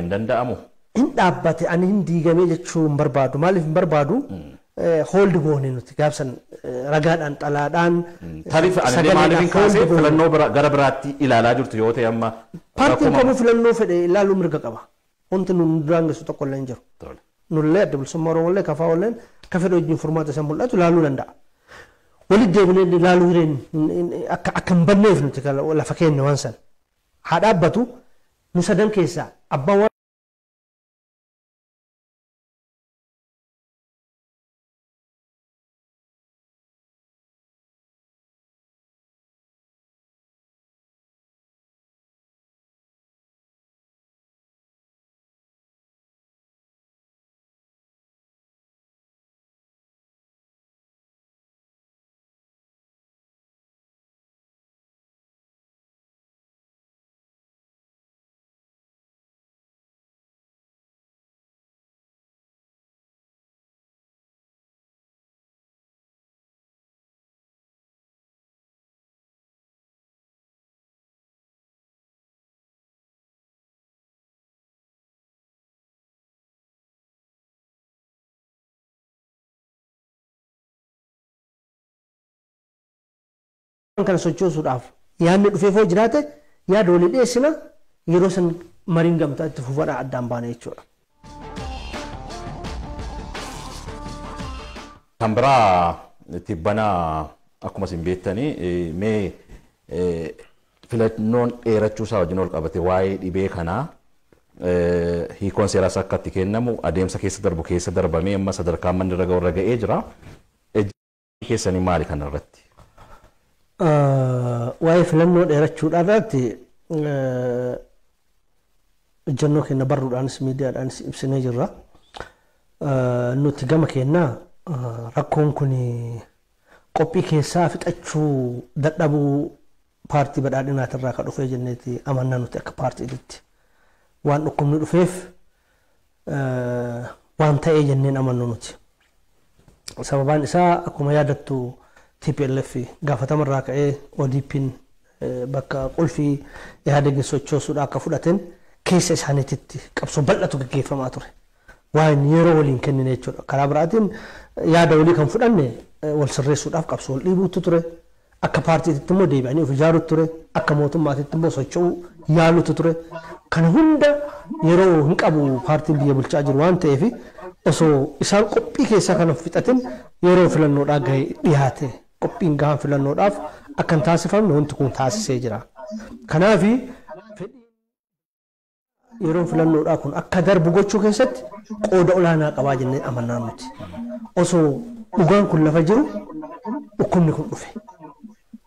Hin danda'amu. Hin dhaabbate, ani hin diigamee jechuu hin barbaadu. Maaliif hin barbaadu? Hold goone nuti gaafsan ragaadhaan, xalaadhaan. Tariif ani maaliif hin kaasee filannoo gara biraatti ilaalaa jirtu yoo ta'e amma. Paartiin kamuu filannoo fedhe ilaaluu mirga qaba. Wanti nu daangessu tokko illee hin jiru. Nullee Adda Bilisummaa Oromoo KFO illee ka fedhe wajjin furmaata isa mul'atu ilaaluu danda'a. Walitti deebinee ilaaluu hireen akka hin banneef nuti lafa keenya waan sana. Haa dhaabbatu, nu sadan keessaa abbaan waan kana sochoosuudhaaf yaadni dhufee foo jiraate, yaada walii dhiyeessina, yeroo san mariin gamtaa itti fufadha, addaan baana jechuudha. Kan biraa, tibbana akkuma isin beektanii mee filannoon dheerachuu isaa wajjin wal qabate waa'ee dhibee kanaa hiikoon seeraas akka itti kennamu adeemsa keessa darbu keessa darbamee amma sadarkaa manni irra ga'u irra ga'ee jira. Keessanii maali kana irratti? Waa'ee filannoo dheerachuudhaa irratti ejjennoo keenya barruudhaanis miidiyaadhaanis ibsinee jirra. Nuti gama keenyaa rakkoon kun qophii keessaa fixachuu dadhabuu paartii badhaadhinaatirraa kan dhufee jenneeti amannaa nuti akka paartiitti. Waan dhukkubni dhufeef waan ta'ee jenneen amannu nuti. Sababaan isaa akkuma yaadattu TPLF gaafatamarraa ka'ee ODP'n bakka qulfii Ihaadeeg sochoosuudha akka fudhateen keessa isaaniititti qabsoo bal'atu gaggeeffamaa ture. Waan yeroo waliin kennine jechuudha. Karaa biraatiin yaada walii kan fudhanne wal sirreessuudhaaf qabsoo wal dhiibuutu ture. Akka paartiitti immoo deebi'anii of ijaaruutu ture. Akka mootummaatitti immoo socho'uu yaaluutu ture. Kana hunda yeroo hin qabu paartiin biyya bulchaa jiru waan ta'eef, osoo isaan qophii keessaa kana fixatin yeroo filannoodhaa gahee dhiyaate, qophiin gahaan filannoodhaaf akka hin taasifamne wanti kun taasisee jira. Kanaaf yeroon filannoodhaa kun akka darbu gochuu keessatti qooda olaanaa qabaa jennee amannaa nuti. Osoo dhugaan kun lafa jiru dhukkubni kun dhufe.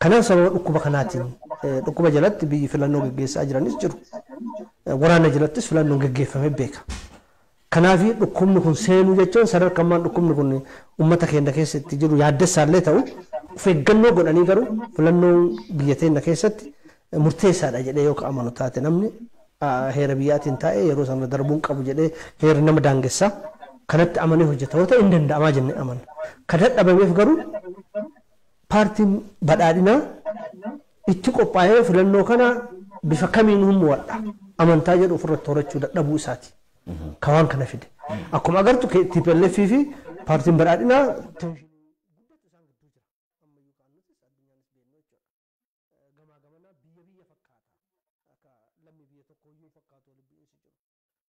Kanaaf sababa dhukkuba kanaatiin dhukkuba jalatti biyyi filannoo gaggeessaa jiranis jiru. Waraana jalattis filannoon gaggeeffamee beeka. Kanaaf dhukkubni kun seenuu jechuun sadarkaa ammaan dhukkubni kun uummata keenya keessatti jiru yaaddessaallee ta'u, of eeggannoo godhanii garuu filannoon biyya teenya keessatti murteessaadha jedhee yoo amanu taate, namni heera biyyaatiin taa'ee yeroo sana darbuun qabu jedhee heerri nama daangessaa kanatti amanee hojjeta yoo ta'e hin danda'amaa jennee amanna. Kan dadhabameef garuu paartiin badhaadhinaa itti qophaa'ee filannoo kana bifa kamiin mo'adha amantaa jedhu ofirratti horachuu dadhabuu isaati. Ka waan kana fide. Akkuma agartu TPLF fi paartiin badhaadhinaa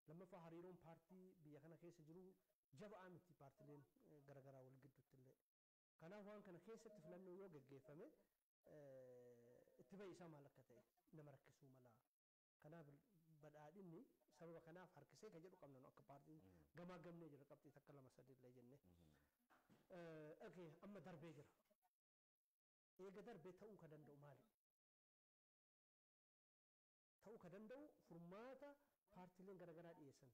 lammaffaa hariiroon paartii biyya kana keessa jiru jaba'aa miti, paartileen garaagaraa wal gidduutti illee. Kanaaf waan kana keessatti filannoo yoo gaggeeffame itti bahi isaa maal akka ta'e nama rakkisuu mala. Kanaaf badhaadhinni sababa kanaaf harkisee kan jedhu qabna akka paartiin gamaa gamnee jira qabxii takka lama sadii illee jennee. Okay, amma darbee jira. Eega darbee ta'uu ka danda'u maali? Ta'uu ka danda'u furmaata paartiileen garaagaraa dhiyeessan.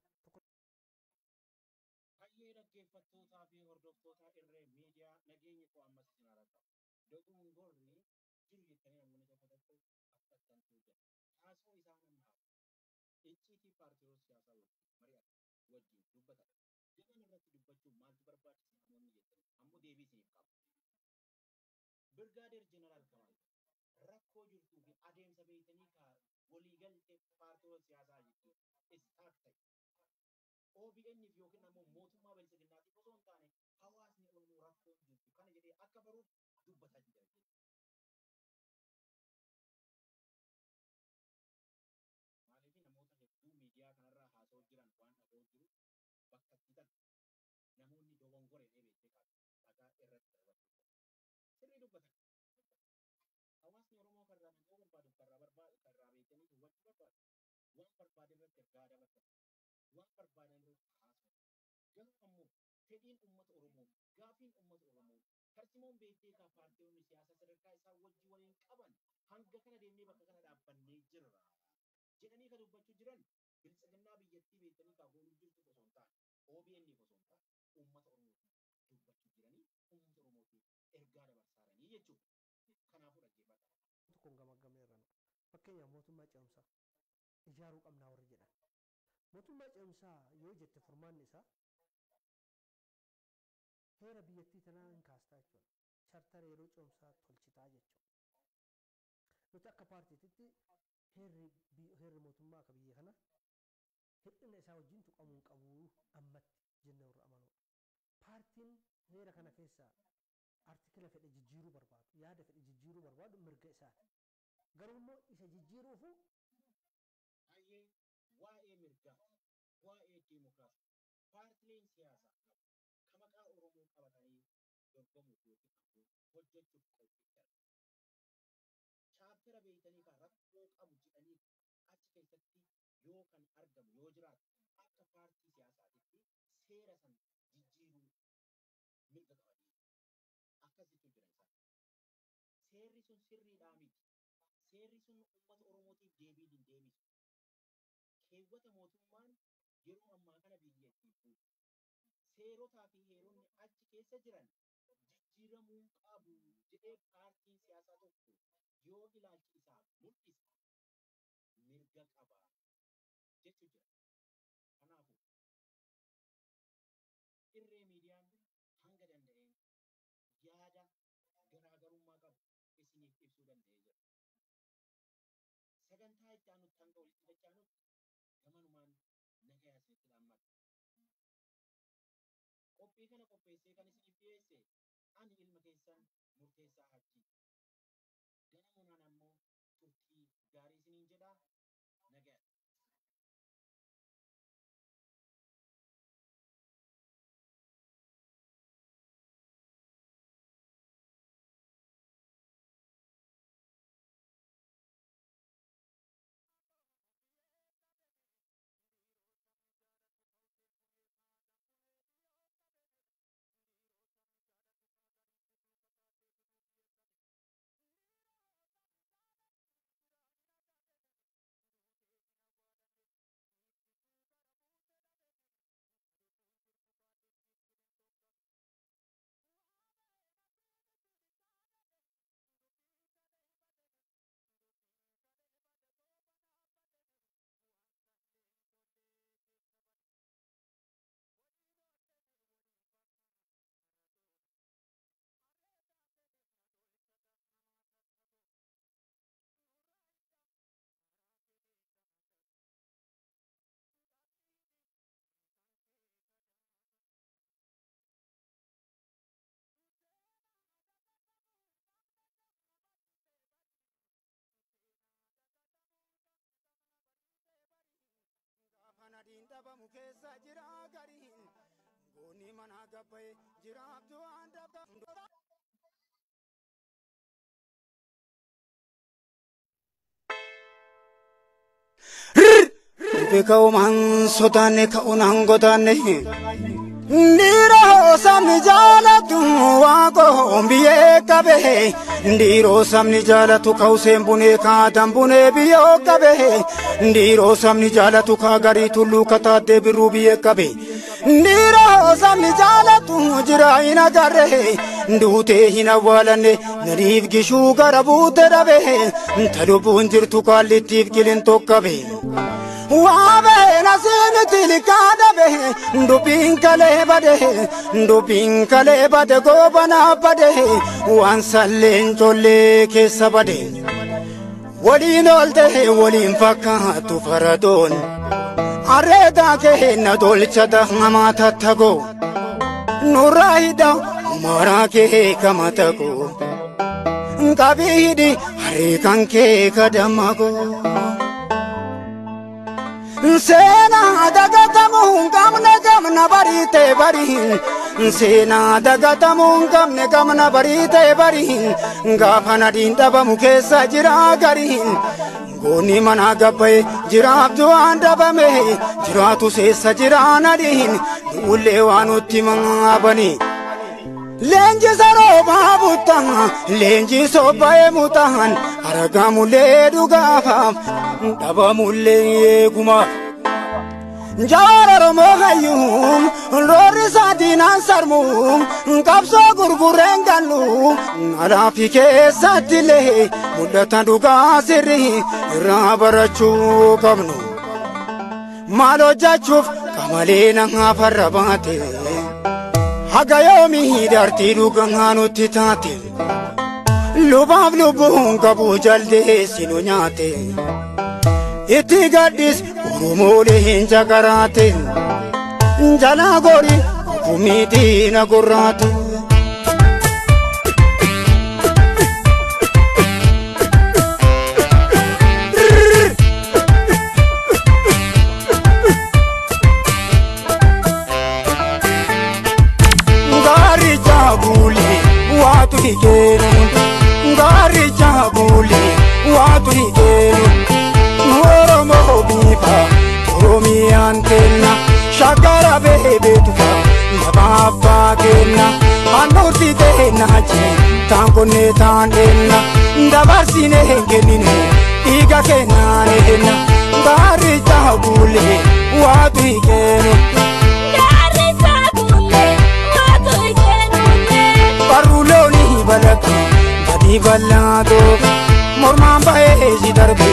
Hayyee, dhaggeeffattootaa fi hordoftoota Irree Miidiyaa, nageenyi koo ammas isin haa qabu. Dogongorri jiru jettanii namoonni tokko tokko affattantu jira. Kaasuu isaa nan hafu. Icciitii paartiiwwan siyaasaa wajjin mari'atan, wajjin dubbatan. Jedhan irratti dubbachuun maaltu barbaachise namoonni jettanii ammoo deebii isiniif qaba. Birgaadeer Jeneraal Kamaal rakkoo jirtuu fi adeemsa beektanii ka Waliigaltee paartiiwwan siyaasaa jechuun istaak ta'e. OBN fi yookiin ammoo mootummaa bilchiginnaatiif osoo hin taane hawaasni Oromoo rakkoon jirtu kana jedhee akka baruuf dubbataa jira jechuudha. Maaliif namoota hedduu miidiyaa kanarraa haasa'uu jiran waan dhaga'uu jiru bakka itti tan namoonni dogongoree beektee kaatu dhagaa irratti darbachuu qabu. Sirrii dubbatan. Hawaasni Oromoo karraa dhaga'uu barbaadu karraa barbaadu karraa beektanii hubachuu barbaadu waan barbaade irratti ergaa dabarfatu waan barbaadan irratti haasa'u. Garuu ammoo fedhiin uummata Oromoo gaafiin uummata Oromoo tarsimoon beektee kaa paartiiwwan siyaasaa sadarkaa isaa wajjin waliin qaban hanga kana deemnee bakka kana dhaabbannee jirra jedhanii kan dubbachuu jiran biltsiginnaa biyyattii beektanii kaa gooluu jirtu osoo hin taane OBN osoo hin taane uummata Oromootiif dubbachuu jiranii uummata Oromootiif ergaa dabarsaaranii jechuudha. Kanaafuu dhaggeeffadhaa. Tokkoon gamaggameerra fakkeenyaaf mootummaa ce'umsaa ijaaruu qabnaa warri jedhan. Mootummaa ce'umsaa yoo jette furmaanni isaa heera biyyattii tanaa hin kaastaa jechuudha. Chartara yeroo ce'umsaa tolchitaa jechuudha. Nuti akka paartiititti heerri mootummaa akka biyya kana hir'ina isaa wajjin tuqamuu hin qabu ammatti jennee warra amanuudha. Paartiin heera kana keessaa artikila fedhe jijjiiruu barbaadu, yaada fedhe jijjiiruu barbaadu mirga isaati. Garuu immoo isa jijjiiruufu Hayyee waa'ee mirgaa, waa'ee diimokiraasii, paartileen siyaasaa ka maqaa Oromoo qabatanii dorgomuuf yookiin ammoo hojjechuuf qophiitti argamu. Chaartera beektanii kan rakkoo qabu jedhanii achi keessatti yoo kan argamu yoo jiraatu akka paartii siyaasaatitti seera san jijjiiruu mirga qabanii akkas jechuu jiran isaan. Seerri sun sirriidhaa miti. Seerri sun uummata Oromootiif deebii hin deebisu. Keewwata mootummaan yeroo ammaa kana biyya ittiin bulchu. Seerotaa fi heeronni achi keessa jiran jijjiiramuu qabu jedhee paartiin siyaasaa tokko yoo ilaalcha isaa mul'ise mirga qaba jechuu jira. Kanaafuu irree miidiyaan hanga danda'een yaada garaagarummaa qabu isiniif ibsuu danda'ee jira. Sagantaa itti aanutti hanga walitti dachaanutti gamanumaan nagayaa isinitti dhaammadha. Qophii kana qopheessee kan isiniif dhiyeesse ani ilma keessan Murteessaa Hajjii. Ganamuunaan ammoo turtii gaarii isiniin jedhaa nagayaa. Adiin dhabamu keessa jira gariin goonni mana gabbaye jiraabdu waan dabda. Ka'umaan sodaanne ka'uun hangotaanne Dhiiroo sabni jaalatu waaqoon biyyee qabe Dhiiroo sabni jaalatu ka'useen bunee kaatan bunee biyyoo qabe Dhiiroo sabni jaalatu kaagarii tulluu kataaddee birruu biyyee qabe Dhiiroo sabni jaalatu jira hin agarre duutee hin awwaalanne nadiif gishuu gara buute dhabe ta lubbuun jirtu kaallittiif qilintoo qabe. Waabee nasiin tilikaa dhabe dubbiin kalee bade dubbiin kalee bade goobana bade waan salleen collee keessa bade. Waliin oolte waliin fakkaatu faradoon. Areedaa keenna tolchata hamaa tattagoo. Nurraa hidha umaraa kee kama tagoo. Qabii hidhi harree kan kee kadamagoo. Seenaa dagatamuu hin qabne gamna bariitee bariin. Seenaa dagatamuu hin qabne gamna bariitee bariin. Gaafa nadiin dhabamu keessa jira gariin. Goonni mana gabbaye jiraaf du'aan dhabame jiraatu seessa jira nadiin du'ullee waan nutti maabani. Leenjisa roobaa buttaa leenjisoo ba'ee mutaan argamullee dhugaafaaf dhabamullee eegumaaf. Jawaar Oromoo hayyuun roorri saadiinaan sarmuun qabsoo gurgureen gallu alaafi keessatti illee mul'ata dhugaa sirrii irraa barachuu qabnu. Maal hojjechuuf qamalee nama farra baate haga yoomii dartii dhugaa nutti taate lubaaf lubbuun qabu jaldeessi nu nyaate. Itti gaddis Oromoolee hin jagaraate jalaa gori kumiitii na gurraate. Gaari jaabulee waatu hiikeenu gaari jaabulee waatu hiikeenu. Oromoo biifa Oromiyaan kenna shagara beebeetufa lafa abbaa kenna handhuurti teenna jee taan konnee taan dhenna dabarsine hin kennine dhiiga kennaan henna gaarri jaabulee waatu hiikeenu. Barruulooni balaka badii bal'aa tooka mormaan ba'ee si darbe.